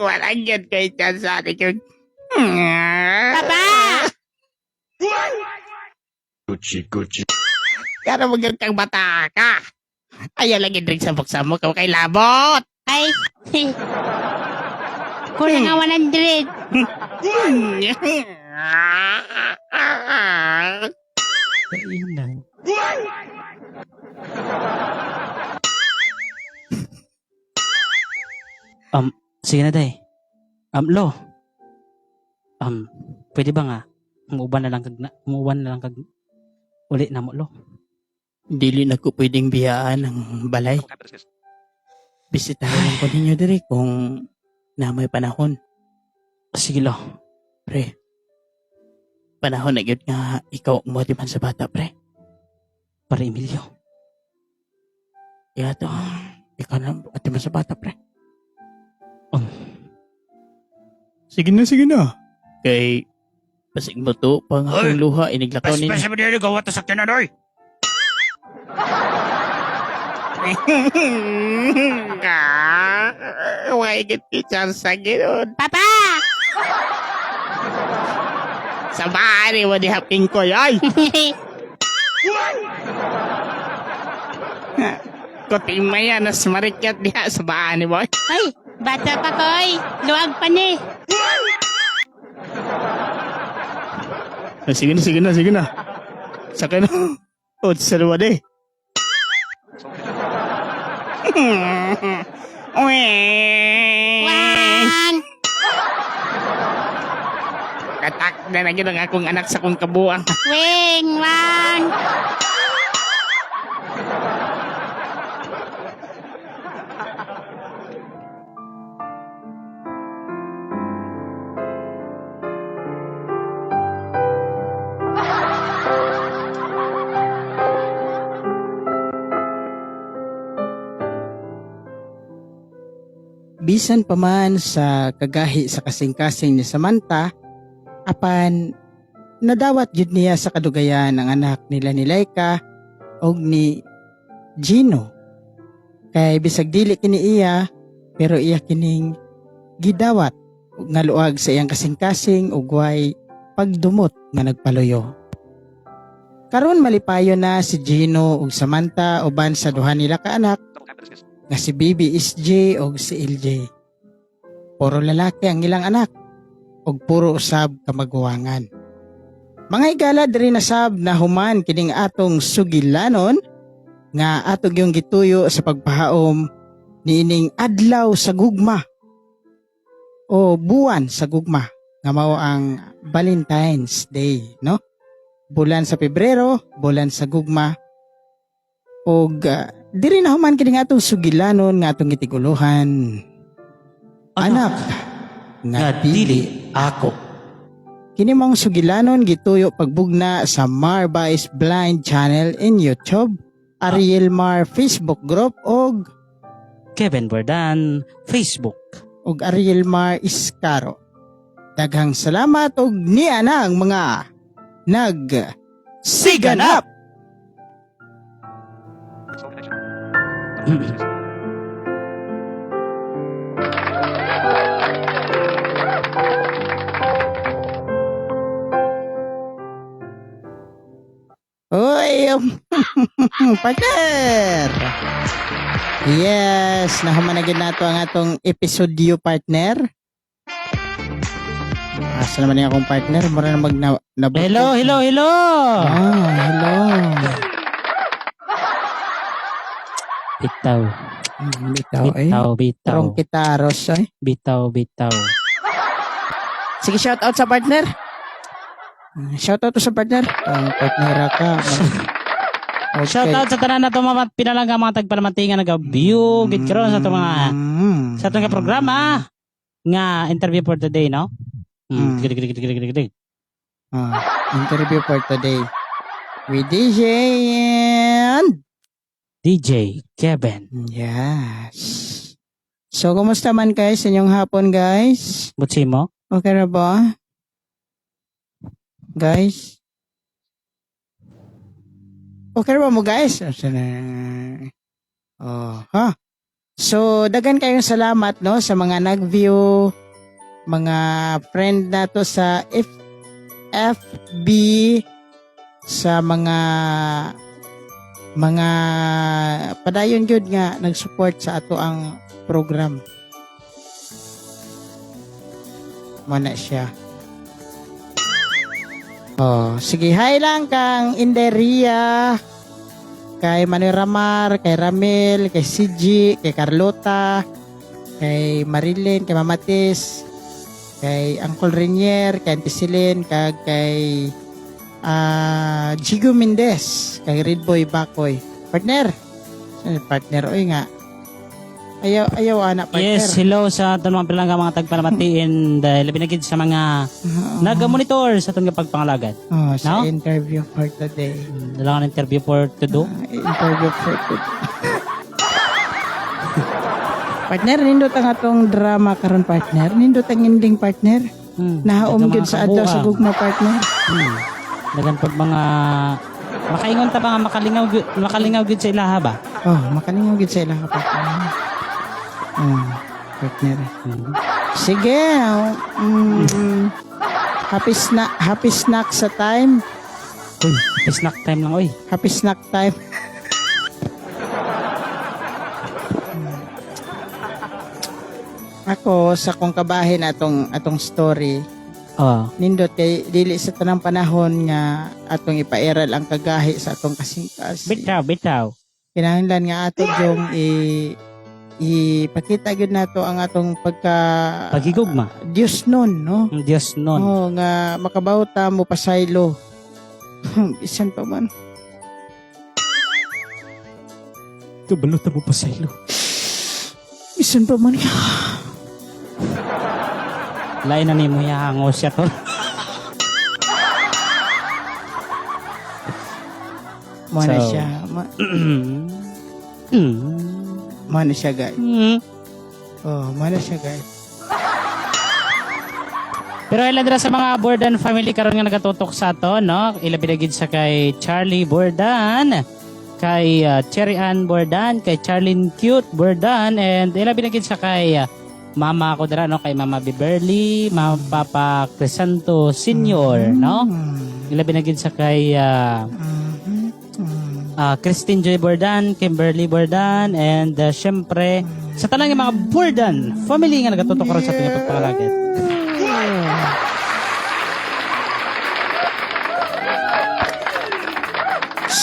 Walang yan kay chance sa atin yung... Papa! Kaya mo kang bata ka. Ayaw lagi drink sa buksa mo, kay labot. Ay! Kulang nga 100. Kainan. Sige na, day. Lo. Pwede ba nga? Umuuban na lang kag, umuuban na lang kag, uli na mo, lo. Dili na ko pwedeng biyaan ang balay. Bisitahin lang ko ninyo diri kung na may panahon. Sige, lo. Pre, panahon na gyud nga ikaw ang motiman sa bata, pre. Pare Emilio. Iya to. Ikaw na ang atiman sa bata, pre. Sige na, sige na. Kay, pasig mo to, pang akong luha, iniglakaw ninyo. Pes, pes, gawa ta sakyanan, oy! Why get the chance again? Papa! Sa bahay mo di haping ko, ay! Kuting maya, nas marikyat diha sa bahay mo. Ay, bata pa koy. Luwag pa ni. Sige na, sige na, sige na. Sakay na. O, sa luwa di. Wang! Katak na na yun ang akong anak sa kong kabuang. Wing! Wang! Bisan pa man sa kagahi sa kasing-kasing ni Samantha, apan nadawat jud niya sa kadugayan ang anak nila ni Laika og ni Gino. Kay bisag dili kini iya, pero iya kining gidawat ug nga luag sa iyang kasing-kasing ug way pagdumot nga nagpaluyo. Karon malipayo na si Gino ug Samantha uban sa duha nila ka anak nga si Bibi SJ og si LJ. Puro lalaki ang ilang anak ug puro usab kamaguwangan. Mga higala diri na sab na human kining atong sugilanon nga atong yung gituyo sa pagpahaom niining adlaw sa gugma o buwan sa gugma nga mao ang Valentine's Day, no? Bulan sa Pebrero, bulan sa gugma og diri na human kini nga atong sugilanon nga atong gitiguluhan. Anak nga dili ako. Kini mong sugilanon gituyo pagbugna sa Marba is Blind channel in YouTube, Ariel Mar Facebook group og Kevin Bordan, Facebook. Og Ariel Mar Iscaro. Daghang salamat og niya na ang mga nag siganap. Uy, partner! Yes, nahuman na gyud nato ang atong episodyo, partner. Asa naman yung akong partner? Mura na mag na, Hello, hello, hello! Ah, hello. Bitaw, Bitaw eh. bitaw, bitaw. Tarong kitaros eh. Bitaw, bitaw. Sige, shout out sa partner. Shout out to sa partner. Ang partner ka. Okay. Shout out sa tanan na to mga pinalangga mga tagpalamatingan nag-view gid karon sa atong mga sa atong nga programa nga interview for today, no? Gid gid gid gid gid. Ah, interview for today with DJ and DJ Kevin. Yes. So, kumusta man guys? Inyong hapon, guys? Butsi mo? Okay na ba? Guys? Okay na ba mo, guys? Oh, ha? So, dagan kayong salamat, no, sa mga nag-view, mga friend nato sa FB, sa mga padayon gyud nga nag-support sa ato ang program. Mana siya. Oh, sige, hi lang kang Inderia, kay Manuel Ramar, kay Ramil, kay CG, kay Carlota, kay Marilyn, kay Mamatis, kay Uncle Renier, kay Auntie Celine, kag kay Jigo Mendez, kay Red Boy Bakoy. Partner. Saan yung Partner, oy nga. Ayaw, ayaw, anak, partner. Yes, hello sa atong mga pinalangga mga tagpalamatiin dahil labi na gid sa mga nag-monitor sa atong pagpangalagad. Oh, sa No? interview for today. Dala interview for to do. Interview for today. Partner, nindot ang atong drama karon partner. Nindot ang ending, partner. Nahaom Daghang gyud mga sa adlaw sa kabuang. gugma, partner. Dagan pag mga makaingon ta ba nga makalingaw makalingaw gyud sa ilaha ba? Oh, makalingaw gyud sa ilaha, partner. Oh, partner. Sige. Happy snack, happy snack sa time. Uy, happy snack time lang oy. Happy snack time. Ako sa kong kabahin atong atong story Oh. nindot kay dili sa tanang panahon nga atong ipairal ang kagahi sa atong kasingkas. Bitaw, bitaw. Kinahanglan nga ato yung ipakita gyud nato ang atong pagka Pagigugma. Dios nun, no? Ang Diyos nun. Oo, nga makabaw ta mo pasaylo. Bisan pa man. Kabalo ta mo pasaylo. Bisan pa man. Lain na nimo yahango siya tol. Mo na So, siya. Mo na siya, guys. Oh, mo na siya, guys. Pero ila dira sa mga Bordan family karon nga nagatutok sa ato, no? Ilabi na gid sa kay Charlie Bordan, kay Cherry Ann Bordan, kay Charlene Cute Bordan, and ilabi na gid sa kay mama ko dira, no? Kay Mama Beverly, Mama Papa Crisanto Senior, no? Ilabi na gid sa kay Christine Joy Bordan, Kimberly Bordan, and syempre sa tanang nga mga Bordan family nga nagatutok karon sa ating pagpangalagad.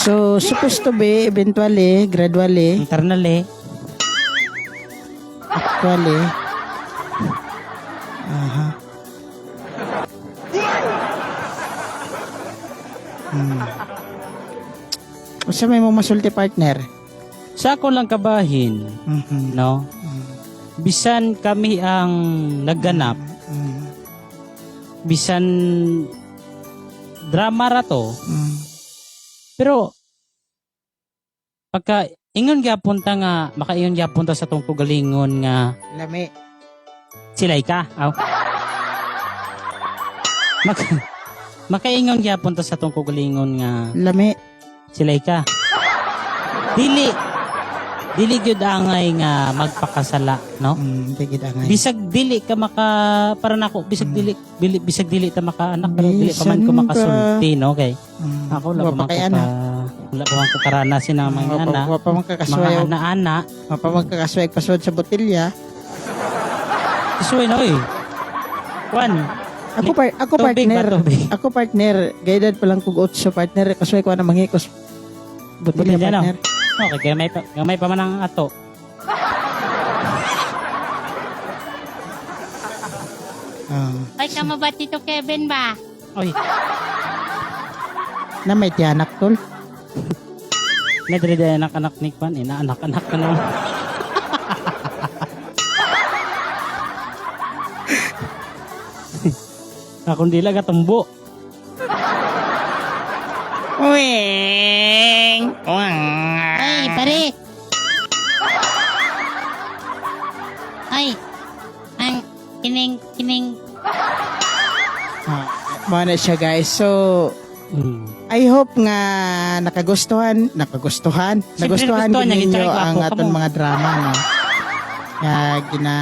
So, supposed to be, eventually, gradually, Internally, actually, aha. Unsa may mo masulti, partner? Sa ako lang kabahin, no? Bisan kami ang nagganap, bisan drama ra to, pero pagka ingon gyapon ta nga makaingon gyapon ta sa tong kagalingon nga Lami. silay ka. Aw. Makaingon gyapon ta sa tong kagalingon nga Lami. silay ka. Dili. Dili gyud angay nga magpakasala, no? Di gid angay. Bisag dili ka maka para nako bisag dili, dili bisag dili ta maka anak pero dili pa man ko Bisan pa. makasulti, no? Kay ako wala Wa pa man pa kay ko anak. wala pa man ko karanasin ang mga Wa pa, anak, wa pa man mga kakasway, ana-ana. wa pa man kakasway pasod sa botelya. Suway na oy. Kwan. Ako Tubig ba, partner. tubig? Ako partner, guided pa lang kog 8 partner, kasway ko na mangikos botelya Botelya, no? partner. Okay, gamay pa man ang ato. Ah. Ay, kamo ba Tito Kevin ba? Oy, Na may tiyanak tol. may diri diri anak-anak ni Kwan, ina anak-anak ka naman. Akong dila katumbo. Wing! Ay, pare. Ay, ang kining kining Ah, mao na siya guys. So, I hope nga nakagustuhan, Siyempre, nagustuhan nagustuhan din niya, ninyo gitsaka ang gwapo ka aton mo. mga drama, no? Nga gina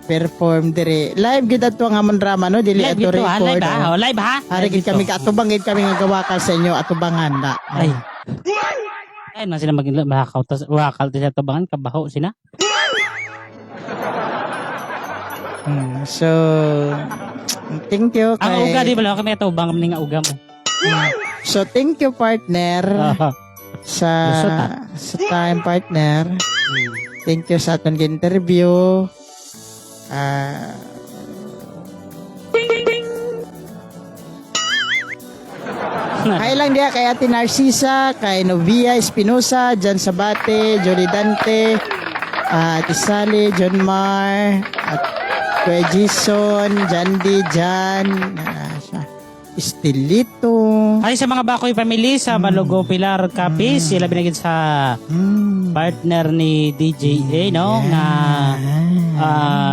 perform dire. Live gid ato ang amon drama, no? Dili Live ato gito ha, record. live ha, oh. oh, live ha. Ari Live gid kami gito. kaatubang gid kami nga gawakal sa inyo atubangan da. Ay. Ay, man sila maging makakaw tas wakal tas atubangan kabaho sila. So thank you Ang kay uga di ba kami atubang kami nga uga mo. So thank you partner sa Lusot, ah. sa time partner. Thank you sa aton interview. Ah Hi lang diya kay Ate Narcisa, kay Novia Espinosa, John Sabate, Jolie Dante, Ate Sally, John Mar, at Kuya Jason, Jandy, Jan, siya. Estelito. Ay sa mga Bakoy family sa Malogo Pilar Capiz, sila binagid sa partner ni DJ A no nga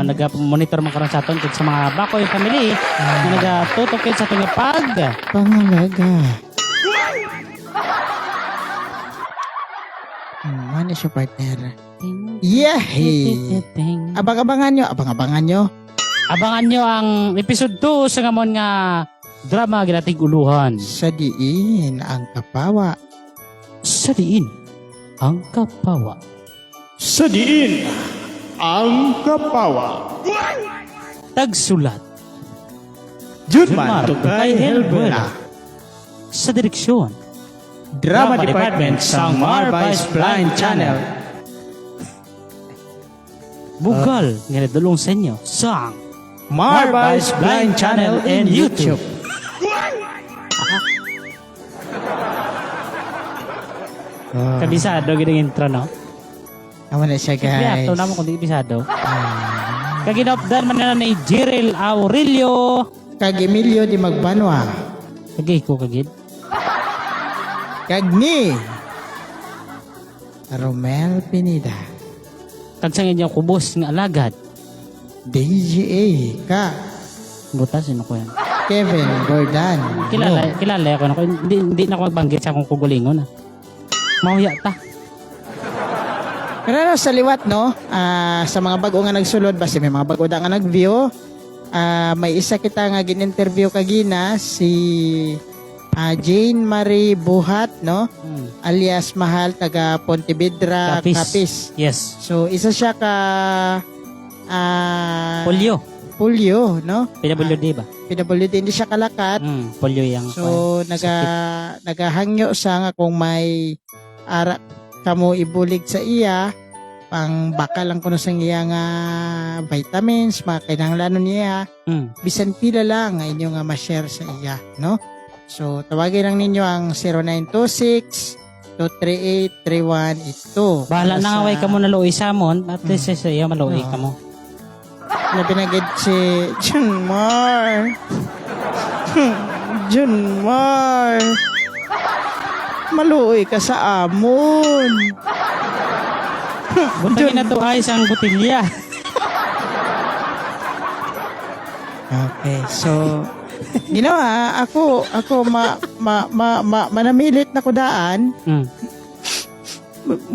naga-monitor man karon sa aton kag sa mga Bakoy family nga nagatutok sa atong pag Pangalaga. Ano siya partner? Yehey! Abang-abangan nyo, abang-abangan nyo. Abangan nyo ang episode 2 sa ngamon nga drama ginatig uluhan. Sa diin ang kapawa. Sa diin ang kapawa. Sa diin ang kapawa. Tagsulat Junman Tukay Helbuela. Sa direksyon Drama Department sa Marvice Blind Channel. Bugal nga nadulong sa inyo sang Marvice Blind Channel in YouTube. Kabisado gid ang intro no. Amo na siya Kaya guys. ato namo kundi bisado. Kaginopdan man na ni Jiril Aurelio. Kag Emilio di Magbanwa. Kagay ko kagid. Kag ni Romel Pinida. Kag sa inyong kubos nga alagad. DGA ka Buta sino ko yan. Kevin Gordon. Kilala kilala ako nako hindi na ako magbanggit sa akong kugulingon ah. Mauya ta. Pero ano, sa liwat, no? Sa mga bago nga nagsulod, basta may mga bago da nga nag-view, may isa kita nga gin-interview kagina, si Jane Marie Buhat, no? Alias Mahal, taga Pontevedra, Capiz. Capiz. Yes. So, isa siya ka... Polio. Polio, no? PWD ba? PWD, hindi siya kalakat. Polio yang So, nagahangyo siya nga kung may ara kamo ibulig sa iya, pang baka lang kuno sa iya nga vitamins, mga kinahanglanon niya. Bisan pila lang nga inyo nga ma-share sa iya, no? So, tawagin lang ninyo ang 0926 238 3182. Bahala na nga way kamo naluoy sa amon, at least sa iya maluoy kamo. Labi na gid si Junmar. Junmar. Maluoy ka sa amon. Buntagin na to ay isang botilya. Okay, so ginawa ako manamilit na kudaan.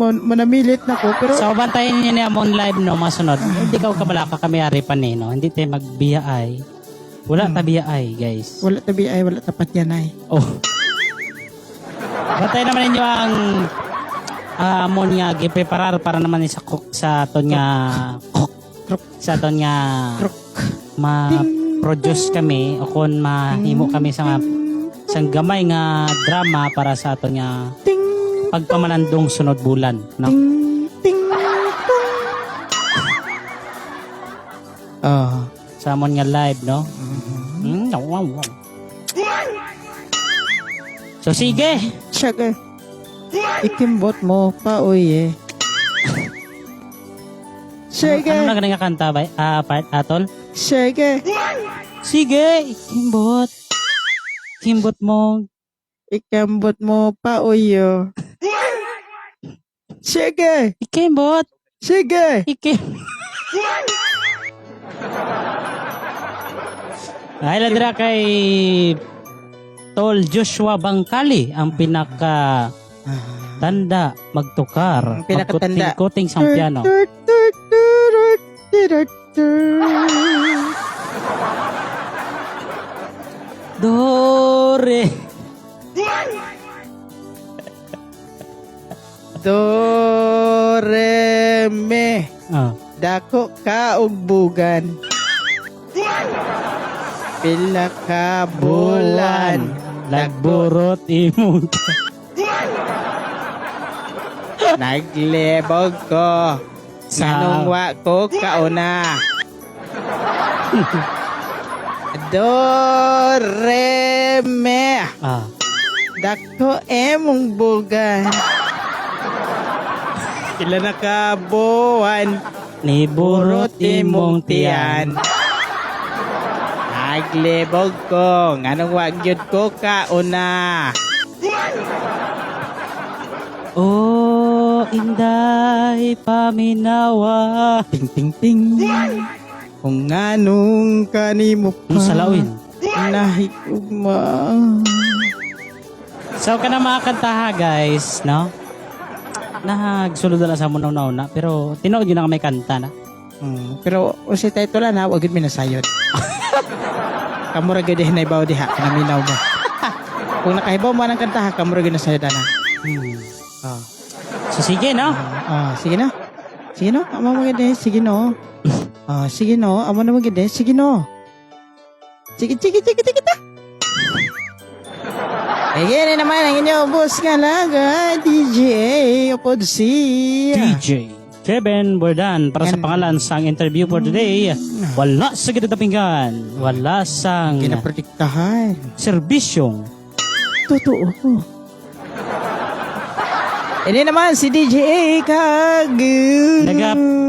Manamilit na ko pero So, bantayan niyo niya mong live, no, masunod. Hindi ka kabalaka kami ari pa ni, no? Hindi tayo magbiya ay. Wala ta biya ay, guys. Wala tabi ay wala tapat yan ay. Oh. Bantayan naman ninyo ang amon nga gipreparar para naman sa cook sa aton nga cook sa aton nga ma-produce kami o kung mahimo kami sa nga sang gamay nga drama para sa aton nga Ting pagpamalandong sunod bulan, no? ting ting tong. Oh. Sa amon nga live, no? Wow, wow. So sige. Siya ikimbot mo pa uy eh. Sige. Ano na nga kanta ba? Ah, part atol? Sige. Sige, ikimbot. Ikimbot mo. Ikambot mo pa uyo. Sige. Ikimbot. Sige. Ikim. Ay, ladra kay Tol Joshua Bangkali ang pinaka tanda magtukar Ang pinakatanda. magkuting-kuting sang piano. Tur, tur, tur, tur, tur, tur. Do re. Do re me. Ah. Dako ka og bugan. Pila ka bulan. Nagburot imong Naglibog ko. Nganong wa ko kauna. Do re me. Ah. Dako emong bugan. Pila na ka buwan. Ni burot imong tiyan. Naglibog ko. Nganong wa gyud ko kauna. Oh, inday paminawa. Ting ting ting. Kung nganong kanimo pa. Ang salawin. Nahigugma. So kana mga kantaha guys, no? Nagsulod na sa muna una pero tinuod yun na may kanta na. Pero usi title na wag gyud mi nasayod. Kamura gyud hinaybaw diha kanaminaw mo. Kung nakahibaw mo ang kanta ha, kamura gyud nasayod ana. Oh. So sige, no? Ah, sige na. Sige no, amo mo gyud eh, sige no. Ah, sige no, amo na mo gyud eh, sige no. Sige, sige, sige, sige ta. Ayan na naman ang inyong boss nga laga, DJ Upod si DJ Kevin Bordan para sa pangalan sang interview for today. Wala sa ginatapinggan, wala sang Kinaprotektahan. serbisyong Totoo. Ini naman si DJ A kag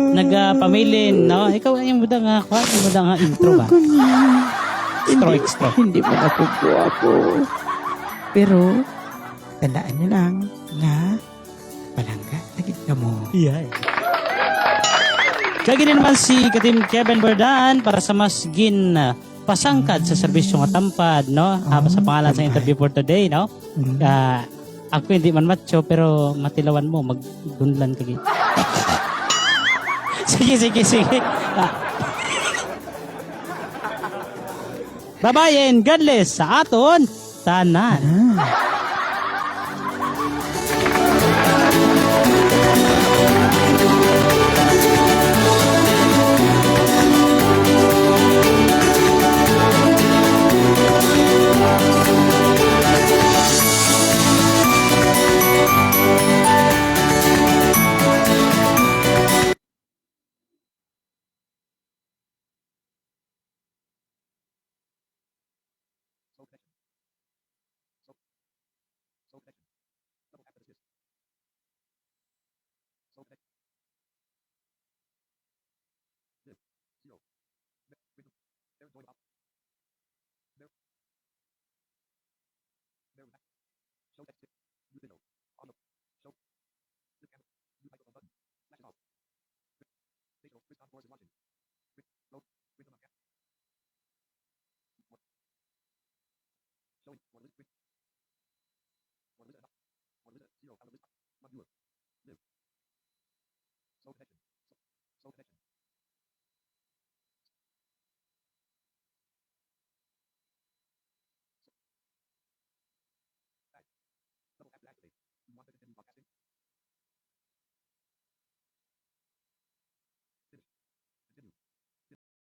Naga pamilin, no? Ikaw yung muda nga kwa, yung muda nga intro ba? Extra, extra. Hindi man ako guwapo. Pero tandaan niyo lang na palangga tagid ka mo. Yeah. Kaya gini naman si Katim Kevin Bordan para sa mas gin pasangkad sa serbisyo nga tampad, no? Sa pangalan sa interview for today, no? Ako hindi man macho pero matilawan mo magdunlan ka gid. Sige, sige, sige. Bye-bye and God bless sa aton tanan.